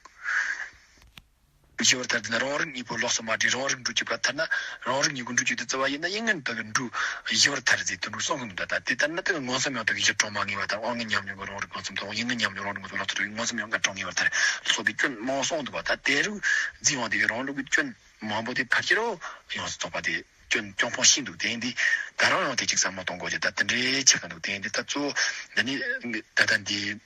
བཞི་བར་ཐར་དེ་ན་རང་རིག་གཉིས་པོ་ལོགས་སུ་མ་བྲིས་རང་རིག་འབྲུ་གཅིག་པ་ཐར་ན་རང་རིག་གཉིས་པོ་འབྲུ་གཅིག་ཏུ་བརྩི་བ་ཡིན་ན་ཡིད་ངན་དག་གི་འབྲུ་བཞི་བར་ཐར་ཟེར་དེ་འདྲ་གསུང་གི་མི་འདུག་ད་དེ་ལྟར་ན་དེ་གི་མངོན་སུམ་ཡང་དག་གི་བཞི་གྲངས་མ་ངེས་པ་དང་དབང་ངན་ཉམས་མྱོང་གི་རང་རིག་མངོན་སུམ་དང་ཡིད་ངན་ཉམས་མྱོང་རང་རིག་མངོན་སུམ་ལོགས་སུ་བྲིས་མངོན་སུམ་ཡང་ལྔ་གྲངས་ངེས་པར་ཐར་སོགས་པའི་སྐྱོན་མང་སོང་འདུག་པ། ད་དེ་རུ་རྫི་ཡང་དེ་གི་རང་ལུགས་ཀྱི་སྐྱོན་མང་པོ་དེ་ཕལ་ཆེར་རོ་ཡོངས་སུ་རྫོགས་པ་དེ་སྐྱོན་སྐྱོན་སྤོང་ཤེས་འདུག་དེ་ཡིན་དུས་ད་རང་ཡང་དེ་གཅིག་བསམ་བློ་གཏོང་དགོས་ཀྱི་ད་དེ་འདྲའི་ཆགས་ཀྱི་འདུག་དེ་ཡིན་དུས་ད་གཙོ་བོ་འདི་ནི་ད་ལྟ་འདི།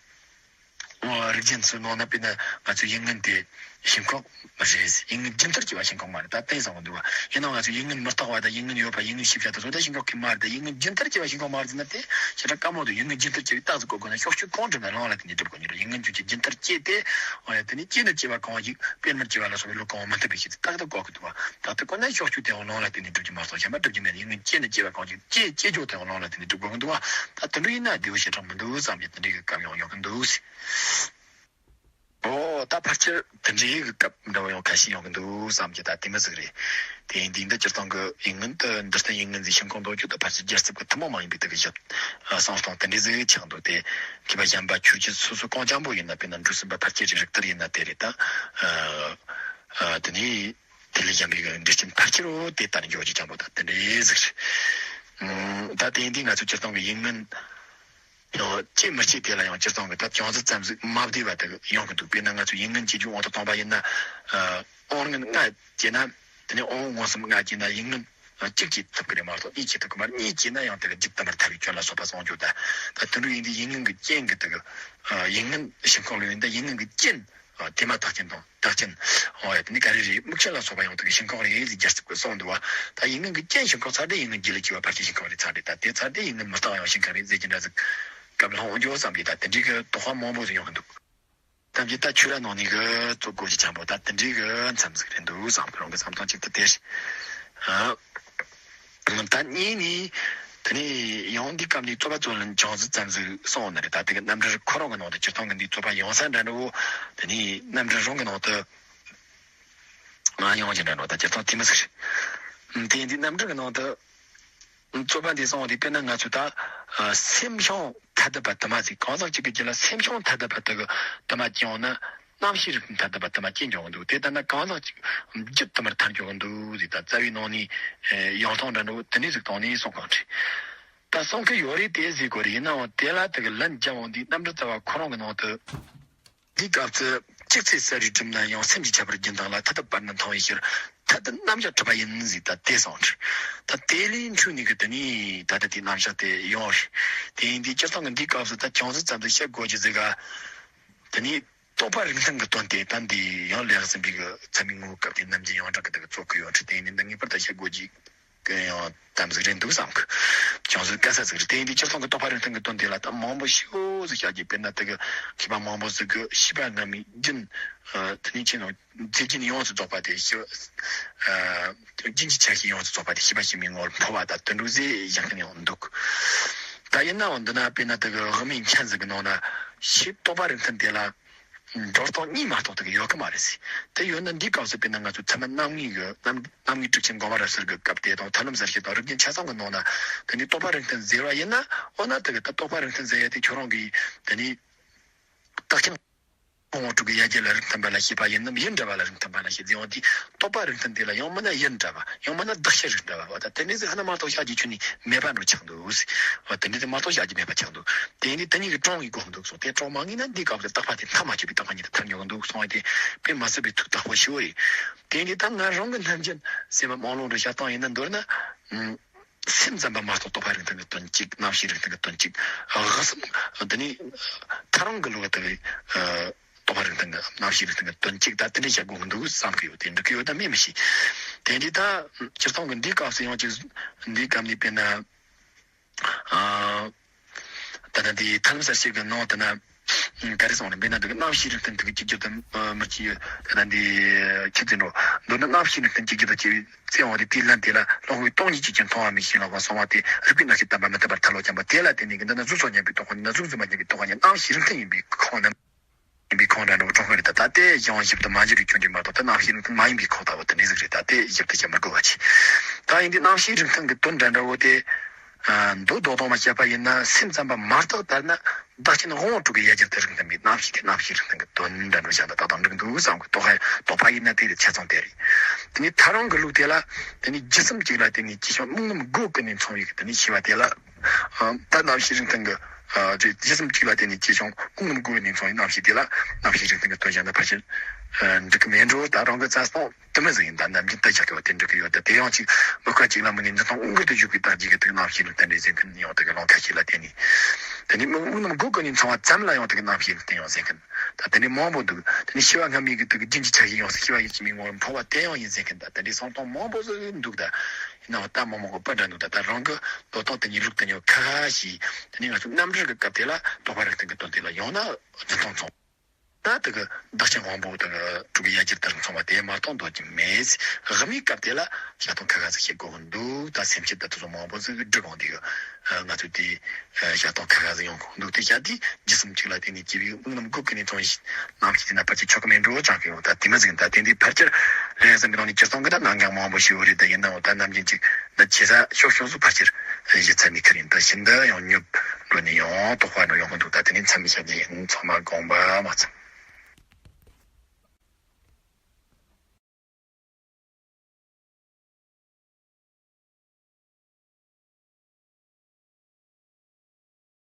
རིགས་རྒྱན་ཚོའི་ནང་ན་དཔེར་ན་ང་ཚོའི་ཡིད་ངན་དེ་ཞིང་ཁོག་རེད། ཡིད་ངན་རྒྱུན་མཐར་སྐྱེ་བ་ཞིང་ཁོག་མ་རེད། ད་བསྟན་བཟང་པོ་འདུག་བ། ཡིན་ནའང་ང་ཚོའི་ཡིད་ངན་མི་རྟག་པ་དང་ཡིད་ངན་ཡོད་པ་ཡིད་ངན་ཤེས་བྱ་དང་སོགས་ད་ཞིང་ཁོག་གི་མ་རེད། ད་ཡིད་ངན་རྒྱུན་མཐར་སྐྱེ་བ་ཞིང་ཁོག་མ་རེད་ཟེར་ན་དེ་ཞེ་དྲག་དཀའ་མོ་འདུག་ཡིད་ངན་རྒྱུན་མཐར་སྐྱེ་བའི་རྟགས་ཟིག་གོ་དགོས་ན་ཕྱོགས་ཆོས་གང་འགྲུབ་ན་རང་ལ་བརྟེན་ནས་འགྲུབ་དགོས་ནི་རེད། ཡིད་ངན་རྒྱུན་གྱི་རྒྱུན་མཐར་སྐྱེ་སྟེ་འོ་ཡ་དེ་ནི་སྐྱེས་ནས་སྐྱེ་བ་གང་ཞིག་དཔེར་མར་སྐྱེ་བ་ལ་སོགས་པའི་ལུགས་གང་མི་མཐུན་པའི་ཕྱིར་རྟག་ཏུ་བཀག་གི་འདུག་བ། རྟག་ཏུ་བཀག་ན་ཕྱོགས་ཆོས་དེའང་རང་ལ་བརྟེན་ནས་འགྲུབ་ཀྱི་མ་གཏོགས་གཞན་པ་འགྲུབ་ཀྱི་མེད། ཡིད་ངན་སྐྱེས་ནས་སྐྱེ་བ་གང་ཞིག་སྐྱེ་སྐྱེ་འཇོག་དེའང་རང་ལ་བརྟེན་ནས་འགྲུབ་དགོས་ཀྱི་འདུག་བ། ད་དེ་འདྲ་ཡིན་ན་བདེ་བོ་ཞེ་དྲག་མི་འདུག་བསམ་གྱི་དེ་འདྲའི་གི་སྐབས་ཡང་ཡོང་གི་འདུག་ཟེར། ཨོ་ད་ཕལ་ཆེར་དེ་འདྲའི་གི་སྐབས་འདྲ་བོ་ཡང་ཁ་ཤས་ཡོང་གི་འདུག་བསམ་གྱི་ད་དེ་མི་ཟིག་རེད། དེ་ཡིན་དུས་འདི་སྤྱིར་བཏང་གི་ཡིད་ངན་དུ་འདི་ལྟར་ཡིད་ངན་ཟིག་ཤིང་ཁོག་འདོད་རྒྱུ་དུ་ཕལ་ཆེར་རྒྱལ་ཚབ་ཀྱི་ཐུན་མོང་མ་ཡིན་པའི་དེ་གི་ཞིབ་གསང་སྟངས་དེ་འདྲའི་ཟིག་ཆགས་འདུག་དེ་མཁས་པ་གཞན་པ་ཆོས་བརྒྱུད་སོ་སོ་གང་འཇམ་པོ་ཡིན་ན་དཔེར་ན་འབྲུ་གསུམ་པ་ཕལ་ཆེར་རིགས་ལྟར་ཡིན་ན་དེ་རེད་ད། དེ་ནས་དེ་ལས་གཞན་པའི་གི་འགྲེལ་ཆེན་ཕལ་ཆེར་འོ་དེ་ལྟར་འཇོག་རྒྱུ་འཇམ་པོ་ད་དེ་འདྲའི་ཟིག་རེད། ད་དེ་ཡིན་དུས་ང་ཚོ་སྤྱིར་བཏང་གི་ཡིད་ངན་ཡང་སྐྱེ་མི་སྐྱེ་དེ་ལ་ཡང་སྤྱིར་བཏང་གི་ད་ཅུང་ཟད་ཙམ་ཟིག་མ་བདེ་བ་དེ་ཡོང་གི་འདུག་དཔེར་ན་ང་ཚོ་ཡིད་ངན་སྐྱེ་རྒྱུ་དབང་དུ་བཏང་པ་ཡིན་ན། དབང་ངན་ལྔ་སྐྱེས་ན་དེ་ནས་དབང་པོ་མངོན་སུམ་ལྔ་སྐྱེས་ན་ཡིད་ངན་གཅིག་སྐྱེ་ཐུབ་ཀྱི་རེད་མ་གཏོགས་གཉིས་སྐྱེ་ཐུབ་ཀྱི་མ་རེད། གཉིས་སྐྱེས་ན་ཡང་དེ་གི་རྒྱུད་དུ་མར་ཐར་བའི་སྐྱོན་ལ་སོགས་པ་གསུངས་རྒྱུ་ད། ད་དེ་འདྲ་ཡིན་དུས་ཡིད་ངན་གྱི་རྐྱེན་གྱི་དེ་གི་ཡིད་ངན་ཞིང་ཁོག་ལ་ཡོད་ད་ཡིད་ངན་གྱི་རྐྱེན། དེ་མ་ཐག་རྐྱེན་དང་བདག་རྐྱེན། འོ་ཡ་དེ་ནི་ག་རེ་རེད། དམིགས་རྐྱེན་ལ་སོགས་པ་ཡང་དག་གི་ཞིང་ཁོག་རེད་ཟེར་རྒྱལ་ཚབ་ཀྱིས་གསུངས་འདུག་བ། ད་ཡིད་ངན་གྱི་རྐྱེན་ཞིང་ཁོག་ཚར་དུས་ཡིད་ངན་རྒྱུད་ལ་སྐྱེ་བ་ཕལ་ཆེར་ཞིང་ཁོག་རེད་ཚར་རེད། ད་དེ་ཚར་དུས་ཡིད་ངན་མི་རྟག་ཡང་ཞིང་ཁོག་རེད་ཟེར་གྱི་འདྲ་ཟིག་སྐབས་ལ་འོང་འགྱོ་བསམ་གྱི་ད་དེ་འདྲའི་གི་དོགས་པ་མང་པོ་ཟིག་ཡོང་གི་འདུག་ཐམས་ཅད་ད་ཆོས་ར་ནང་ནས་གི་རྩོད་དགོས་ཀྱི་ཆེན་པོ་ད་དེ་འདྲའི་གི་མཚམས་ཟིག་རེད་འདུག་བསམ་གི་རང་གི་བསམ་སྟངས་གཅིག་ཏུ་དེ་རེད། ད་གཉིས་ནི། དེ་ནས་ཡང་འདི་སྐབས་ནས་རྩོད་པ་རྩོད་ལེན་ཅུང་ཟད་ཙམ་ཟིག་སོང་ནི་རེད། ད་དེ་གི་རྣམ་འགྲེལ་ཁོ་རང་གི་ནང་དུ་སྤྱིར་བཏང་གི་འདི་རྩོད་པ་ཡོང་ས་འདྲ་འདྲ་བོ། དེ་ནས་རྣམ་འགྲེལ་རང་གི་ནང་དུ་ང་ཡོང་གི་འདྲ་འདྲ་བོ་ད་སྤྱིར་བཏང་དེ་མོ་ཟིག་རེད། དེ་འདི་རྣམ་འགྲེལ་གི་ནང་དུ། རྩོད་པ་འདི་སོང་བ་དེ་དཔེར་ན་ང་ཚོས་ད་སེམས་བྱུང་ཐ་དད་པ་དུ་མ་ཟིག་གང་ཟག་གཅིག་གི་རྒྱུད་ལ་སེམས་བྱུང་ཐ་དད་པ་དུ་གི་དུ་མ་སྐྱེ་ཡོང་ན། རྣམ་ཤེས་རིགས་མཐུན་ཐ་དད་པ་དུ་མ་སྐྱེ་འགྱོ་གི་འདུག་དེ་ལྟར་ན་གང་ཟག་གཅིག་རྒྱུད་དུ་མར་ཐར་འགྱོ་གི་འདུག་ཟིག་ད་རྩ་བའི་ནང་ནས་ཡང་སྟོང་འདྲ་འདྲ་བོ་དེ་འདྲ་ཟིག་བཏང་ནས་གསུང་གང་དྲི། ད་གསུང་གི་ཡོད་རེད་དེ་ཟིག་གོ་རེད། ཡིན་ནའང་དེ་ལ་དེ་གི་ལན་རྒྱག་འོང་དུས་རྣམ་འགྲེལ་རྩ་བ་ཁོ་རང་གི་ནང་དུ། འདིའི་སྐབས་སུ་གཅིག་ཚེ་ས་རིས་གྲིབ་ན་ཡང་སེམས་ཀྱི་ཁྱད་པར་རྒྱུན་དང་ལ་ཐ་དད་པར་ནི་མཐོང་བའི་ཕྱིར་ཐ་དད་རྣམ་གཞག་གྲུབ་པ་ཡིན་ཟིག་ད་དེ་སོང་ཁྲི། ད་དེ་ལས་འཕྲོས་ནས་གི་དེ་ནས་ད་ལྟ་དེའི་རྣམ་གཞག་དེ་ཡོང་རེད། དེ་ཡིན་དུས་སྤྱིར་བཏང་གི་འདིའི་སྐབས་སུ་ད་ཅུང་ཟད་ཙམ་དུ་བཤད་དགོས་ཀྱི་ཟིག་ག་དེ་ནས་རྟོག་པ་རིགས་མཐུན་གྱི་དོན་དེ་ད་འདི་ཡང་ལེགས་ཟིན་པའི་གི་ཚད་མའི་ངོ་བོ་སྐབས་དེ་ནམ་རྒྱུན་ཡང་དག་གི་དེ་གི་རྩོད་གི་ཡོད་ཁྲི། དེ་ཡིན་དུས་འདི་ངེས་པར་དུ་བཤད་དགོས་ཀྱི། གི་ཡང་དམ་ཟིག་རེད་འདུག་བསམ་གི། ཅུང་ཟད་དཀའ་ས་ཟིག་རེད། དེ་ཡིན་དུས་སྤྱིར་བཏང་གི་རྟོག་པ་རིགས་མཐུན་གི་དོན་དེ་ལ་ད་མང་པོ་ཞེ་པོ་ཟིག་བཤད་རྒྱུ། དཔེར་ན་དེ་གི་མཁས་པ་མང་པོ་ཟིག་གི་ཤེས་པ་སྔ་མའི་རྒྱུན། ཨ་དེ་ནས་ཕྱིན་ནོ་མཛེས་རྒྱུན་ཡོངས་སུ་རྫོགས་པ་དེ་ཤེས། ཨ་རྒྱུན་གྱི་ཆ་ཤས་ཡོངས་སུ་རྫོགས་པ་དེ་ཤེས་པ་ཤེས་མའི་ངོ་བོར་འཕོ་བ་དང་དེ་འདྲ་ཟིག་བཞག་མཁན་ཡང་འདུག་ད་ཡིན་ནའང་འདི་ན་དཔེར་ན་དེ་གི་དབུ་མའི་མཚན་ཟིག་གི་ནང་ན་ཤེས་རྟོག་པ་རིགས་མཐུན་དེ་ལ། འགྲོ་སྟངས་གཉིས་མ་གཏོགས་དེ་གི་ཡོད་གི་མ་རེད་ཟེར། དེ་ཡོད་ན་འདིའི་སྐབས་སུ་དཔེར་ན་ང་ཚོ་ཚད་མ་རྣམ་ངེས་ཀྱི་རྣམ་རྣམ་ངེས་གྲུབ་ཆེན་དགོངས་པ་རབ་གསལ་གྱི་སྐབས་དེ་དང་ཐབས་ལམ་གསལ་བྱེད་དང་རིགས་རྒྱུན་ཆ་ཚང་གི་ནང་ན་དེ་ནི་རྟོག་པ་རིགས་མཐུན་ཟེར་བ་ཡིན་ན། འོ་ན་དེ་གི་ད་རྟོག་པ་རིགས་མཐུན་ཟེར་ཡ་དེ་ཁྱོད་རང་གིས་དེ་ནི་རྟགས་ཅན་དབང་པོ་དྲུག་གི་ཡ་གྱལ་ལ་རིགས་མཐུན་པ་ལ་ཤེས་པ་ཡིན་ནམ་ཡུལ་འདྲ་བ་ལ་རིགས་མཐུན་པ་ལ་ཤེས་ཟེར་ཡོང་དུས་རྟོག་པ་རིགས་མཐུན་དེ་ལ་ཡང་མིན་ན་ཡུལ་འདྲ་བ་ཡང་མིན་ན་བདག་ཆེ་རིགས་འདྲ་བ་བ་ད་དེ་འདྲ་ཟིག་ཧ་ན་མ་གཏོགས་བཤད་རྒྱུ་ཁྱོན་ནས་མེད་པ་འགྲོ་ཆགས་འདུག་ཟེར། འོ་དེ་འདྲ་དེ་མ་གཏོགས་བཤད་རྒྱུ་མེད་པ་ཆགས་འདུག་དེ་ཡིན་དུས་དེ་གཉིས་ཀྱི་གྲོགས་ཡིན་དགོས་འདུག་སོང་། དེ་གྲོགས་མ་ངེས་ན་འདིའི་སྐབས་སུ་རྟག་པ་དེ་མཐའ་མ་གཅིག་པའི་རྟག་པ་ཉིད་དུ་ཐལ་འགྱོ་གི་འདུག་སོང་། དེ་དཔེ་མ་སྲིད་པའི་ཐུགས་ཐག་པོ་ཞེ་པོ་རེད། དེ་ཡིན་དུས་ད་ང་རང་གི་ནམ་རྒྱུན་སེམས་པ་སྨོན་ལམ་རེ་བྱ་སྟངས་ཡིན་ན་མདོར་ན། སེམས་ཙམ་པ་མ་གཏོགས་རྟོག་པ་རིགས་མཐུན་གྱི་དོན་གཅིག་རྣམ་ཤེས་རིགས་མཐུན་གྱི་དོན་གཅིག་དབུ་གསུམ་དེ་ནས་ཐལ་རང་གི་ལུགས་དེ་རྟོག་པ་རིགས་མཐུན་གྱི་རྣམ་ཤེས་རིགས་མཐུན་གྱི་དོན་གཅིག་ད་དེ་འདྲ་བྱ་དགོས་ཀྱི་འདུག་བསམ་གི་ཡོད། དེ་འགྲིག་གི་ཡོད་ད་མེད་མི་ཤེས། དེ་འདི་ད་སྤྱིར་བཏང་གི་འདིའི་སྐབས་སུ་ཡང་ཅིག་འདིའི་སྐབས་ནས་དཔེར་ན། ཨ། ད་ལྟ་འདི་ཐལ་རང་གསལ་བྱེད་ཀྱི་ནང་དུ་ན། ག་རེ་གསུངས་རེད། དཔེར་ན་འདི་གི་རྣམ་ཤེས་རིགས་མཐུན་དེ་གི་གཅིག་གྱུར་དུ་མི་སྐྱེ། ད་ལྟ་འདི་ཁྱེད་ཚོས་འགྲོ་མདོར་ན་རྣམ་ཤེས་རིགས་མཐུན་གཅིག་གྱུར་དུ་སྐྱེ་བའི་ཚེ་འོང་དེ་དེའི་ལན་དེ་ལ་ཀློང་བའི་སྟོང་ཉིད་ཀྱིས་ཀྱང་མཐོང་བ་མིག་ཤེས་ལ་བ་སོང་བ་དེ་རིག་པའི་རྣམ་ཤེས་དམ་པ་མི་རྟག་པར་ཐལ་ལོ་ཀྱང་པ་དེ་ལ་བརྟེན་ནས་གི་འདི་ན་གཟུགས་སོགས་མཉམ་པའི་རྟོག་པ་ནི་ན་གཟུགས་གཟུགས་མ་མཉམ་པའི་རྟོག་པ་ཉིད་རྣམ་ཤེས་རིགས་མཐུན་ཡིན་པའི་ཁོངས་ན། ཡིན་པའི་ཁོངས་འདྲ་འགྲོ་གྲོང་ཁ་རེད། ད་ད་དེ་ཡང་ཞིབ་ཏུ་མ་འགྱུར་བའི་སྐྱོན་འདྲ་མ་གཏོགས་ད་རྣམ་ཤེས་རིགས་མཐུན་མ་ཡིན་པའི་ཁོངས་ལྟ་བུ་དེ་འདྲ་ཟིག་རེད། ད་དེ་ཞིབ་ཏུ་བྱ་མི་དགོས་པ་ཆེ། ད་ཡིན་དུས་རྣམ་ཤེས་རིགས་མཐུན་གྱི་དོན་འདྲ་འདྲ་བོ་དེ། མདོ་རྡོག་རྡོག་མ་བཤད་པ་ཡིན་ན་སེམས་ཙམ་པ་མ་གཏོགས་ལྟར་ན་བདག་རྐྱེན་དབང་པོ་དྲུག་གི་ཡ་གྱལ་དུ་རིགས་མཐུན་པའི་རྣམ་ཤེས་དེ་རྣམ་ཤེས་རིགས་མཐུན་གྱི་དོན་འདྲ་འགྲོ་བྱ་འདི་ད་དང་འགྲིག་འདུག་བསམ་གི་རྟོག་པ་རྟོག་པ་ཡིན་ན་དེ་རེད། ཆ་ཚང་དེ་རེད། དེ་ནས་ཐལ་རང་གི་ལུགས་དེ་ལ་དེ་ནས་རྒྱུ་གསུམ་གཅིག་ལ་བརྟེན་ནས་སྐྱེས་བྱུང་རྨི་ལམ་དགུ་ཀུན་ནས་མཚོན་བའི་དེ་ནས་ཤེས་པ་དེ་ལ། ད་རྣམ་ཤེས་རིགས་མཐུན་གྱི་རྗེས་གསུམ་གཅིག་ལ་བརྟེན་ནས་སྐྱེས་བྱུང་ཀུན་རྣམ་ཀུན་ནས་མཚོན་ཡིན་རྣམ་ཤེས་དེ་ལ་རྣམ་ཤེས་རིགས་མཐུན་གྱི་དོན་བྱ་ན་ཕལ་ཆེར་འགྲིག་གི་མེད་འགྲོ། ད་རང་གི་རྩ་སྟོང་དུ་མི་ཟིན་ཡིན། ད་ནམ་རྒྱུན་ད་བྱ་དགོས་པ་དེ་འགྲིག་གི་ཡོད། ད་དེ་ཡང་གཅིག་མི་ཁ་གཅིག་ལ་མི་ནི་འདི་དང་དབུ་མགུར་དུ་བཞུགས་པའི་དར་རྒྱས་ཀྱི་དུག་རྣམ་ཤེས་རིགས་མཐུན་འདྲེས་ཟིན་མཁན་ཡང་དེ་གི་ལོང་ཁ་ཤས་ལ་བརྟེན་ནས་དེ་ནི་མི་རྣམ་སྒོ་ཀུན་ནས་མཚོན་པ་ཙམ་ལ་ཡང་དེ་གི་རྣམ་ཤེས་རིགས་མཐུན་ཡང་ཟིན་མཁན། ད་དེ་ནི་མང་པོ་འདུག་དེ་ནི་ཤེས་པ་སྔ་མའི་གི་དུག་རྒྱུན་གྱི་ཆ་ཤས་ཡོངས་སུ་ཤེས་པ་ཡིད་ཀྱི་མིག་ངོར་འཕོ་བ་དེ་ཡང་ཡིན་ཟེར་མཁན། ད་དེ་འདྲའི་གསུང་སྟངས་མང་པོ་ཟིག་འདུག་ད་ཡིན་ནའང་ད་མང་མང་གི་པར་འདྲ་འདུག་ད་ད་རང་གི་ལོ་ཐོག་དེ་ཉིད་ལུགས་དེ་ཉིད་ཁ་ཁ་ཞིག་དེ་ནི་ང་ཚོ་རྣམ་འགྲེལ་གྱི་སྐབས་དེ་ལ་རྟོག་པ་རིགས་མཐུན་གྱི་དོན་དེ་ལ་ཡང་ན་རྫུན་སྟངས་མཚུངས། ད་དེ་གི་བདག་རྐྱེན་དབང་པོ་དེ་གི་དྲུག་གི་ཡ་གྱལ་དུ་མཚོན་པ་དེ་མ་གཏོགས་འདོད་ཀྱི་མེད། དབུ་མའི་སྐབས་དེ་ལ་བྱ་སྟངས་ཁ་ཁ་ཟིག་བཤད་དགོས་ཀྱི་འདུག་ད་སེམས་བསྐྱེད་ད་དེ་ཚོ་མང་པོ་ཟིག་སྒྲུབ་འོང་དེ་གི་ང་ཚོས་དེ་བྱ་སྟངས་ཁ་ཁ་ཟིག་ཡོང་དགོས་འདུག་དེ་བྱ་དེ་རྒྱུ་གསུམ་གཅིག་ལ་བརྟེན་ནས་སྐྱེས་པའི་དབུགས་རྣམ་སྒོ་ཀུན་ནས་མཚོན་རྣམ་ཤེས་དེ་ན་ཕལ་ཆེར་ཆོག་གི་མེད་འགྲོ་ཅང་གི་ཡོད། ད་དེ་མ་ཟིག་ད་དེ་འདི་ཕལ་ཆེར་ལས་ཟིན་པའི་ནང་ནས་སྤྱིར་བཏང་གི་ད་གནད་འགག་མང་པོ་ཞིག་ཡོད་རེད། ད་ཡིན་ནའང་ད་ནམ་རྒྱུན་གཅིག་ད་ཇེ་ས་ཤོག་ཤོག་སུ་ཕལ་ཆེར་གཞི་ཚར་ནས་ཁུར་ཡིན། ད་ཤིན་ཏུ་ཡང་ཉོབ་འགྲོ་ནས་ཡང་དོགས་པ་འགྲོ་ཡོང་གི་འདུག་ད་དེ་ནས་མཚམས་བཞག་རྒྱུ་ཡིན། ཚང་མ་དགོངས་པ་མ་ཚོམ།